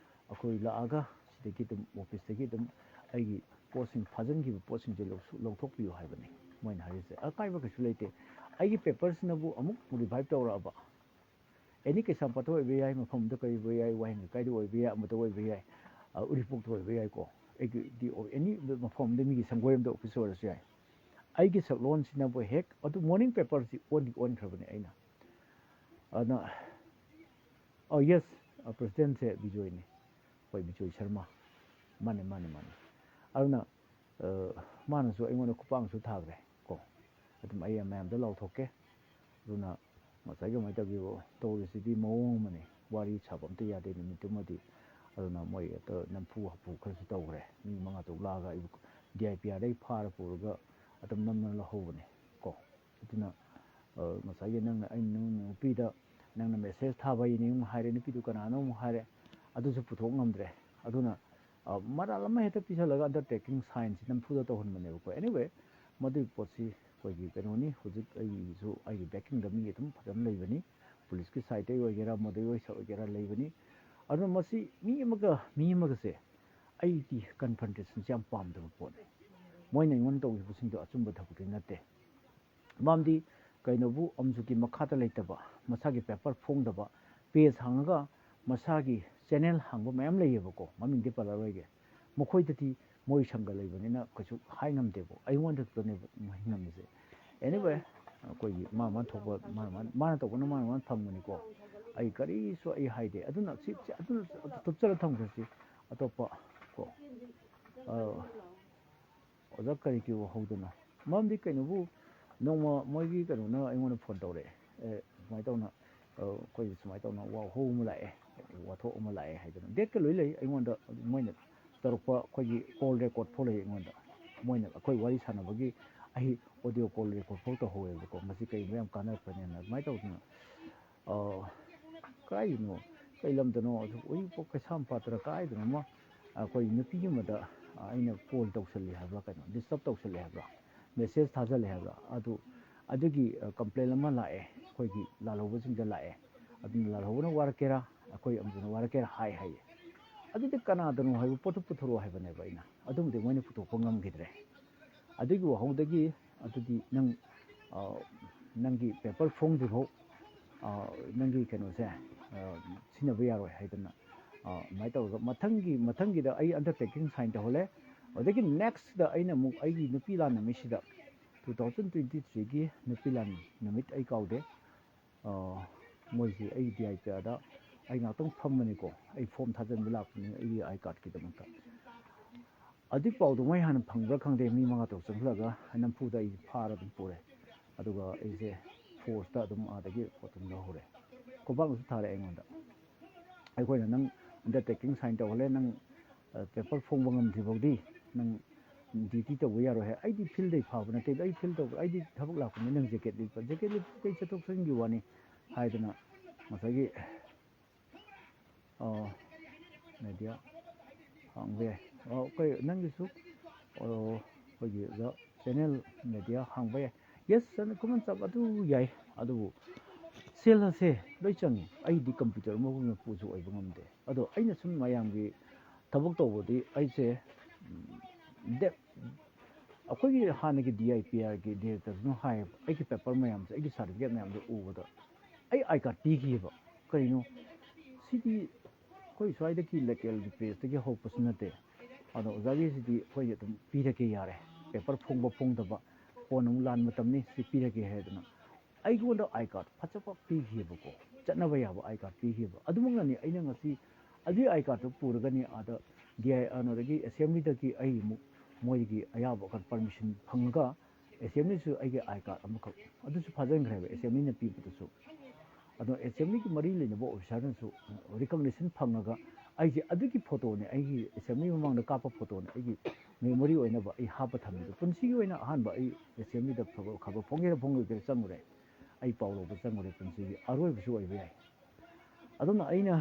ꯑꯩꯈꯣꯏ ꯂꯥꯛꯑꯒ ꯁꯤꯗꯒꯤ ꯑꯗꯨꯝ, ꯑꯣꯐꯤꯁꯇꯒꯤ ꯑꯗꯨꯝ ꯑꯩꯒꯤ ꯄꯣꯠꯁꯤꯡ, ꯐꯥꯖꯤꯟꯈꯤꯕ ꯄꯣꯠꯁꯤꯡꯁꯦ ꯂꯧꯁꯨ-, ꯂꯧꯊꯣꯛꯄꯤꯌꯨ ꯍꯥꯏꯕꯅꯤ ꯃꯣꯏꯅ ꯍꯥꯏꯔꯤꯁꯦ꯫ ꯑꯀꯥꯏꯕ ꯀꯩꯁꯨ ꯂꯩꯇꯦ꯫ ꯑꯩꯒꯤ ꯄꯦꯄꯔꯁꯤꯅꯕꯨ ꯑꯃꯨꯛ ꯔꯤꯚꯥꯏꯞ ꯇꯧꯔꯛꯑꯕ, ꯑꯦꯅꯤ ꯀꯩꯁꯥꯝꯄꯥꯠꯇ ꯑꯣꯏꯕ ꯌꯥꯏ, ꯃꯐꯝ ꯑꯃꯗ ꯀꯩ ꯑꯣꯏꯕ ꯌꯥꯏ, ꯋꯥꯍꯦꯡ ꯂꯩꯀꯥꯏꯗ ꯑꯣꯏꯕ ꯌꯥꯏ, ꯑꯃꯗ ꯑꯣꯏꯕ ꯌꯥꯏ, ꯑ, ꯎꯔꯤꯄꯣꯛꯇ ꯑꯣꯏꯕ ꯌꯥꯏꯀꯣ꯫ ꯑꯩꯒꯤꯗꯤ ꯑꯣ-, ꯑꯦꯅꯤ ꯃꯐꯝ ꯑꯃꯗ, ꯃꯤꯒꯤ ꯁꯪꯒꯣꯏ ꯑꯃꯗ ꯑꯣꯐꯤꯁ ꯑꯣꯏꯔꯁꯨ ꯌꯥꯏ꯫ ꯑꯩꯒꯤ ꯁꯛꯂꯣꯟꯁꯤꯅꯕꯨ ꯍꯦꯛ, ꯑꯗꯨ ꯃꯣꯔꯅꯤꯡ ꯄꯦꯄꯔꯁꯤ ꯑꯣꯟꯗꯤ ꯑꯣꯟꯈ꯭ꯔꯕꯅꯤ ꯑꯩꯅ꯫ ꯑꯗꯨꯅ, ꯑ, ꯌꯦꯁ, ꯑ, ꯄ꯭ꯔꯁꯤꯗꯦꯟꯁꯦ ꯕꯤꯖꯣꯏꯅꯤ꯫ ꯑꯩꯈꯣꯏ ꯕꯤꯖꯣꯏ ꯁꯔꯃ꯫ ꯃꯥꯅꯦ, ꯃꯥꯅꯦ, ꯃꯥꯅꯦ꯫ ꯑꯗꯨꯅ, ꯑ, ꯃꯥꯅꯁꯨ ꯑꯩꯉꯣꯟꯗ ꯈꯨꯄꯥꯡꯁꯨ ꯊꯥꯈ꯭ꯔꯦ ꯀꯣ꯫ ꯑꯗꯨꯝ ꯑꯩ ꯃꯌꯥꯝꯗ ꯂꯥꯎꯊꯣꯛꯀꯦ꯫ ꯑꯗꯨꯅ ꯉꯁꯥꯏꯒꯤ ꯀꯃꯥꯏꯅ ꯇꯧꯒꯦꯕꯨ ꯇꯧꯔꯤꯁꯤꯗꯤ ꯃꯑꯣꯡ ꯑꯃꯅꯤ꯫ ꯋꯥꯔꯤ ꯁꯥꯕ ꯑꯝꯇ ꯌꯥꯗꯦ ꯅꯨꯃꯤꯠꯇꯨꯃꯗꯤ꯫ ꯑꯗꯨꯅ ꯃꯣꯏ ꯍꯦꯛꯇ ꯅꯝꯐꯨ ꯍꯥꯐꯨ ꯈꯔꯁꯨ ꯇꯧꯈ꯭ꯔꯦ꯫ ꯃꯤ ꯃꯉꯥ ꯇꯔꯨꯛ ꯂꯥꯛꯑꯒ ꯑꯩꯕꯨ ꯗꯤ ꯑꯥꯏ ꯄꯤ ꯑꯥꯔꯗꯒꯤ ꯐꯥꯔ ꯄꯨꯔꯒ ꯑꯗꯨꯝ ꯅꯝꯗꯅ ꯂꯧꯍꯧꯕꯅꯦ ꯀꯣ꯫ ꯑꯗꯨꯅ, ꯑ, ꯉꯁꯥꯏꯒꯤ ꯅꯪꯅ, ꯑꯩꯅ ꯅꯪ ꯅꯨꯄꯤꯗ ꯅꯪꯅ ꯃꯦꯁꯦꯖ ꯊꯥꯕꯩꯅꯦ ꯑꯃꯨꯛ ꯍꯥꯏꯔꯦ, ꯅꯨꯄꯤꯗꯨ ꯀꯅꯥꯅꯣ ꯑꯃꯨꯛ ꯍꯥꯏꯔꯦ, ꯑꯗꯨꯁꯨ ꯄꯨꯊꯣꯛ ꯉꯝꯗ꯭ꯔꯦ꯫ ꯑꯗꯨꯅ, ꯑ, ꯃꯔꯥꯜ ꯑꯃ ꯍꯦꯛꯇ ꯄꯤꯁꯜꯂꯒ undertaking signꯁꯤ ꯅꯝꯐꯨꯗ ꯇꯧꯍꯟꯕꯅꯦꯕꯀꯣ꯫ Anyway, ꯃꯗꯨꯒꯤ ꯄꯣꯠꯁꯤ ꯑꯩꯈꯣꯏꯒꯤ ꯀꯩꯅꯣꯅꯤ, ꯍꯧꯖꯤꯛ ꯑꯩꯒꯤꯁꯨ ꯑꯩꯒꯤ backingꯗ ꯃꯤ ꯑꯗꯨꯝ ꯐꯖꯅ ꯂꯩꯕꯅꯤ, ꯄꯨꯂꯤꯁꯀꯤ sideꯇꯩ ꯑꯣꯏꯒꯦꯔꯥ, ꯃꯗꯩ ꯑꯣꯏꯁ ꯑꯣꯏꯒꯦꯔꯥ ꯂꯩꯕꯅꯤ꯫ ꯑꯗꯨꯅ ꯃꯁꯤ ꯃꯤ ꯑꯃꯒ ꯃꯤ ꯑꯃꯒꯁꯦ ꯑꯩꯗꯤ confrontationꯁꯦ ꯌꯥꯝ ꯄꯥꯝꯗꯕ ꯄꯣꯠꯅꯤ꯫ ꯃꯣꯏꯅ ꯑꯩꯉꯣꯟꯗ ꯇꯧꯈꯤꯕꯁꯤꯡꯗꯣ ꯑꯆꯨꯝꯕ ꯊꯕꯛꯇꯤ ꯅꯠꯇꯦ꯫ ꯃꯔꯝꯗꯤ ꯀꯩꯅꯣꯕꯨ ꯑꯃꯁꯨꯒꯤ ꯃꯈꯥꯗ ꯂꯩꯇꯕ, ꯃꯁꯥꯒꯤ paper ꯐꯣꯡꯗꯕ, page ꯍꯥꯡꯉꯒ ꯃꯁꯥꯒꯤ channel ꯍꯥꯡꯕ ꯃꯌꯥꯝ ꯂꯩꯌꯦꯕꯀꯣ, ꯃꯃꯤꯡꯗꯤ ꯄꯜꯂꯔꯣꯏꯒꯦ꯫ ꯃꯈꯣꯏꯗꯗꯤ ꯃꯣꯏ ꯁꯪꯒ ꯂꯩꯕꯅꯤꯅ ꯀꯩꯁꯨ ꯍꯥꯏ ꯉꯝꯗꯦꯕ, ꯑꯩꯉꯣꯟꯗ ꯈꯛꯇꯅꯦꯕ ꯃꯍꯩ ꯉꯝꯃꯤꯁꯦ꯫ Anyway, ꯑꯩꯈꯣꯏꯒꯤ ꯃꯥ ꯃꯥ ꯊꯣꯛꯄ, ꯃꯥꯅ, ꯃꯥꯅ, ꯃꯥꯅ ꯇꯧꯕꯅ ꯃꯥꯅ ꯃꯥꯅ ꯐꯪꯕꯅꯤꯀꯣ꯫ ꯑꯩ ꯀꯔꯤꯁꯨ ꯑꯩ ꯍꯥꯏꯗꯦ꯫ ꯑꯗꯨꯅ ꯁꯤ, ꯁꯤ ꯑꯗꯨꯅ ꯇꯨꯞꯆꯔ ꯊꯝꯈ꯭ꯔꯁꯤ꯫ ꯑꯇꯣꯞꯄ ꯀꯣ, ꯑ, ꯑꯣꯖꯥ ꯀꯔꯤ ꯀꯔꯤ ꯋꯥꯍꯧꯗꯣꯏꯅꯣ? ꯃꯔꯝꯗꯤ ꯀꯩꯅꯣꯕꯨ, ꯅꯣꯡꯃ ꯃꯣꯏꯒꯤ ꯀꯩꯅꯣꯅ ꯑꯩꯉꯣꯟꯗ phone ꯇꯧꯔꯛꯑꯦ꯫ "ꯑꯦ, ꯁꯨꯃꯥꯏꯅ ꯇꯧꯅ, ꯑ, ꯑꯩꯈꯣꯏ ꯁꯨꯃꯥꯏꯅ ꯇꯧꯅ ꯋꯥꯍꯧ ꯑꯃ ꯂꯥꯛꯑꯦ, ꯋꯥꯊꯣꯛ ꯑꯃ ꯂꯥꯛꯑꯦ" ꯍꯥꯏꯗꯅ꯫ Dateꯀ ꯂꯣꯏ ꯂꯩ ꯑꯩꯉꯣꯟꯗ, ꯃꯣꯏꯅ ꯇꯧꯔꯛꯄ ꯑꯩꯈꯣꯏꯒꯤ call record ꯐꯥꯎ ꯂꯩ ꯑꯩꯉꯣꯟꯗ꯫ ꯃꯣꯏꯅ ꯑꯩꯈꯣꯏ ꯋꯥꯔꯤ ꯁꯥꯟꯅꯕꯒꯤ ꯑꯩ audio call record ꯐꯥꯎ ꯇꯧꯍꯧꯋꯦꯕꯀꯣ꯫ ꯃꯁꯤ ꯀꯩꯒꯨꯝꯕ ꯌꯥꯝ ꯀꯥꯟꯅꯔꯛꯄꯅꯦꯅ ꯑꯗꯨꯃꯥꯏꯅ ꯇꯧꯗꯅ, ꯑ, ꯀꯥꯏꯗꯅꯣ, ꯀꯩ ꯂꯝꯗꯅꯣ, ꯑꯗꯨ ꯎꯔꯤꯄꯣꯛ ꯀꯩꯁꯥꯝꯄꯥꯠꯇꯔ ꯀꯥꯏꯗꯅꯣꯃ ꯑꯩꯈꯣꯏ ꯅꯨꯄꯤ ꯑꯃꯗ ꯑꯩꯅ call ꯇꯧꯁꯜꯂꯤ ꯍꯥꯏꯕ꯭ꯔꯥ, ꯀꯩꯅꯣ, disturb ꯇꯧꯁꯜꯂꯤ ꯍꯥꯏꯕ꯭ꯔꯥ, message ꯊꯥꯖꯜꯂꯤ ꯍꯥꯏꯕ꯭ꯔꯥ, ꯑꯗꯨ, ꯑꯗꯨꯒꯤ, ꯑ, complain ꯑꯃ ꯂꯥꯛꯑꯦ, ꯑꯩꯈꯣꯏꯒꯤ ꯂꯥꯜꯍꯧꯕꯁꯤꯡꯗ ꯂꯥꯛꯑꯦ꯫ ꯑꯗꯨꯅ ꯂꯥꯜꯍꯧꯕꯅ ꯋꯥꯔꯛꯀꯦꯔꯥ, ꯑꯩꯈꯣꯏ ꯑꯃꯗꯨꯅ ꯋꯥꯔꯛꯀꯦꯔꯥ ꯍꯥꯏ ꯍꯥꯏꯌꯦ꯫ ꯑꯗꯨꯗꯤ ꯀꯅꯥꯗꯅꯣ ꯍꯥꯏꯕ ꯄꯣꯠꯇꯨ ꯄꯨꯊꯣꯔꯛꯑꯣ ꯍꯥꯏꯕꯅꯦꯕ ꯑꯩꯅ꯫ ꯑꯗꯨꯃꯗꯤ ꯃꯣꯏꯅ ꯄꯨꯊꯣꯛꯄ ꯉꯝꯈꯤꯗ꯭ꯔꯦ꯫ ꯑꯗꯨꯒꯤ ꯋꯥꯍꯧꯗꯒꯤ ꯑꯗꯨꯗꯤ ꯅꯪ, ꯑ, ꯅꯪꯒꯤ paper ꯐꯣꯡꯗ꯭ꯔꯤꯐꯥꯎ, ꯑ, ꯅꯪꯒꯤ ꯀꯩꯅꯣꯁꯦ, ꯑ, ꯁꯤꯖꯤꯟꯅꯕ ꯌꯥꯔꯣꯏ ꯍꯥꯏꯗꯅ, ꯑ, ꯑꯗꯨꯃꯥꯏꯅ ꯇꯧꯔꯒ ꯃꯊꯪꯒꯤ, ꯃꯊꯪꯒꯤꯗ ꯑꯩ undertaking sign ꯇꯧꯍꯜꯂꯦ꯫ ꯑꯗꯒꯤ nextꯇ ꯑꯩꯅ ꯑꯃꯨꯛ ꯑꯩꯒꯤ ꯅꯨꯄꯤ ꯂꯥꯟ ꯅꯨꯃꯤꯠꯁꯤꯗ, two thousand twenty threeꯒꯤ ꯅꯨꯄꯤ ꯂꯥꯟ ꯅꯨꯃꯤꯠ ꯑꯩ ꯀꯥꯎꯗꯦ, ꯑ, ꯃꯣꯏꯁꯤ ꯑꯩ ꯗꯤ ꯑꯥꯏ ꯄꯤ ꯑꯥꯔꯗ ꯑꯩ ꯉꯥꯛꯇꯪ ꯐꯝꯕꯅꯤꯀꯣ, ꯑꯩ ꯐꯣꯝ ꯊꯥꯖꯤꯟꯕ ꯂꯥꯛꯄꯅꯤ ꯑꯩꯒꯤ ꯑꯥꯏ ꯀꯥꯔꯠꯀꯤꯗꯃꯛꯇ꯫ ꯑꯗꯨꯏ ꯄꯥꯎꯗꯣ ꯃꯣꯏ ꯍꯥꯟꯅ ꯐꯪꯕ꯭ꯔꯥ ꯈꯪꯗꯦ, ꯃꯤ ꯃꯉꯥ ꯇꯔꯨꯛ ꯆꯪꯁꯤꯜꯂꯒ ꯅꯝꯐꯨꯗ ꯑꯩ ꯐꯥꯔ ꯑꯗꯨꯝ ꯄꯨꯔꯦ꯫ ꯑꯗꯨꯒ ꯑꯩꯁꯦ ꯐꯣꯔꯁꯇ ꯑꯗꯨꯝ ꯑꯥꯗꯒꯤ ꯑꯗꯨꯝ ꯂꯧꯍꯧꯔꯦ꯫ ꯈꯣꯡꯄꯥꯛꯅꯁꯨ ꯊꯥꯔꯛꯑꯦ ꯑꯩꯉꯣꯟꯗ꯫ ꯑꯩꯈꯣꯏꯅ ꯅꯪ ꯑꯟꯗꯔꯇꯦꯀꯤꯡ ꯁꯥꯏꯟ ꯇꯧꯍꯜꯂꯦ, ꯅꯪ ꯄꯦꯄꯔ ꯐꯣꯡꯕ ꯉꯝꯗ꯭ꯔꯤꯐꯥꯎꯗꯤ ꯅꯪ ꯗ꯭ꯌꯨꯇꯤ ꯇꯧꯕ ꯌꯥꯔꯣꯏ ꯍꯥꯏ꯫ ꯑꯩꯗꯤ ꯐꯤꯜꯗꯩ ꯐꯥꯕ ꯅꯠꯇꯦ, ꯑꯩ ꯐꯤꯜ ꯇꯧꯕ, ꯑꯩꯗꯤ ꯊꯕꯛ ꯂꯥꯛꯄꯅꯤ, ꯅꯪ ꯖꯦꯀꯦꯠ ꯂꯤꯠꯄ, ꯖꯦꯀꯦꯠ ꯂꯤꯠꯄ ꯀꯩ ꯆꯠꯊꯣꯛ ꯆꯠꯁꯤꯟꯒꯤ ꯋꯥꯅꯤ ꯍꯥꯏꯗꯅ ꯉꯁꯥꯏꯒꯤ ꯃꯦꯗꯤꯌꯥ ꯍꯥꯡꯕ ꯌꯥꯏ꯫ ꯑꯣ, ꯑꯩꯈꯣꯏ ꯅꯪꯒꯤꯁꯨ, ꯑꯣ, ꯑꯩꯈꯣꯏꯒꯤ ꯆꯦꯅꯦꯜ ꯃꯦꯗꯤꯌꯥ ꯍꯥꯡꯕ ꯌꯥꯏ꯫ ꯌꯦꯁ, ꯆꯠꯅ ꯈꯨꯃꯟ ꯆꯞ ꯑꯗꯨ ꯌꯥꯏ, ꯑꯗꯨꯕꯨ ꯁꯦꯜ ꯑꯁꯦ ꯂꯣꯏ ꯆꯪꯉꯤ꯫ ꯑꯩꯗꯤ ꯀꯝꯄ꯭ꯌꯨꯇꯔ ꯑꯃꯒꯨꯝ ꯃꯄꯨꯁꯨ ꯑꯣꯏꯕ ꯉꯝꯗꯦ꯫ ꯑꯗꯣ ꯑꯩꯅ ꯁꯨꯝ ꯃꯌꯥꯝꯒꯤ ꯊꯕꯛ ꯇꯧꯕꯗꯤ ꯑꯩꯁꯦ ꯗꯦꯠ ꯑꯩꯈꯣꯏꯒꯤ ꯍꯥꯟꯅꯒꯤ ꯗꯤ ꯑꯥꯏ ꯄꯤ ꯑꯥꯔꯒꯤ ꯗꯤꯔꯦꯛꯇꯔꯗꯨꯅ ꯍꯥꯏꯌꯦꯕ, ꯑꯩꯒꯤ ꯄꯦꯄꯔ ꯃꯌꯥꯝꯁꯦ, ꯑꯩꯒꯤ ꯁꯥꯔꯇꯤꯐꯤꯀꯦꯠ ꯃꯌꯥꯝꯁꯦ ꯎꯕꯗ ꯑꯩ ꯑꯥꯏ ꯀꯥꯔꯗ ꯄꯤꯈꯤꯑꯕ꯫ ꯀꯔꯤꯅꯣ ꯁꯤꯗꯤ ꯑꯩꯈꯣꯏ ꯁ꯭ꯋꯥꯏꯗꯒꯤ ꯂꯣꯀꯦꯜꯒꯤ ꯄ꯭ꯔꯦꯁꯇꯒꯤ ꯍꯧꯔꯛꯄꯁꯨ ꯅꯠꯇꯦ꯫ ꯑꯗꯣ ꯑꯣꯖꯥꯒꯤꯁꯤꯗꯤ ꯑꯩꯈꯣꯏ ꯑꯗꯨꯝ ꯄꯤꯔꯒꯦ ꯌꯥꯔꯦ, ꯄꯦꯄꯔ ꯐꯣꯡꯕ ꯐꯣꯡꯗꯕ, ꯀꯣꯟꯅ ꯑꯃꯨꯛ ꯂꯥꯟ ꯃꯇꯝꯅꯤ, ꯁꯤ ꯄꯤꯔꯒꯦ ꯍꯥꯏꯗꯅ ꯑꯩꯉꯣꯟꯗ ꯑꯥꯏ ꯀꯥꯔꯗ ꯐꯖꯕ ꯄꯤꯈꯤꯕꯀꯣ, ꯆꯠꯅꯕ ꯌꯥꯕ ꯑꯥꯏ ꯀꯥꯔꯗ ꯄꯤꯈꯤꯕ꯫ ꯑꯗꯨꯃꯛꯅꯅꯤ ꯑꯩꯅ ꯉꯁꯤ ꯑꯗꯨꯒꯤ ꯑꯥꯏ ꯀꯥꯔꯗꯇꯨ ꯄꯨꯔꯒꯅꯤ ꯑꯥꯗ ꯗꯤ ꯑꯥꯏ ꯀꯩꯅꯣꯗꯒꯤ ꯑꯦꯁꯦꯝꯕ꯭ꯂꯤꯗꯒꯤ ꯑꯩ ꯑꯃꯨꯛ ꯃꯣꯏꯒꯤ ꯑꯌꯥꯕ ꯄꯔꯃꯤꯁꯟ ꯐꯪꯉꯒ ꯑꯦꯁꯦꯝꯕ꯭ꯂꯤꯁꯨ ꯑꯩꯒꯤ ꯑꯥꯏ ꯀꯥꯔꯗ ꯑꯃꯈꯛ ꯑꯗꯨꯁꯨ ꯐꯥꯖꯤꯟꯈ꯭ꯔꯦꯕ ꯑꯦꯁꯦꯝꯕ꯭ꯂꯤꯅ ꯄꯤꯕꯗꯨꯁꯨ꯫ ꯑꯗꯣ ꯑꯦꯁꯦꯝꯕ꯭ꯂꯤꯒꯤ ꯃꯔꯤ ꯂꯩꯅꯕ ꯑꯣꯐꯤꯁꯥꯔꯅꯁꯨ ꯔꯤꯀꯣꯛꯅꯤꯁꯟ ꯐꯪꯉꯒ ꯑꯩꯁꯦ ꯑꯗꯨꯒꯤ ꯐꯣꯇꯣꯅꯦ, ꯑꯩꯒꯤ ꯑꯦꯁꯦꯝꯕ꯭ꯂꯤ ꯃꯃꯥꯡꯗ ꯀꯥꯞꯄ ꯐꯣꯇꯣꯅꯦ ꯑꯩꯒꯤ ꯃꯦꯃꯣꯔꯤ ꯑꯣꯏꯅꯕ ꯑꯩ ꯍꯥꯞꯄ ꯊꯝꯃꯤꯗꯣ꯫ ꯄꯨꯟꯁꯤꯒꯤ ꯑꯣꯏꯅ ꯑꯍꯥꯟꯕ ꯑꯩ ꯑꯦꯁꯦꯝꯕ꯭ꯂꯤꯗ ꯈꯕꯔ ꯈꯕꯔ ꯐꯣꯡꯒꯦꯔꯥ ꯐꯣꯡꯉꯣꯏꯒꯦꯔꯥ ꯆꯪꯉꯨꯔꯦ꯫ ꯑꯩ ꯄꯥꯎ ꯂꯧꯕ ꯆꯪꯉꯨꯔꯦ, ꯄꯨꯟꯁꯤꯒꯤ ꯑꯔꯣꯏꯕꯁꯨ ꯑꯣꯏꯕ ꯌꯥꯏ꯫ ꯑꯗꯨꯅ ꯑꯩꯅ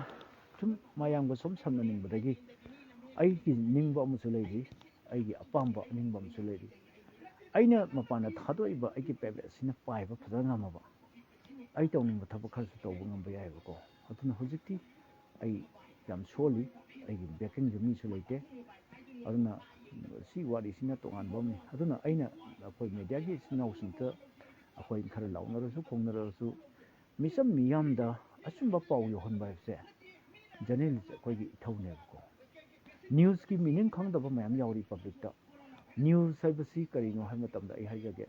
ꯁꯨꯝ ꯃꯌꯥꯝꯒ ꯁꯨꯝ ꯁꯝꯅꯅꯤꯡꯕꯗꯒꯤ ꯑꯩꯒꯤ ꯅꯤꯡꯕ ꯑꯃꯁꯨ ꯂꯩꯔꯤ, ꯑꯩꯒꯤ ꯑꯄꯥꯝꯕ ꯑꯅꯤꯡꯕ ꯑꯃꯁꯨ ꯂꯩꯔꯤ꯫ ꯑꯩꯅ ꯃꯄꯥꯟꯗ ꯊꯥꯗꯣꯛꯏꯕ ꯑꯩꯒꯤ ꯄꯦꯕꯦꯠꯁꯤꯅ ꯄꯥꯏꯕ ꯐꯖꯅ ꯉꯝꯃꯕ ꯑꯩ ꯇꯧꯅꯤꯡꯕ ꯊꯕꯛ ꯈꯔꯁꯨ ꯇꯧꯕ ꯉꯝꯕ ꯌꯥꯏꯑꯕꯀꯣ꯫ ꯑꯗꯨꯅ ꯍꯧꯖꯤꯛꯇꯤ ꯑꯩ ꯌꯥꯝ ꯁꯣꯜꯂꯤ, ꯑꯩꯒꯤ ꯕꯦꯀꯤꯡꯁꯨ ꯃꯤꯁꯨ ꯂꯩꯇꯦ꯫ ꯑꯗꯨꯅ ꯁꯤ ꯋꯥꯔꯤꯁꯤꯅ ꯇꯣꯉꯥꯟꯕ ꯑꯃꯅꯤ꯫ ꯑꯗꯨꯅ ꯑꯩꯅ ꯑꯩꯈꯣꯏ ꯃꯦꯗꯤꯌꯥꯒꯤ ꯏꯆꯤꯟ ꯏꯅꯥꯎꯁꯤꯡꯗ ꯑꯩꯈꯣꯏ ꯈꯔ ꯂꯥꯎꯅꯔꯁꯨ ꯈꯣꯡꯅꯔꯁꯨ ꯃꯤꯆꯝ ꯃꯤꯌꯥꯝꯗ ꯑꯆꯨꯝꯕ ꯄꯥꯎ ꯌꯧꯍꯟꯕ ꯍꯥꯏꯕꯁꯦ ꯖꯔꯅꯦꯂꯤꯁ ꯑꯩꯈꯣꯏꯒꯤ ꯏꯊꯧꯅꯦꯕꯀꯣ꯫ ꯅ꯭ꯌꯨꯁꯀꯤ ꯃꯤꯅꯤꯡ ꯈꯪꯗꯕ ꯃꯌꯥꯝ ꯌꯥꯎꯔꯤ ꯄꯕ꯭ꯂꯤꯛꯇ꯫ ꯅ꯭ꯌꯨꯁ ꯍꯥꯏꯕꯁꯤ ꯀꯔꯤꯅꯣ ꯍꯥꯏꯕ ꯃꯇꯝꯗ ꯑꯩ ꯍꯥꯏꯖꯒꯦ꯫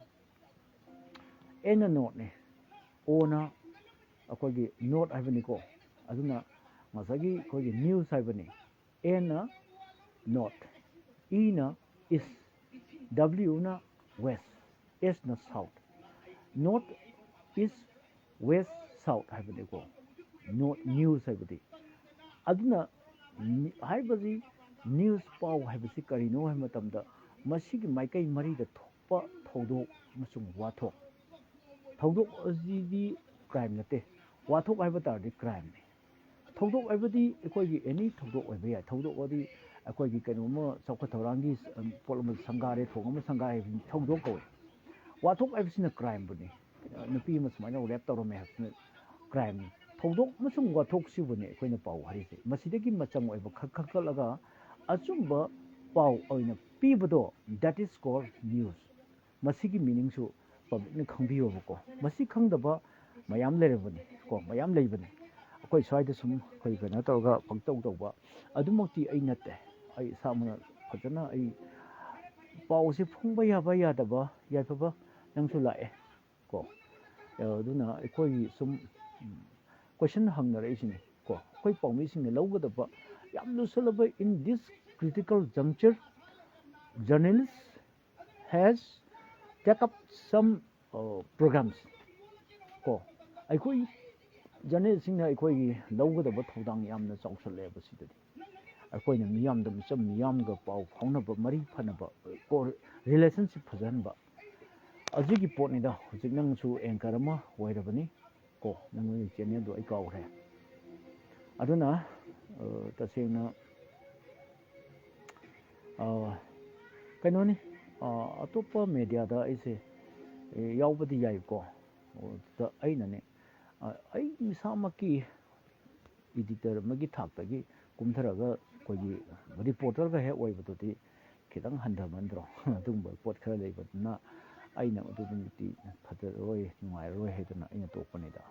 ꯑꯦꯟꯅ ꯅꯣꯠꯅꯦ, ꯑꯣꯅ ꯑꯩꯈꯣꯏꯒꯤ ꯅꯣꯠ ꯍꯥꯏꯕꯅꯤꯀꯣ꯫ ꯑꯗꯨꯅ ꯉꯁꯥꯏꯒꯤ ꯑꯩꯈꯣꯏꯒꯤ news ꯍꯥꯏꯕꯅꯤ꯫ N ꯅ north, E ꯅ east, W ꯅ west, S ꯅ south꯫ North, east, west, south ꯍꯥꯏꯕꯅꯤꯀꯣ꯫ North news ꯍꯥꯏꯕꯗꯤ꯫ ꯑꯗꯨꯅ ꯍꯥꯏꯕꯁꯤ news, ꯄꯥꯎ ꯍꯥꯏꯕꯁꯤ ꯀꯔꯤꯅꯣ ꯍꯥꯏꯕ ꯃꯇꯝꯗ, ꯃꯁꯤꯒꯤ ꯃꯥꯏꯀꯩ ꯃꯔꯤꯗ ꯊꯣꯛꯄ ꯊꯧꯗꯣꯛ ꯑꯃꯁꯨꯡ ꯋꯥꯊꯣꯛ꯫ ꯊꯧꯗꯣꯛ ꯑꯁꯤꯗꯤ crime ꯅꯠꯇꯦ, ꯋꯥꯊꯣꯛ ꯍꯥꯏꯕ ꯇꯥꯔꯗꯤ crime ꯅꯤ꯫ ꯊꯧꯗꯣꯛ ꯍꯥꯏꯕꯗꯤ ꯑꯩꯈꯣꯏꯒꯤ any ꯊꯧꯗꯣꯛ ꯑꯣꯏꯕ ꯌꯥꯏ꯫ ꯊꯧꯗꯣꯛ ꯑꯗꯤ ꯑꯩꯈꯣꯏꯒꯤ ꯀꯩꯅꯣꯝꯃ ꯆꯥꯎꯈꯠ ꯊꯧꯔꯥꯡꯒꯤ, ꯎꯝ, ꯄꯣꯠ ꯑꯃ ꯁꯪꯒꯥꯔꯦ, ꯊꯣꯡ ꯑꯃ ꯁꯪꯒꯥꯔꯦ ꯍꯥꯏꯕꯁꯤ ꯊꯧꯗꯣꯛ ꯀꯧꯏ꯫ ꯋꯥꯊꯣꯛ ꯍꯥꯏꯕꯁꯤꯅ crime ꯕꯨꯅꯤ꯫ ꯅꯨꯄꯤ ꯑꯃ ꯁꯨꯃꯥꯏꯅ rape ꯇꯧꯔꯝꯃꯦ ꯍꯥꯏꯕꯁꯤꯅ crime ꯅꯤ꯫ ꯊꯧꯗꯣꯛ ꯑꯃꯁꯨꯡ ꯋꯥꯊꯣꯛꯁꯤꯕꯨꯅꯤ ꯑꯩꯈꯣꯏꯅ ꯄꯥꯎ ꯍꯥꯏꯔꯤꯁꯦ꯫ ꯃꯁꯤꯗꯒꯤ ꯃꯆꯪ ꯑꯣꯏꯕ ꯈꯛ ꯈꯟꯒꯠꯂꯒ ꯑꯆꯨꯝꯕ ꯄꯥꯎ ꯑꯣꯏꯅ ꯄꯤꯕꯗꯣ, that is called news꯫ ꯃꯁꯤꯒꯤ meaning ꯁꯨ public ꯅ ꯈꯪꯕꯤꯌꯣꯕꯀꯣ꯫ ꯃꯁꯤ ꯈꯪꯗꯕ ꯃꯌꯥꯝ ꯂꯩꯔꯕꯅꯤ ꯀꯣ, ꯃꯌꯥꯝ ꯂꯩꯕꯅꯤ꯫ ꯑꯩꯈꯣꯏ ꯁ꯭ꯋꯥꯏꯗ ꯁꯨꯝ ꯑꯩꯈꯣꯏ ꯀꯩꯅꯣ ꯇꯧꯔꯒ ꯄꯪꯇꯧ ꯇꯧꯕ ꯑꯗꯨꯃꯛꯇꯤ ꯑꯩ ꯅꯠꯇꯦ꯫ ꯑꯩ ꯏꯁꯥꯃꯛꯅ ꯐꯖꯅ ꯑꯩ ꯄꯥꯎꯁꯦ ꯐꯣꯡꯕ ꯌꯥꯕ ꯌꯥꯗꯕ, ꯌꯥꯏꯐꯕ ꯅꯪꯁꯨ ꯂꯥꯛꯑꯦ ꯀꯣ꯫ ꯑꯗꯨꯅ ꯑꯩꯈꯣꯏꯒꯤ ꯁꯨꯝ, ꯎꯝ, question ꯍꯪꯅꯔꯛꯏꯁꯤꯅꯤ ꯀꯣ꯫ ꯑꯩꯈꯣꯏ ꯄꯥꯎꯃꯤꯁꯤꯡꯅ ꯂꯧꯒꯗꯕ ꯌꯥꯝ ꯂꯨꯁꯜꯂꯕ, in this critical juncture, journalist has take up some, uh, programs ꯀꯣ꯫ ꯑꯩꯈꯣꯏ journalist ꯁꯤꯡꯅ ꯑꯩꯈꯣꯏꯒꯤ ꯂꯧꯒꯗꯕ ꯊꯧꯗꯥꯡ ꯌꯥꯝꯅ ꯆꯥꯎꯁꯜꯂꯛꯑꯦꯕ ꯁꯤꯗꯗꯤ꯫ ꯑꯩꯈꯣꯏꯅ ꯃꯤꯌꯥꯝꯗ, ꯃꯤꯆꯝ ꯃꯤꯌꯥꯝꯒ ꯄꯥꯎ ꯐꯥꯎꯅꯕ, ꯃꯔꯤ ꯐꯅꯕ, ꯀꯣ, relationship ꯐꯖꯍꯟꯕ, ꯑꯗꯨꯒꯤ ꯄꯣꯠꯅꯤꯗ꯫ ꯍꯧꯖꯤꯛ ꯅꯪꯁꯨ anchor ꯑꯃ ꯑꯣꯏꯔꯕꯅꯤ ꯀꯣ, ꯅꯪꯒꯤ channel ꯗꯣ ꯑꯩ ꯀꯥꯎꯈ꯭ꯔꯦ꯫ ꯑꯗꯨꯅ, ꯑ, ꯇꯁꯦꯡꯅ, ꯑ, ꯀꯩꯅꯣꯅꯤ, ꯑ, ꯑꯇꯣꯞꯄ media ꯗ ꯑꯩꯁꯦ, ꯑꯦ, ꯌꯥꯎꯕꯗꯤ ꯌꯥꯏꯀꯣ꯫ ꯑꯗꯨꯗ ꯑꯩꯅꯅꯦ, ꯑ, ꯑꯩ ꯏꯁꯥꯃꯛꯀꯤ editor ꯑꯃꯒꯤ ꯊꯥꯛꯇꯒꯤ ꯀꯨꯝꯊꯔꯒ ꯑꯩꯈꯣꯏꯒꯤ reporter ꯒ ꯍꯦꯛ ꯑꯣꯏꯕꯗꯨꯗꯤ ꯈꯤꯇꯪ ꯍꯟꯊꯃꯟꯗ꯭ꯔꯣ? ꯑꯗꯨꯒꯨꯝꯕ ꯄꯣꯠ ꯈꯔ ꯂꯩꯕꯗꯨꯅ ꯑꯩꯅ ꯑꯗꯨꯗꯨꯃꯛꯇꯤ ꯐꯖꯔꯣꯏ, ꯅꯨꯡꯉꯥꯏꯔꯔꯣꯏ ꯍꯥꯏꯗꯨꯅ ꯑꯩꯅ ꯇꯣꯛꯄꯅꯤꯗ꯫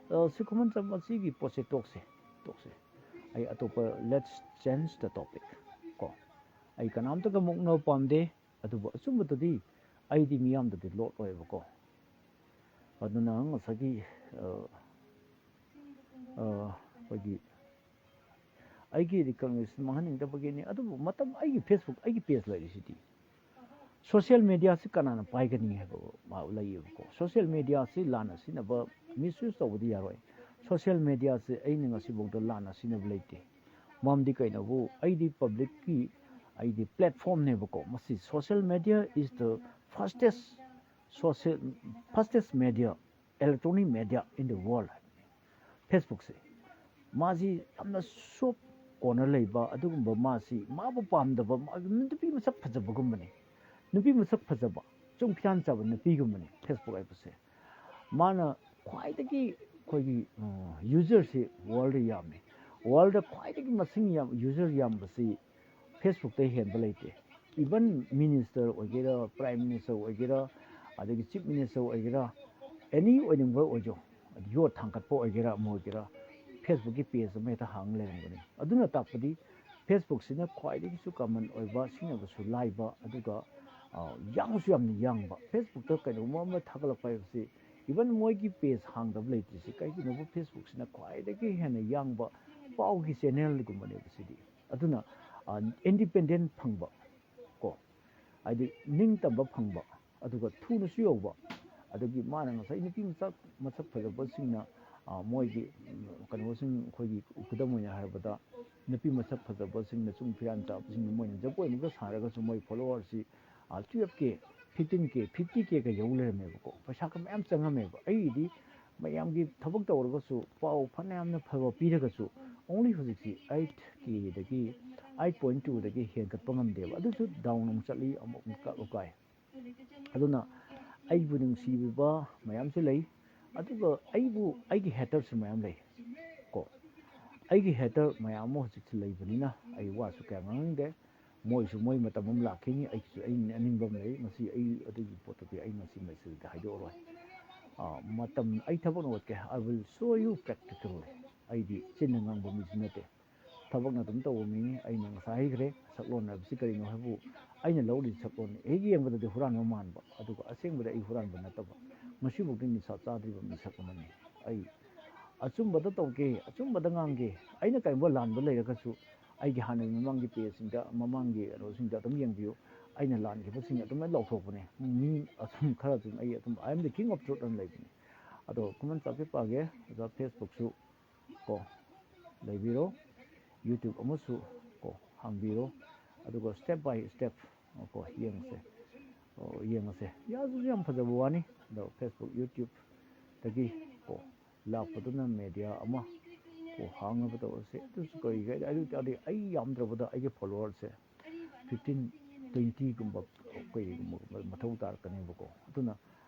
ꯑ, ꯁꯤ ꯈꯨꯃꯟ ꯆꯝ ꯃꯁꯤꯒꯤ ꯄꯣꯠꯁꯦ ꯇꯣꯛꯁꯦ, ꯇꯣꯛꯁꯦ꯫ ꯑꯩ ꯑꯇꯣꯞꯄ, let's change the topic ꯀꯣ꯫ ꯑꯩ ꯀꯅꯥꯝꯇꯒ ꯃꯨꯛꯅꯕ ꯄꯥꯝꯗꯦ, ꯑꯗꯨꯕꯨ ꯑꯆꯨꯝꯕꯗꯗꯤ ꯑꯩꯗꯤ ꯃꯤꯌꯥꯝꯗꯗꯤ ꯂꯣꯠꯂꯣꯏꯕꯀꯣ꯫ ꯑꯗꯨꯅ ꯉꯁꯥꯏꯒꯤ, ꯑ, ꯑ, ꯑꯩꯈꯣꯏꯒꯤ ꯑꯩꯒꯤ recognition ꯃꯥꯡꯍꯟꯅꯤꯡꯗꯕꯒꯤꯅꯤ꯫ ꯑꯗꯨꯕꯨ ꯃꯇꯝ ꯑꯩꯒꯤ Facebook, ꯑꯩꯒꯤ page ꯂꯩꯔꯤꯁꯤꯗꯤ꯫ Social mediaꯁꯤ ꯀꯅꯥꯅ ꯄꯥꯏꯒꯅꯤ ꯍꯥꯏꯕ ꯃꯥ ꯂꯩꯌꯦꯕꯀꯣ꯫ Social mediaꯁꯤ ꯂꯥꯟꯅ ꯁꯤꯖꯤꯟꯅꯕ, misuse ꯇꯧꯕꯗꯤ ꯌꯥꯔꯣꯏ꯫ Social mediaꯁꯤ ꯑꯩꯅ ꯉꯁꯤꯐꯥꯎꯗ ꯂꯥꯟꯅ ꯁꯤꯖꯤꯟꯅꯕ ꯂꯩꯇꯦ꯫ ꯃꯔꯝꯗꯤ ꯀꯩꯅꯣꯕꯨ, ꯑꯩꯗꯤ publicꯀꯤ, ꯑꯩꯗꯤ platformꯅꯦꯕꯀꯣ꯫ ꯃꯁꯤ social media is the fastest social, fastest media, electronic media in the world ꯍꯥꯏꯕꯅꯤ Facebookꯁꯦ꯫ ꯃꯥꯁꯤ ꯌꯥꯝꯅ soft corner ꯂꯩꯕ ꯑꯗꯨꯒꯨꯝꯕ, ꯃꯥꯁꯤ ꯃꯥꯕꯨ ꯄꯥꯝꯗꯕ ꯃꯥ-, ꯅꯨꯄꯤ ꯃꯁꯛ ꯐꯖꯕꯒꯨꯝꯕꯅꯤ꯫ ꯅꯨꯄꯤ ꯃꯁꯛ ꯐꯖꯕ, ꯆꯨꯡ ꯐꯤꯔꯥꯟ ꯆꯥꯕ ꯅꯨꯄꯤꯒꯨꯝꯕꯅꯤ Facebook ꯍꯥꯏꯕꯁꯦ꯫ ꯃꯥꯅ ꯈ꯭ꯋꯥꯏꯗꯒꯤ ꯑꯩꯈꯣꯏꯒꯤ, ꯑ, userꯁꯤ worldꯗ ꯌꯥꯝꯃꯤ꯫ Worldꯗ ꯈ꯭ꯋꯥꯏꯗꯒꯤ ꯃꯁꯤꯡ ꯌꯥꯝ, user ꯌꯥꯝꯕꯁꯤ Facebookꯇ ꯍꯦꯟꯕ ꯂꯩꯇꯦ꯫ Even minister ꯑꯣꯏꯒꯦꯔꯥ, prime minister ꯑꯣꯏꯒꯦꯔꯥ, ꯑꯗꯒꯤ chief minister ꯑꯣꯏꯒꯦꯔꯥ, any ꯑꯣꯏꯅꯤꯡꯕ ꯑꯣꯏꯖꯧ, ꯌꯣꯠ ꯊꯥꯡꯒꯠꯄ ꯑꯣꯏꯒꯦꯔꯥ, ꯑꯃ ꯑꯣꯏꯒꯦꯔꯥ, Facebookꯀꯤ page ꯑꯃ ꯍꯦꯛꯇ ꯍꯥꯡ ꯂꯩꯔꯝꯒꯅꯤ꯫ ꯑꯗꯨꯅ ꯇꯥꯛꯄꯗꯤ Facebookꯁꯤꯅ ꯈ꯭ꯋꯥꯏꯗꯒꯤꯁꯨ common ꯑꯣꯏꯕ, ꯁꯤꯖꯤꯟꯅꯕꯁꯨ ꯂꯥꯏꯕ, ꯑꯗꯨꯒ, ꯑ, ꯌꯥꯡꯁꯨ ꯌꯥꯝꯅ ꯌꯥꯡꯕ꯫ Facebookꯇ ꯀꯩꯅꯣꯝꯃ ꯑꯃ ꯊꯥꯒꯠꯂꯛꯄ ꯍꯥꯏꯕꯁꯤ, even ꯃꯣꯏꯒꯤ page ꯍꯥꯡꯗꯕ ꯂꯩꯇ꯭ꯔꯤꯁꯤ ꯀꯩꯒꯤꯅꯣꯕꯨ, Facebookꯁꯤꯅ ꯈ꯭ꯋꯥꯏꯗꯒꯤ ꯍꯦꯟꯅ ꯌꯥꯡꯕ ꯄꯥꯎꯒꯤ channelꯒꯨꯝꯕꯅꯦꯕ ꯁꯤꯗꯤ꯫ ꯑꯗꯨꯅ, ꯑ, independent ꯐꯪꯕ ꯀꯣ, ꯍꯥꯏꯗꯤ ꯅꯤꯡꯇꯝꯕ ꯐꯪꯕ, ꯑꯗꯨꯒ ꯊꯨꯅꯁꯨ ꯌꯧꯕ, ꯑꯗꯒꯤ ꯃꯥꯅ ꯉꯁꯥꯏ ꯅꯨꯄꯤ ꯃꯁꯛ, ꯃꯁꯛ ꯐꯖꯕꯁꯤꯡꯅ, ꯑ, ꯃꯣꯏꯒꯤ, ꯎꯝ, ꯀꯩꯅꯣꯁꯤꯡ, ꯑꯩꯈꯣꯏꯒꯤ ꯈꯨꯗꯝ ꯑꯣꯏꯅ ꯍꯥꯏꯔꯕꯗ, ꯅꯨꯄꯤ ꯃꯁꯛ ꯐꯖꯕꯁꯤꯡꯅ, ꯆꯨꯡ ꯐꯤꯔꯥꯟ ꯆꯥꯕꯁꯤꯡꯅ ꯃꯣꯏꯅ ꯖꯒꯣꯏ ꯑꯃꯒ ꯁꯥꯔꯒꯁꯨ ꯃꯣꯏ followerꯁꯤ, ꯑ, twelve K, fifteen K, fifty Kꯒ ꯌꯧ ꯂꯩꯔꯝꯃꯦꯕꯀꯣ꯫ ꯄꯩꯁꯥꯒ ꯃꯌꯥꯝ ꯆꯪꯉꯝꯃꯦꯕ꯫ ꯑꯩꯒꯤꯗꯤ ꯃꯌꯥꯝꯒꯤ ꯊꯕꯛ ꯇꯧꯔꯒꯁꯨ, ꯄꯥꯎ ꯐꯅꯌꯥꯝꯅ ꯐꯕ ꯄꯤꯔꯒꯁꯨ, only ꯍꯧꯖꯤꯛꯁꯤ eight Kꯗꯒꯤ, eight point twoꯗꯒꯤ ꯍꯦꯟꯒꯠꯄ ꯉꯝꯗꯦꯕ꯫ ꯑꯗꯨꯁꯨ down ꯑꯃꯨꯛ ꯆꯠꯂꯤ, ꯑꯃꯨꯛ ꯑꯃꯨꯛ ꯀꯥ-, ꯀꯥꯏ꯫ ꯑꯗꯨꯅ ꯑꯩꯕꯨ ꯅꯨꯡꯁꯤꯕꯤꯕ ꯃꯌꯥꯝꯁꯨ ꯂꯩ, ꯑꯗꯨꯒ ꯑꯩꯕꯨ, ꯑꯩꯒꯤ haterꯁꯨ ꯃꯌꯥꯝ ꯂꯩ ꯀꯣ꯫ ꯑꯩꯒꯤ hater ꯃꯌꯥꯝ ꯑꯃ ꯍꯧꯖꯤꯛꯁꯨ ꯂꯩꯕꯅꯤꯅ ꯑꯩ ꯋꯥꯁꯨ ꯀꯌꯥ ꯉꯥꯡꯅꯤꯡꯗꯦ꯫ ꯃꯣꯏꯁꯨ ꯃꯣꯏ ꯃꯇꯝ ꯑꯃ ꯂꯥꯛꯈꯤꯅꯤ, ꯑꯩꯒꯤꯁꯨ ꯑꯩ ꯑꯅꯤꯡꯕ ꯑꯃ ꯂꯩ꯫ ꯃꯁꯤ ꯑꯩ ꯑꯗꯨꯒꯤ ꯄꯣꯠꯇꯨꯗꯤ ꯑꯩ ꯉꯁꯤ messageꯗ ꯍꯥꯏꯗꯣꯛꯑꯔꯣꯏ꯫ ꯑꯥ, ꯃꯇꯝ ꯑꯩ ꯊꯕꯛꯅ ꯑꯣꯠꯀꯦ, I will show you practically꯫ ꯑꯩꯗꯤ ꯆꯤꯟꯅ ꯉꯥꯡꯕ ꯃꯤꯁꯨ ꯅꯠꯇꯦ, ꯊꯕꯛꯅ ꯑꯗꯨꯝ ꯇꯧꯕ ꯃꯤꯅꯤ꯫ ꯑꯩꯅ ꯉꯁꯥꯏ ꯍꯥꯏꯈ꯭ꯔꯦ, ꯁꯛꯂꯣꯟ ꯍꯥꯏꯕꯁꯤ ꯀꯔꯤꯅꯣ ꯍꯥꯏꯕꯨ, ꯑꯩꯅ ꯂꯧꯔꯤꯕ ꯁꯛꯂꯣꯟ ꯍꯦꯛ ꯌꯦꯡꯕꯗꯗꯤ ꯍꯨꯔꯥꯟꯕ ꯃꯥꯟꯕ, ꯑꯗꯨꯒ ꯑꯁꯦꯡꯕꯗ ꯑꯩ ꯍꯨꯔꯥꯟꯕ ꯅꯠꯇꯕ, ꯉꯁꯤꯐꯥꯎꯗ ꯅꯤꯁꯥ ꯆꯥꯗ꯭ꯔꯤꯕ ꯃꯤꯁꯛ ꯑꯃꯅꯤ꯫ ꯑꯩ ꯑꯆꯨꯝꯕꯗ ꯇꯧꯒꯦ, ꯑꯆꯨꯝꯕꯗ ꯉꯥꯡꯒꯦ꯫ ꯑꯩꯅ ꯀꯔꯤꯒꯨꯝꯕ ꯂꯥꯟꯕ ꯂꯩꯔꯒꯁꯨ ꯑꯩꯒꯤ ꯍꯥꯟꯅꯒꯤ ꯃꯃꯥꯡꯒꯤ ꯄꯦꯖꯁꯤꯡꯗ, ꯃꯃꯥꯡꯒꯤ ꯀꯩꯅꯣꯁꯤꯡꯗ ꯑꯗꯨꯝ ꯌꯦꯡꯕꯤꯌꯨ꯫ ꯑꯩꯅ ꯂꯥꯟꯈꯤꯕꯁꯤꯡ ꯑꯗꯨꯝ ꯂꯣꯏ ꯂꯧꯊꯣꯛꯄꯅꯦ꯫ ꯃꯤ ꯑꯗꯨꯝ ꯈꯔ ꯑꯗꯨꯝ ꯑꯩ ꯑꯗꯨꯝ "I am the king of truth" ꯑꯅ ꯂꯩꯕꯅꯦ꯫ ꯑꯗꯣ ꯈꯨꯃꯟ ꯆꯥꯛꯄꯤ ꯄꯥꯒꯦ꯫ ꯑꯗꯨꯒ Facebook ꯁꯨ ꯀꯣ ꯂꯩꯕꯤꯔꯣ, YouTube ꯑꯃꯁꯨ ꯀꯣ ꯍꯥꯡꯕꯤꯔꯣ꯫ ꯑꯗꯨꯒ step by step ꯀꯣ ꯌꯦꯡꯉꯁꯦ꯫ ꯑꯣ, ꯌꯦꯡꯉꯁꯦ꯫ ꯌꯥꯝꯁꯨ ꯌꯥꯝ ꯐꯖꯕ ꯋꯥꯅꯤ꯫ ꯑꯗꯣ Facebook, YouTube ꯗꯒꯤ ꯀꯣ ꯂꯥꯛꯄꯗꯨꯅ media ꯑꯃ ꯀꯣ ꯍꯥꯡꯅꯕ ꯇꯧꯔꯁꯦ꯫ ꯑꯗꯨꯁꯨ ꯀꯔꯤꯒꯤ, ꯑꯗꯨ ꯑꯣꯏ ꯇꯥꯔꯗꯤ ꯑꯩ ꯌꯥꯝꯗ꯭ꯔꯕꯗ ꯑꯩꯒꯤ follower ꯁꯦ fifteen, twenty ꯒꯨꯝꯕ, ꯀꯩꯒꯨꯝꯕ ꯃꯊꯧ ꯇꯥꯔꯛꯀꯅꯦꯕꯀꯣ꯫ ꯑꯗꯨꯅ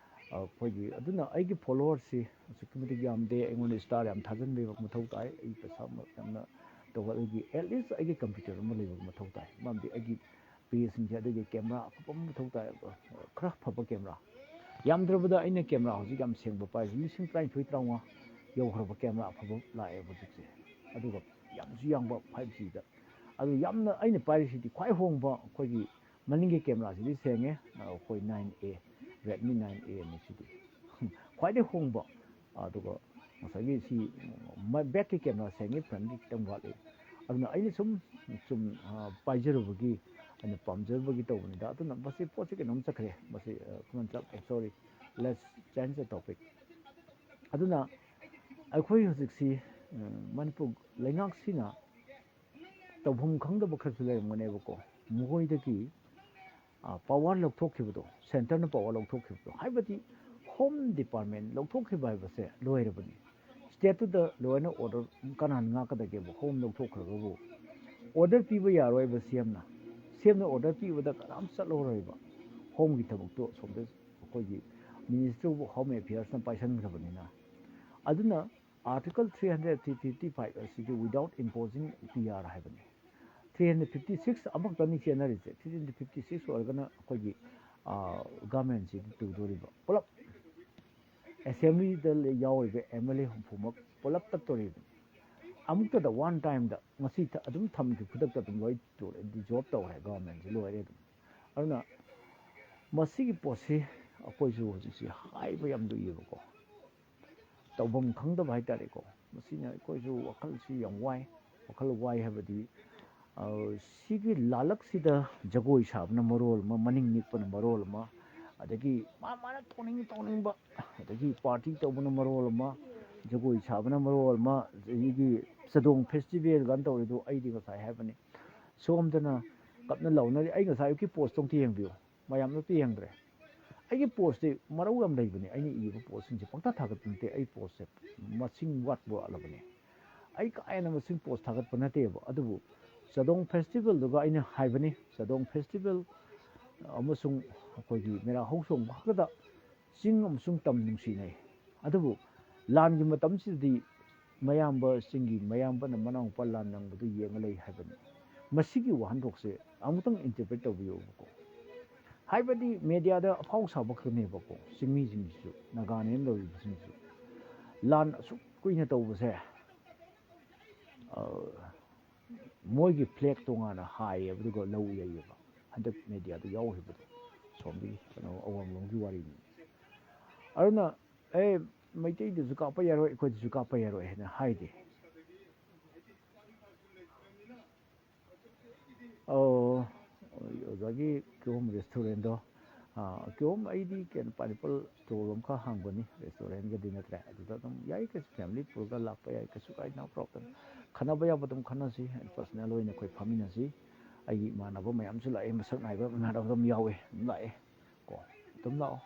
ꯑꯩꯈꯣꯏꯒꯤ, ꯑꯗꯨꯅ ꯑꯩꯒꯤ follower ꯁꯤ ꯑꯁꯨꯛꯀꯤ ꯃꯇꯤꯛ ꯌꯥꯝꯗꯦ꯫ ꯑꯩꯉꯣꯟꯗ star ꯌꯥꯝ ꯊꯥꯖꯤꯟꯕꯤꯕ ꯃꯊꯧ ꯇꯥꯏ꯫ ꯑꯩ ꯄꯩꯁꯥ ꯌꯥꯝꯅ ꯇꯧꯕ, ꯑꯩꯒꯤ at least ꯑꯩꯒꯤ computer ꯑꯃ ꯂꯩꯕ ꯃꯊꯧ ꯇꯥꯏ꯫ ꯃꯔꯝꯗꯤ ꯑꯩꯒꯤ page ꯁꯤꯡꯁꯦ ꯑꯗꯨꯒꯤ camera ꯑꯐꯕ ꯑꯃ ꯃꯊꯧ ꯇꯥꯏ, ꯈꯔ ꯐꯕ camera꯫ ꯌꯥꯝꯗ꯭ꯔꯕꯗ ꯑꯩꯅ camera ꯍꯧꯖꯤꯛ ꯌꯥꯝ ꯁꯦꯡꯕ ꯄꯥꯏꯔꯤꯁꯦ ꯂꯤꯁꯤꯡ ꯇꯔꯥꯅꯤꯊꯣꯏ, ꯇꯔꯥꯃꯉꯥ ꯌꯧꯈ꯭ꯔꯕ camera ꯑꯐꯕ ꯂꯥꯛꯑꯦꯕ ꯍꯧꯖꯤꯛꯁꯦ꯫ ꯑꯗꯨꯒ ꯌꯥꯝꯁꯨ ꯌꯥꯡꯕ five G ꯗ꯫ ꯑꯗꯨ ꯌꯥꯝꯅ ꯑꯩꯅ ꯄꯥꯏꯔꯤꯁꯤꯗꯤ ꯈ꯭ꯋꯥꯏ ꯍꯣꯡꯕ, ꯑꯩꯈꯣꯏꯒꯤ ꯃꯅꯤꯡꯒꯤ camera ꯁꯤꯗꯤ ꯁꯦꯡꯉꯦ, ꯑꯩꯈꯣꯏ nine A, Redmi nine A ꯅꯤ ꯁꯤꯗꯤ꯫ ꯈ꯭ꯋꯥꯏꯗꯒꯤ ꯍꯣꯡꯕ꯫ ꯑꯗꯨꯒ ꯉꯁꯥꯏꯒꯤ ꯁꯤ back ꯀꯤ camera ꯁꯦꯡꯉꯤ, front ꯀꯤ ꯈꯤꯇꯪ ꯋꯥꯠꯂꯤ꯫ ꯑꯗꯨꯅ ꯑꯩꯅ ꯁꯨꯝ, ꯁꯨꯝ, ꯑ, ꯄꯥꯏꯖꯔꯨꯕꯒꯤ, ꯑꯩꯅ ꯄꯥꯝꯖꯔꯨꯕꯒꯤ ꯇꯧꯕꯅꯤꯗ꯫ ꯑꯗꯨꯅ ꯃꯁꯤ ꯄꯣꯠꯁꯤ ꯀꯩꯅꯣꯝ ꯆꯠꯈ꯭ꯔꯦ꯫ ꯃꯁꯤ, ꯑ, ꯈꯨꯃꯟ ꯆꯥꯛ-, sorry, let's change the topic꯫ ꯑꯗꯨꯅ ꯑꯩꯈꯣꯏ ꯍꯧꯖꯤꯛꯁꯤ, ꯑ, ꯃꯅꯤꯄꯨꯔ ꯂꯩꯉꯥꯛꯁꯤꯅ ꯇꯧꯐꯝ ꯈꯪꯗꯕ ꯈꯔꯁꯨ ꯂꯩꯔꯝꯒꯅꯦꯕꯀꯣ꯫ ꯃꯈꯣꯏꯗꯒꯤ, ꯑ, power ꯂꯧꯊꯣꯛꯈꯤꯕꯗꯣ, centre ꯅ power ꯂꯧꯊꯣꯛꯈꯤꯕꯗꯣ, ꯍꯥꯏꯕꯗꯤ home department ꯂꯧꯊꯣꯛꯈꯤꯕ ꯍꯥꯏꯕꯁꯦ ꯂꯣꯏꯔꯕꯅꯤ꯫ State ꯇꯨꯗ law and order ꯀꯅꯥꯅ ꯉꯥꯛꯀꯗꯒꯦꯕ? Home ꯂꯧꯊꯣꯛꯈ꯭ꯔꯒꯕꯨ order ꯄꯤꯕ ꯌꯥꯔꯣꯏꯕ C M ꯅ꯫ C M ꯅ order ꯄꯤꯕꯗ ꯀꯅꯥꯝ ꯆꯠꯂꯔꯣꯏꯕ꯫ Home ꯒꯤ ꯊꯕꯛꯇꯣ ꯑꯁꯣꯝꯗ ꯑꯩꯈꯣꯏꯒꯤ Ministry of Home Affairs ꯅ ꯄꯥꯏꯁꯟꯈ꯭ꯔꯕꯅꯤꯅ꯫ ꯑꯗꯨꯅ Article three hundred, three fifty-five ꯑꯁꯤꯗꯤ without imposing P R ꯍꯥꯏꯕꯅꯤ꯫ Three hundred fifty-six ꯑꯃꯈꯛꯇꯅꯤ ꯆꯦꯟꯅꯔꯤꯁꯦ꯫ Three hundred fifty-six ꯑꯣꯏꯔꯒꯅ ꯑꯩꯈꯣꯏꯒꯤ, ꯑ, government ꯁꯤꯗꯤ ꯇꯨꯗꯣꯔꯤꯕ꯫ ꯄꯨꯂꯞ assembly ꯗ ꯌꯥꯎꯔꯤꯕ M L A ꯍꯨꯝꯐꯨꯃꯛ ꯄꯨꯂꯞ ꯇꯠꯇꯣꯔꯤꯕꯅꯤ꯫ ꯑꯃꯨꯛꯇꯗ one time ꯗ ꯉꯁꯤ ꯊ-, ꯑꯗꯨꯝ ꯊꯝꯈꯤ, ꯈꯨꯗꯛꯇ ꯑꯗꯨꯝ ꯂꯣꯏ ꯇꯨꯔꯦ, dissolve ꯇꯧꯔꯦ government ꯁꯤ, ꯂꯣꯏꯔꯦ ꯑꯗꯨꯝ꯫ ꯑꯗꯨꯅ ꯃꯁꯤꯒꯤ ꯄꯣꯠꯁꯤ ꯑꯩꯈꯣꯏꯁꯨ ꯍꯧꯖꯤꯛꯁꯤ ꯍꯥꯏꯕ ꯌꯥꯝ ꯂꯨꯏꯌꯦꯕꯀꯣ꯫ ꯇꯧꯐꯝ ꯈꯪꯗꯕ ꯍꯥꯏꯇꯥꯔꯦꯀꯣ꯫ ꯃꯁꯤꯅ ꯑꯩꯈꯣꯏꯁꯨ ꯋꯥꯈꯜꯁꯤ ꯌꯥꯝ ꯋꯥꯏ꯫ ꯋꯥꯈꯜ ꯋꯥꯏ ꯍꯥꯏꯕꯗꯤ, ꯑ, ꯁꯤꯒꯤ ꯂꯥꯜꯂꯛꯁꯤꯗ ꯖꯒꯣꯏ ꯁꯥꯕꯅ ꯃꯔꯣꯜ ꯑꯃ, ꯃꯅꯤꯡ ꯅꯤꯛꯄꯅ ꯃꯔꯣꯜ ꯑꯃ, ꯑꯗꯒꯤ ꯃꯥ ꯃꯥꯅ ꯇꯧꯅꯤꯡ ꯇꯧꯅꯤꯡꯕ, ꯑꯗꯒꯤ ꯄꯥꯔꯇꯤ ꯇꯧꯕꯅ ꯃꯔꯣꯜ ꯑꯃ, ꯖꯒꯣꯏ ꯁꯥꯕꯅ ꯃꯔꯣꯜ ꯑꯃ, ꯑꯗꯒꯤ ꯆꯥꯗꯣꯡ ꯐꯦꯁꯇꯤꯚꯦꯜ ꯀꯥꯏꯅ ꯇꯧꯔꯤꯗꯣ ꯑꯩꯗꯤ ꯉꯁꯥꯏ ꯍꯥꯏꯕꯅꯤ꯫ ꯁꯣꯝꯗꯅ ꯀꯞꯅ ꯂꯥꯎꯅꯔꯤ꯫ ꯑꯩ ꯉꯁꯥꯏ ꯑꯌꯨꯛꯀꯤ ꯄꯣꯁꯇꯣ ꯑꯝꯇ ꯌꯦꯡꯕꯤꯌꯨ꯫ ꯃꯌꯥꯝꯅ ꯑꯝꯇ ꯌꯦꯡꯗ꯭ꯔꯦ꯫ ꯑꯩꯒꯤ ꯄꯣꯁꯇꯤ ꯃꯔꯧ ꯌꯥꯝ ꯂꯩꯕꯅꯤ꯫ ꯑꯩꯅ ꯏꯕ ꯄꯣꯁꯁꯤꯡꯁꯦ ꯄꯪꯊꯥ ꯊꯥꯒꯠꯄ ꯅꯠꯇꯦ꯫ ꯑꯩ ꯄꯣꯁꯁꯦ ꯃꯁꯤꯡ ꯋꯥꯠꯄ ꯋꯥꯠꯂꯕꯅꯤ꯫ ꯑꯩ ꯀꯥ ꯍꯦꯟꯅ ꯃꯁꯤꯡ ꯄꯣꯁ ꯊꯥꯒꯠꯄ ꯅꯠꯇꯦꯕ꯫ ꯑꯗꯨꯕꯨ ꯆꯥꯗꯣꯡ ꯐꯦꯁꯇꯤꯚꯦꯜꯗꯨꯒ ꯑꯩꯅ ꯍꯥꯏꯕꯅꯤ, ꯆꯥꯗꯣꯡ ꯐꯦꯁꯇꯤꯚꯦꯜ ꯑꯃꯁꯨꯡ ꯑꯩꯈꯣꯏꯒꯤ ꯃꯦꯔꯥ ꯍꯧ ꯆꯣꯡꯕ ꯈꯛꯇꯗ ꯆꯤꯡ ꯑꯃꯁꯨꯡ ꯇꯝ ꯅꯨꯡꯁꯤꯅꯩ꯫ ꯑꯗꯨꯕꯨ ꯂꯥꯟꯒꯤ ꯃꯇꯝꯁꯤꯗꯗꯤ ꯃꯌꯥꯝꯕ ꯆꯤꯡꯒꯤ ꯃꯌꯥꯝꯕꯅ ꯃꯅꯥꯎꯅꯨꯄꯥ ꯂꯥꯟ ꯅꯪꯕꯗꯨ ꯌꯦꯡꯉ ꯂꯩ ꯍꯥꯏꯕꯅꯤ꯫ ꯃꯁꯤꯒꯤ ꯋꯥꯍꯟꯊꯣꯛꯁꯦ ꯑꯃꯨꯛꯇꯪ ꯏꯟꯇꯔꯄ꯭ꯔꯤꯠ ꯇꯧꯕꯤꯌꯣꯕꯀꯣ꯫ ꯍꯥꯏꯕꯗꯤ ꯃꯦꯗꯤꯌꯥꯗ ꯑꯐꯥꯎ ꯁꯥꯕ ꯈꯛꯅꯦꯕꯀꯣ, ꯆꯤꯡꯃꯤꯁꯤꯡꯁꯤꯁꯨ, ꯅꯥꯒꯥꯅꯦꯅ ꯂꯧꯔꯤꯕꯁꯤꯡꯁꯤꯁꯨ꯫ ꯂꯥꯟ ꯑꯁꯨꯛ ꯀꯨꯏꯅ ꯇꯧꯕꯁꯦ, ꯑ, ꯃꯣꯏꯒꯤ ꯐ꯭ꯂꯦꯛ ꯇꯣꯉꯥꯟꯅ ꯍꯥꯏꯌꯦꯕ, ꯑꯗꯨꯒ ꯂꯧ ꯌꯩꯌꯦꯕ꯫ ꯍꯟꯗꯛ ꯃꯦꯗꯤꯌꯥꯗ ꯌꯥꯎꯈꯤꯕꯗꯣ, ꯁꯣꯝꯗꯒꯤ ꯀꯩꯅꯣ, ꯑꯋꯥꯡꯂꯣꯝꯒꯤ ꯋꯥꯔꯤꯅꯤ꯫ ꯑꯗꯨꯅ, "ꯑꯦ, ꯃꯩꯇꯩꯗꯁꯨ ꯀꯥꯞꯄ ꯌꯥꯔꯣꯏ, ꯑꯩꯈꯣꯏꯗꯁꯨ ꯀꯥꯞꯄ ꯌꯥꯔꯣꯏ" ꯍꯥꯏꯅ ꯍꯥꯏꯗꯦ꯫ ꯑꯣ, ꯑꯣꯖꯥꯒꯤ ꯀꯤꯍꯣꯝ ꯔꯦꯁꯇꯨꯔꯦꯟꯗꯣ, ꯑꯥ, ꯀꯤꯍꯣꯝ ꯑꯩꯗꯤ ꯀꯩꯅꯣ, ꯄꯥꯏꯅꯦꯄꯜ ꯁ꯭ꯇꯣꯜ ꯑꯃꯈꯛ ꯍꯥꯡꯕꯅꯤ, ꯔꯦꯁꯇꯨꯔꯦꯟꯒꯗꯤ ꯅꯠꯇ꯭ꯔꯦ꯫ ꯑꯗꯨꯗ ꯑꯗꯨꯝ ꯌꯥꯏ, ꯀꯩꯁꯨ ꯐꯦꯃꯤꯂꯤ ꯄꯨꯔꯒ ꯂꯥꯛꯄ ꯌꯥꯏ, ꯀꯩꯁꯨ ꯀꯥꯏꯗꯦ, no problem꯫ ꯈꯟꯅꯕ ꯌꯥꯕ ꯑꯗꯨꯝ ꯈꯟꯅꯁꯤ, ꯄꯔꯁꯅꯦꯜ ꯑꯣꯏꯅ ꯑꯩꯈꯣꯏ ꯐꯝꯃꯤꯟꯅꯁꯤ꯫ ꯑꯩꯒꯤ ꯏꯃꯥꯟꯅꯕ ꯃꯌꯥꯝꯁꯨ ꯂꯥꯛꯑꯦ, ꯃꯁꯛ ꯅꯥꯏꯕ ꯏꯃꯥꯟꯅꯕ ꯑꯗꯨꯝ ꯌꯥꯎꯋꯦ, ꯑꯗꯨꯝ ꯂꯥꯛꯑꯦ ꯀꯣ, ꯑꯗꯨꯝ ꯂꯥꯛꯑꯣ,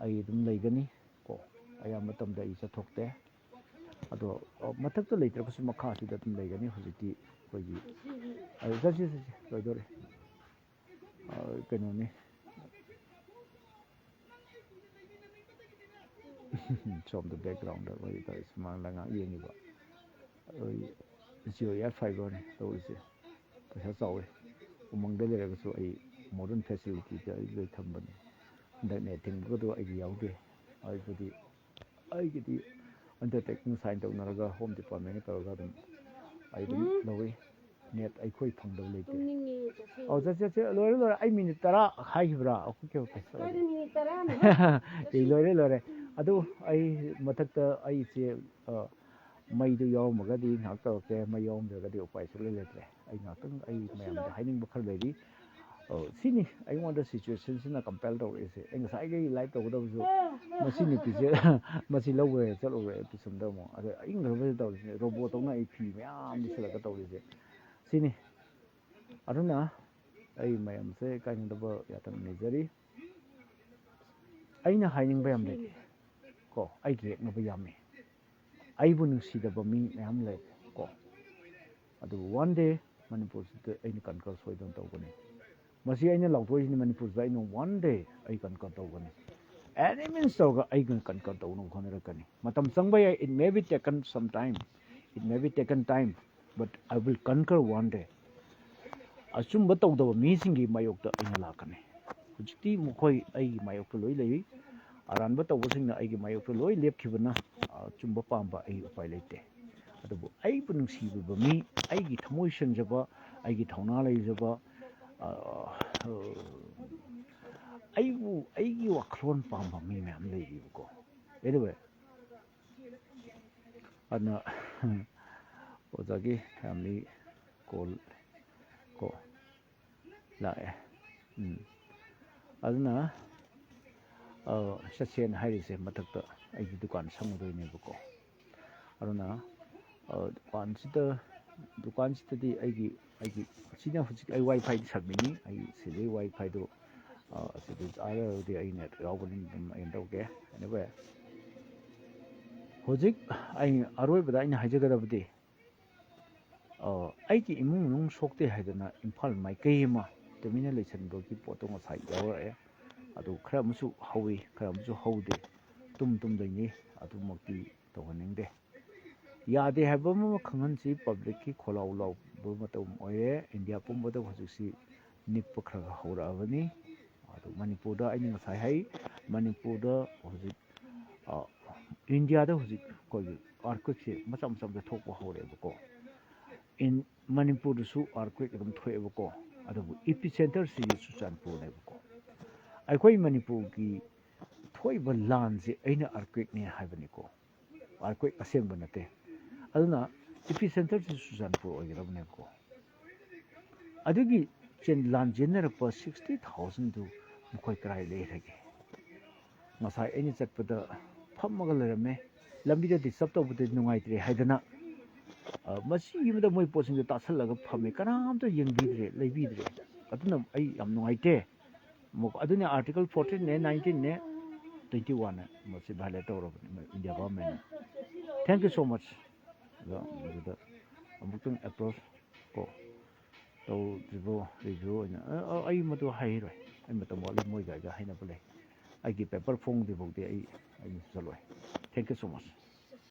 ꯑꯩ ꯑꯗꯨꯝ ꯂꯩꯒꯅꯤ ꯀꯣ꯫ ꯑꯌꯥꯝꯕ ꯃꯇꯝꯗ ꯑꯩ ꯆꯠꯊꯣꯛꯇꯦ꯫ ꯑꯗꯣ, ꯑ, ꯃꯊꯛꯇ ꯂꯩꯇ꯭ꯔꯒꯁꯨ ꯃꯈꯥꯁꯤꯗ ꯑꯗꯨꯝ ꯂꯩꯒꯅꯤ꯫ ꯍꯧꯖꯤꯛꯇꯤ ꯑꯩꯈꯣꯏꯒꯤ, ꯑ, ꯆꯠꯁꯤ, ꯆꯠꯁꯤ, ꯂꯣꯏꯗꯣꯔꯦ꯫ ꯑ, ꯀꯩꯅꯣꯅꯤ꯫ ꯁꯣꯝꯗ ꯕꯦꯛꯒ꯭ꯔꯥꯎꯟꯗ ꯑꯩꯈꯣꯏ ꯇꯧꯔꯤꯁꯦ, ꯃꯥꯡꯗ ꯉꯥꯏꯍꯥꯛ ꯌꯦꯡꯉꯤꯕ꯫ ꯑꯩꯈꯣꯏ ꯖꯤꯑꯣ ꯑꯦꯌꯥꯔ ꯐꯥꯏꯕꯔꯅꯤ ꯇꯧꯔꯤꯁꯦ꯫ ꯄꯩꯁꯥ ꯆꯥꯎꯋꯦ꯫ ꯎꯃꯪꯗ ꯂꯩꯔꯒꯁꯨ ꯑꯩ ꯃꯣꯗꯔꯟ ꯐꯦꯁꯤꯂꯤꯇꯤꯗ ꯑꯩ ꯂꯣꯏ ꯊꯝꯕꯅꯤ꯫ ꯍꯟꯗꯛ ꯅꯦꯠ ꯊꯤꯡꯕꯒꯗꯣ ꯑꯩꯒꯤ ꯌꯥꯎꯗꯦ꯫ ꯑꯩꯕꯨꯗꯤ, ꯑꯩꯒꯤꯗꯤ ꯑꯟꯗꯔꯇꯦꯀꯤꯡ ꯁꯥꯏꯟ ꯇꯧꯅꯔꯒ ꯍꯣꯝ ꯗꯤꯄꯥꯔꯠꯃꯦꯟꯒ ꯇꯧꯔꯒ ꯑꯗꯨꯝ ꯑꯩ ꯑꯗꯨꯝ ꯎꯝ꯫ ꯂꯧꯏ꯫ ꯅꯦꯠ ꯑꯩꯈꯣꯏ ꯐꯪꯗꯕ ꯂꯩꯇꯦ꯫ ꯇꯨꯝꯅꯤꯡꯉꯦ, ꯆꯠꯁꯦ꯫ ꯑꯧ, ꯆꯠꯁꯦ, ꯆꯠꯁꯦ꯫ ꯂꯣꯏꯔꯦ, ꯂꯣꯏꯔꯦ꯫ ꯑꯩ ꯃꯤꯅꯤꯠ ꯇꯔꯥ ꯍꯥꯏꯈꯤꯕ꯭ꯔꯥ? Okay, okay. ꯀꯔꯤ ꯃꯤꯅꯤꯠ ꯇꯔꯥꯅꯣ? ꯑꯦ, ꯂꯣꯏꯔꯦ, ꯂꯣꯏꯔꯦ꯫ ꯑꯗꯨ ꯑꯩ ꯃꯊꯛꯇ ꯑꯩꯁꯦ, ꯑ, ꯃꯩꯗꯨ ꯌꯥꯎꯔꯝꯃꯒꯗꯤ ꯉꯥꯏꯍꯥꯛ ꯇꯧꯔꯛꯀꯦ, ꯃꯩ ꯌꯥꯎꯔꯝꯗ꯭ꯔꯒꯗꯤ ꯎꯄꯥꯏ ꯁꯨꯡꯂꯩ ꯂꯩꯇ꯭ꯔꯦ꯫ ꯑꯩ ꯉꯥꯏꯍꯥꯛꯇꯪ ꯑꯩ ꯃꯌꯥꯝꯗ ꯍꯥꯏꯅꯤꯡꯕ ꯈꯔ ꯂꯩꯔꯤ꯫ ꯑ, ꯁꯤꯅꯤ ꯑꯩꯉꯣꯟꯗ ꯁꯤꯆꯨꯋꯦꯁꯟꯁꯤꯅ ꯀꯝꯄꯦꯜ ꯇꯧꯔꯛꯏꯁꯦ꯫ ꯑꯩ ꯉꯁꯥꯏꯗꯒꯤ ꯂꯥꯏꯚ ꯇꯧꯒꯗꯕꯁꯨ ꯃꯁꯤ ꯅꯨꯄꯤꯁꯦ ꯃꯁꯤ ꯂꯧꯈ꯭ꯔꯦ ꯆꯠꯂꯨꯔꯦ ꯑꯦꯄꯤꯁꯣꯗ ꯑꯃꯨꯛ꯫ ꯑꯗ ꯏꯪꯈ꯭ꯔꯕꯁꯤ ꯇꯧꯔꯤꯁꯤꯅꯦ, ꯔꯣꯕꯣꯠꯇꯧꯅ ꯑꯩ ꯐꯤ ꯃꯌꯥꯝ ꯂꯤꯠꯁꯤꯜꯂꯒ ꯇꯧꯔꯤꯁꯦ ꯁꯤꯅꯤ꯫ ꯑꯗꯨꯅ ꯑꯩ ꯃꯌꯥꯝꯁꯦ ꯀꯥꯏꯅꯗꯕ ꯌꯥꯊꯪ ꯅꯤꯖꯔꯤ꯫ ꯑꯩꯅ ꯍꯥꯏꯅꯤꯡꯕ ꯌꯥꯝ ꯂꯩ ꯀꯣ, ꯑꯩꯒꯤ ꯌꯦꯛꯅꯕ ꯌꯥꯝꯃꯤ꯫ ꯑꯩꯕꯨ ꯅꯨꯡꯁꯤꯗꯕ ꯃꯤ ꯃꯌꯥꯝ ꯂꯩ ꯀꯣ꯫ ꯑꯗꯨꯕꯨ one day ꯃꯅꯤꯄꯨꯔꯁꯤꯗ ꯑꯩꯅ ꯀꯟꯀꯔ ꯁꯣꯏꯗꯅ ꯇꯧꯒꯅꯤ꯫ ꯃꯁꯤ ꯑꯩꯅ ꯂꯥꯎꯊꯣꯛꯏꯁꯤꯅꯤ, ꯃꯅꯤꯄꯨꯔꯁꯤꯗ ꯑꯩꯅ one day ꯑꯩ ꯀꯟꯀꯔ ꯇꯧꯒꯅꯤ꯫ Any means ꯇꯧꯔꯒ ꯑꯩ ꯀꯟꯀꯔ ꯇꯧꯅꯕ ꯍꯣꯠꯅꯔꯛꯀꯅꯤ꯫ ꯃꯇꯝ ꯆꯪꯕ ꯌꯥꯏ, it may be taken some time, it may be taken time, but I will conquer one day꯫ ꯑꯆꯨꯝꯕ ꯇꯧꯗꯕ ꯃꯤꯁꯤꯡꯒꯤ ꯃꯥꯌꯣꯛꯇ ꯑꯩꯅ ꯂꯥꯛꯀꯅꯤ꯫ ꯍꯧꯖꯤꯛꯇꯤ ꯃꯈꯣꯏ ꯑꯩꯒꯤ ꯃꯥꯌꯣꯛꯇ ꯂꯣꯏ ꯂꯩꯔꯤ꯫ ꯑꯔꯥꯟꯕ ꯇꯧꯕꯁꯤꯡꯅ ꯑꯩꯒꯤ ꯃꯥꯌꯣꯛꯇ ꯂꯣꯏ ꯂꯦꯞꯈꯤꯕꯅ ꯑꯆꯨꯝꯕ ꯄꯥꯝꯕ ꯑꯩ ꯎꯄꯥꯏ ꯂꯩꯇꯦ꯫ ꯑꯗꯨꯕꯨ ꯑꯩꯕꯨ ꯅꯨꯡꯁꯤꯕꯤꯕ ꯃꯤ, ꯑꯩꯒꯤ ꯊꯃꯣꯏ ꯁꯦꯡꯖꯕ, ꯑꯩꯒꯤ ꯊꯧꯅꯥ ꯂꯩꯖꯕ, ꯑ, ꯑꯩꯕꯨ, ꯑꯩꯒꯤ ꯋꯥꯈꯜꯂꯣꯟ ꯄꯥꯝꯕ ꯃꯤ ꯃꯌꯥꯝ ꯂꯩꯔꯤꯕꯀꯣ꯫ Anyway, ꯑꯗꯨꯅ ꯑꯣꯖꯥꯒꯤ ꯐꯦꯃꯤꯂꯤ ꯀꯣꯜ ꯀꯣ ꯂꯥꯛꯑꯦ꯫ ꯎꯝ꯫ ꯑꯗꯨꯅ, ꯑ, ꯆꯠꯁꯦꯅ ꯍꯥꯏꯔꯤꯁꯦ ꯃꯊꯛꯇ ꯑꯩꯒꯤ ꯗꯨꯀꯥꯟ ꯁꯪꯉꯨꯗꯣꯏꯅꯦꯕꯀꯣ꯫ ꯑꯗꯨꯅ, ꯑ, ꯗꯨꯀꯥꯟꯁꯤꯗ, ꯗꯨꯀꯥꯟꯁꯤꯗꯗꯤ ꯑꯩꯒꯤ, ꯑꯩꯒꯤ, ꯁꯤꯅ ꯍꯧꯖꯤꯛ ꯑꯩ ꯋꯥꯏ ꯐꯥꯏ ꯁꯝꯃꯤꯅꯤ꯫ ꯑꯩ ꯁꯤꯗꯩ ꯋꯥꯏ ꯐꯥꯏꯗꯨ, ꯑ, ꯑꯁꯤꯗ ꯆꯥꯔꯒꯗꯤ ꯑꯩ ꯅꯦꯠ ꯌꯥꯎꯕꯅꯤꯅ ꯑꯗꯨꯝ ꯑꯩꯅ ꯇꯧꯒꯦ꯫ Anyway, ꯍꯧꯖꯤꯛ ꯑꯩ ꯑꯔꯣꯏꯕꯗ ꯑꯩꯅ ꯍꯥꯏꯖꯒꯗꯕꯗꯤ, ꯑ, ꯑꯩꯒꯤ ꯏꯃꯨꯡ ꯃꯅꯨꯡ ꯁꯣꯛꯇꯦ ꯍꯥꯏꯗꯅ ꯏꯝꯐꯥꯜ ꯃꯥꯏꯀꯩ ꯑꯃ ꯇꯨꯃꯤꯟꯅ ꯂꯩꯁꯟꯕꯒꯤ ꯄꯣꯠꯇꯣ ꯉꯁꯥꯏ ꯌꯥꯎꯔꯛꯑꯦ꯫ ꯑꯗꯨ ꯈꯔ ꯑꯃꯁꯨ ꯍꯧꯋꯤ, ꯈꯔ ꯑꯃꯁꯨ ꯍꯧꯗꯦ꯫ ꯇꯨꯝ ꯇꯨꯝꯗꯣꯏꯅꯤ, ꯑꯗꯨꯃꯛꯇꯤ ꯇꯧꯍꯟꯅꯤꯡꯗꯦ꯫ ꯌꯥꯗꯦ ꯍꯥꯏꯕ ꯑꯃ ꯈꯪꯍꯟꯁꯤ꯫ ꯄꯕ꯭ꯂꯤꯛꯀꯤ ꯈꯣꯜꯂꯥꯎ ꯂꯥꯎꯕ ꯃꯇꯝ ꯑꯣꯏꯔꯦ꯫ ꯏꯟꯗꯤꯌꯥ ꯄꯨꯝꯕꯗ ꯍꯧꯖꯤꯛꯁꯤ ꯅꯤꯛꯄ ꯈꯔ ꯈꯔ ꯍꯧꯔꯛꯑꯕꯅꯤ꯫ ꯑꯗꯨ ꯃꯅꯤꯄꯨꯔꯗ ꯑꯩꯅ ꯉꯁꯥꯏ ꯍꯥꯏ, ꯃꯅꯤꯄꯨꯔꯗ ꯍꯧꯖꯤꯛ, ꯑ, ꯏꯟꯗꯤꯌꯥꯗ ꯍꯧꯖꯤꯛ ꯑꯩꯈꯣꯏꯒꯤ ꯑꯥꯔꯊꯀ꯭ꯋꯦꯛꯁꯦ ꯃꯆꯥ ꯃꯆꯥ ꯃꯆꯥ ꯊꯣꯛꯄ ꯍꯧꯔꯛꯑꯦꯕꯀꯣ꯫ ꯏꯟ-, ꯃꯅꯤꯄꯨꯔꯗꯁꯨ ꯑꯥꯔꯊꯀ꯭ꯋꯦꯛ ꯑꯗꯨꯝ ꯊꯣꯛꯑꯦꯕꯀꯣ꯫ ꯑꯗꯨꯕꯨ ꯏꯄꯤꯁꯦꯟꯇꯔꯁꯤ ꯆꯨꯔꯆꯥꯟꯄꯨꯔꯅꯦꯕꯀꯣ꯫ ꯑꯩꯈꯣꯏ ꯃꯅꯤꯄꯨꯔꯒꯤ ꯊꯣꯛꯏꯕ ꯂꯥꯟꯁꯦ ꯑꯩꯅ ꯑꯥꯔꯀ꯭ꯋꯦꯛꯅꯦ ꯍꯥꯏꯕꯅꯤꯀꯣ꯫ ꯑꯥꯔꯀ꯭ꯋꯦꯛ ꯑꯁꯦꯡꯕ ꯅꯠꯇꯦ꯫ ꯑꯗꯨꯅ ꯏꯄꯤ ꯁꯦꯟꯇꯔꯁꯤ ꯆꯨꯔꯆꯥꯟꯄꯨꯔ ꯑꯣꯏꯒꯗꯕꯅꯦꯕꯀꯣ꯫ ꯑꯗꯨꯒꯤ ꯆꯦꯟ-, ꯂꯥꯟ ꯆꯦꯟꯅꯔꯛꯄ ꯁꯤꯛꯁꯇꯤ ꯊꯥꯎꯖꯟꯗꯨ ꯃꯈꯣꯏ ꯀꯗꯥꯏ ꯂꯩꯈ꯭ꯔꯒꯦ? ꯉꯁꯥꯏ ꯑꯩꯅ ꯆꯠꯄꯗ ꯐꯝꯃꯒ ꯂꯩꯔꯝꯃꯦ꯫ ꯂꯝꯕꯤꯗ ꯗꯤꯁꯇꯔꯕ ꯇꯧꯕꯗ ꯅꯨꯡꯉꯥꯏꯇ꯭ꯔꯦ ꯍꯥꯏꯗꯅ, ꯑ, ꯃꯁꯤꯒꯤ ꯑꯃꯗ ꯃꯣꯏ ꯄꯣꯠꯁꯤꯡꯗꯣ ꯇꯥꯁꯜꯂꯒ ꯐꯝꯃꯦ꯫ ꯀꯅꯥꯝꯇ ꯌꯦꯡꯕꯤꯗ꯭ꯔꯦ, ꯂꯩꯕꯤꯗ꯭ꯔꯦ꯫ ꯑꯗꯨꯅ ꯑꯩ ꯌꯥꯝ ꯅꯨꯡꯉꯥꯏꯇꯦ꯫ ꯑꯃꯨꯛ ꯑꯗꯨꯅ ꯑꯥꯔꯇꯤꯀꯜ ꯐꯣꯔꯇꯤꯟꯅꯦ, ꯅꯥꯏꯟꯇꯤꯟꯅꯦ, ꯇ꯭ꯋꯦꯟꯇꯤ ꯋꯥꯟꯅꯦ, ꯃꯁꯤ ꯚꯥꯏꯑꯣꯂꯦꯠ ꯇꯧꯔꯕꯅꯤ ꯏꯟꯗꯤꯌꯥ ꯒꯚꯔꯟꯃꯦꯟꯅ꯫ Thank you so much꯫ ꯑꯗꯣ ꯃꯗꯨꯗ ꯑꯃꯨꯛꯇꯪ ꯑꯦꯄ꯭ꯔꯣꯁ ꯀꯣ ꯇꯧꯗ꯭ꯔꯤꯕꯣ, ꯔꯤꯚ꯭ꯌꯨ ꯑꯣꯏꯅ, ꯑ, ꯑ, ꯑꯩ ꯃꯗꯨ ꯍꯥꯏꯔꯣꯏ꯫ ꯑꯩ ꯃꯇꯝ ꯋꯥꯠꯂꯤ, ꯃꯣꯏꯒ ꯑꯩꯒ ꯍꯥꯏꯅꯕ ꯂꯩ꯫ ꯑꯩꯒꯤ ꯄꯦꯄꯔ ꯐꯣꯡꯗ꯭ꯔꯤꯐꯥꯎꯗꯤ ꯑꯩ, ꯑꯩ ꯆꯠꯂꯣꯏ꯫ Thank you so much꯫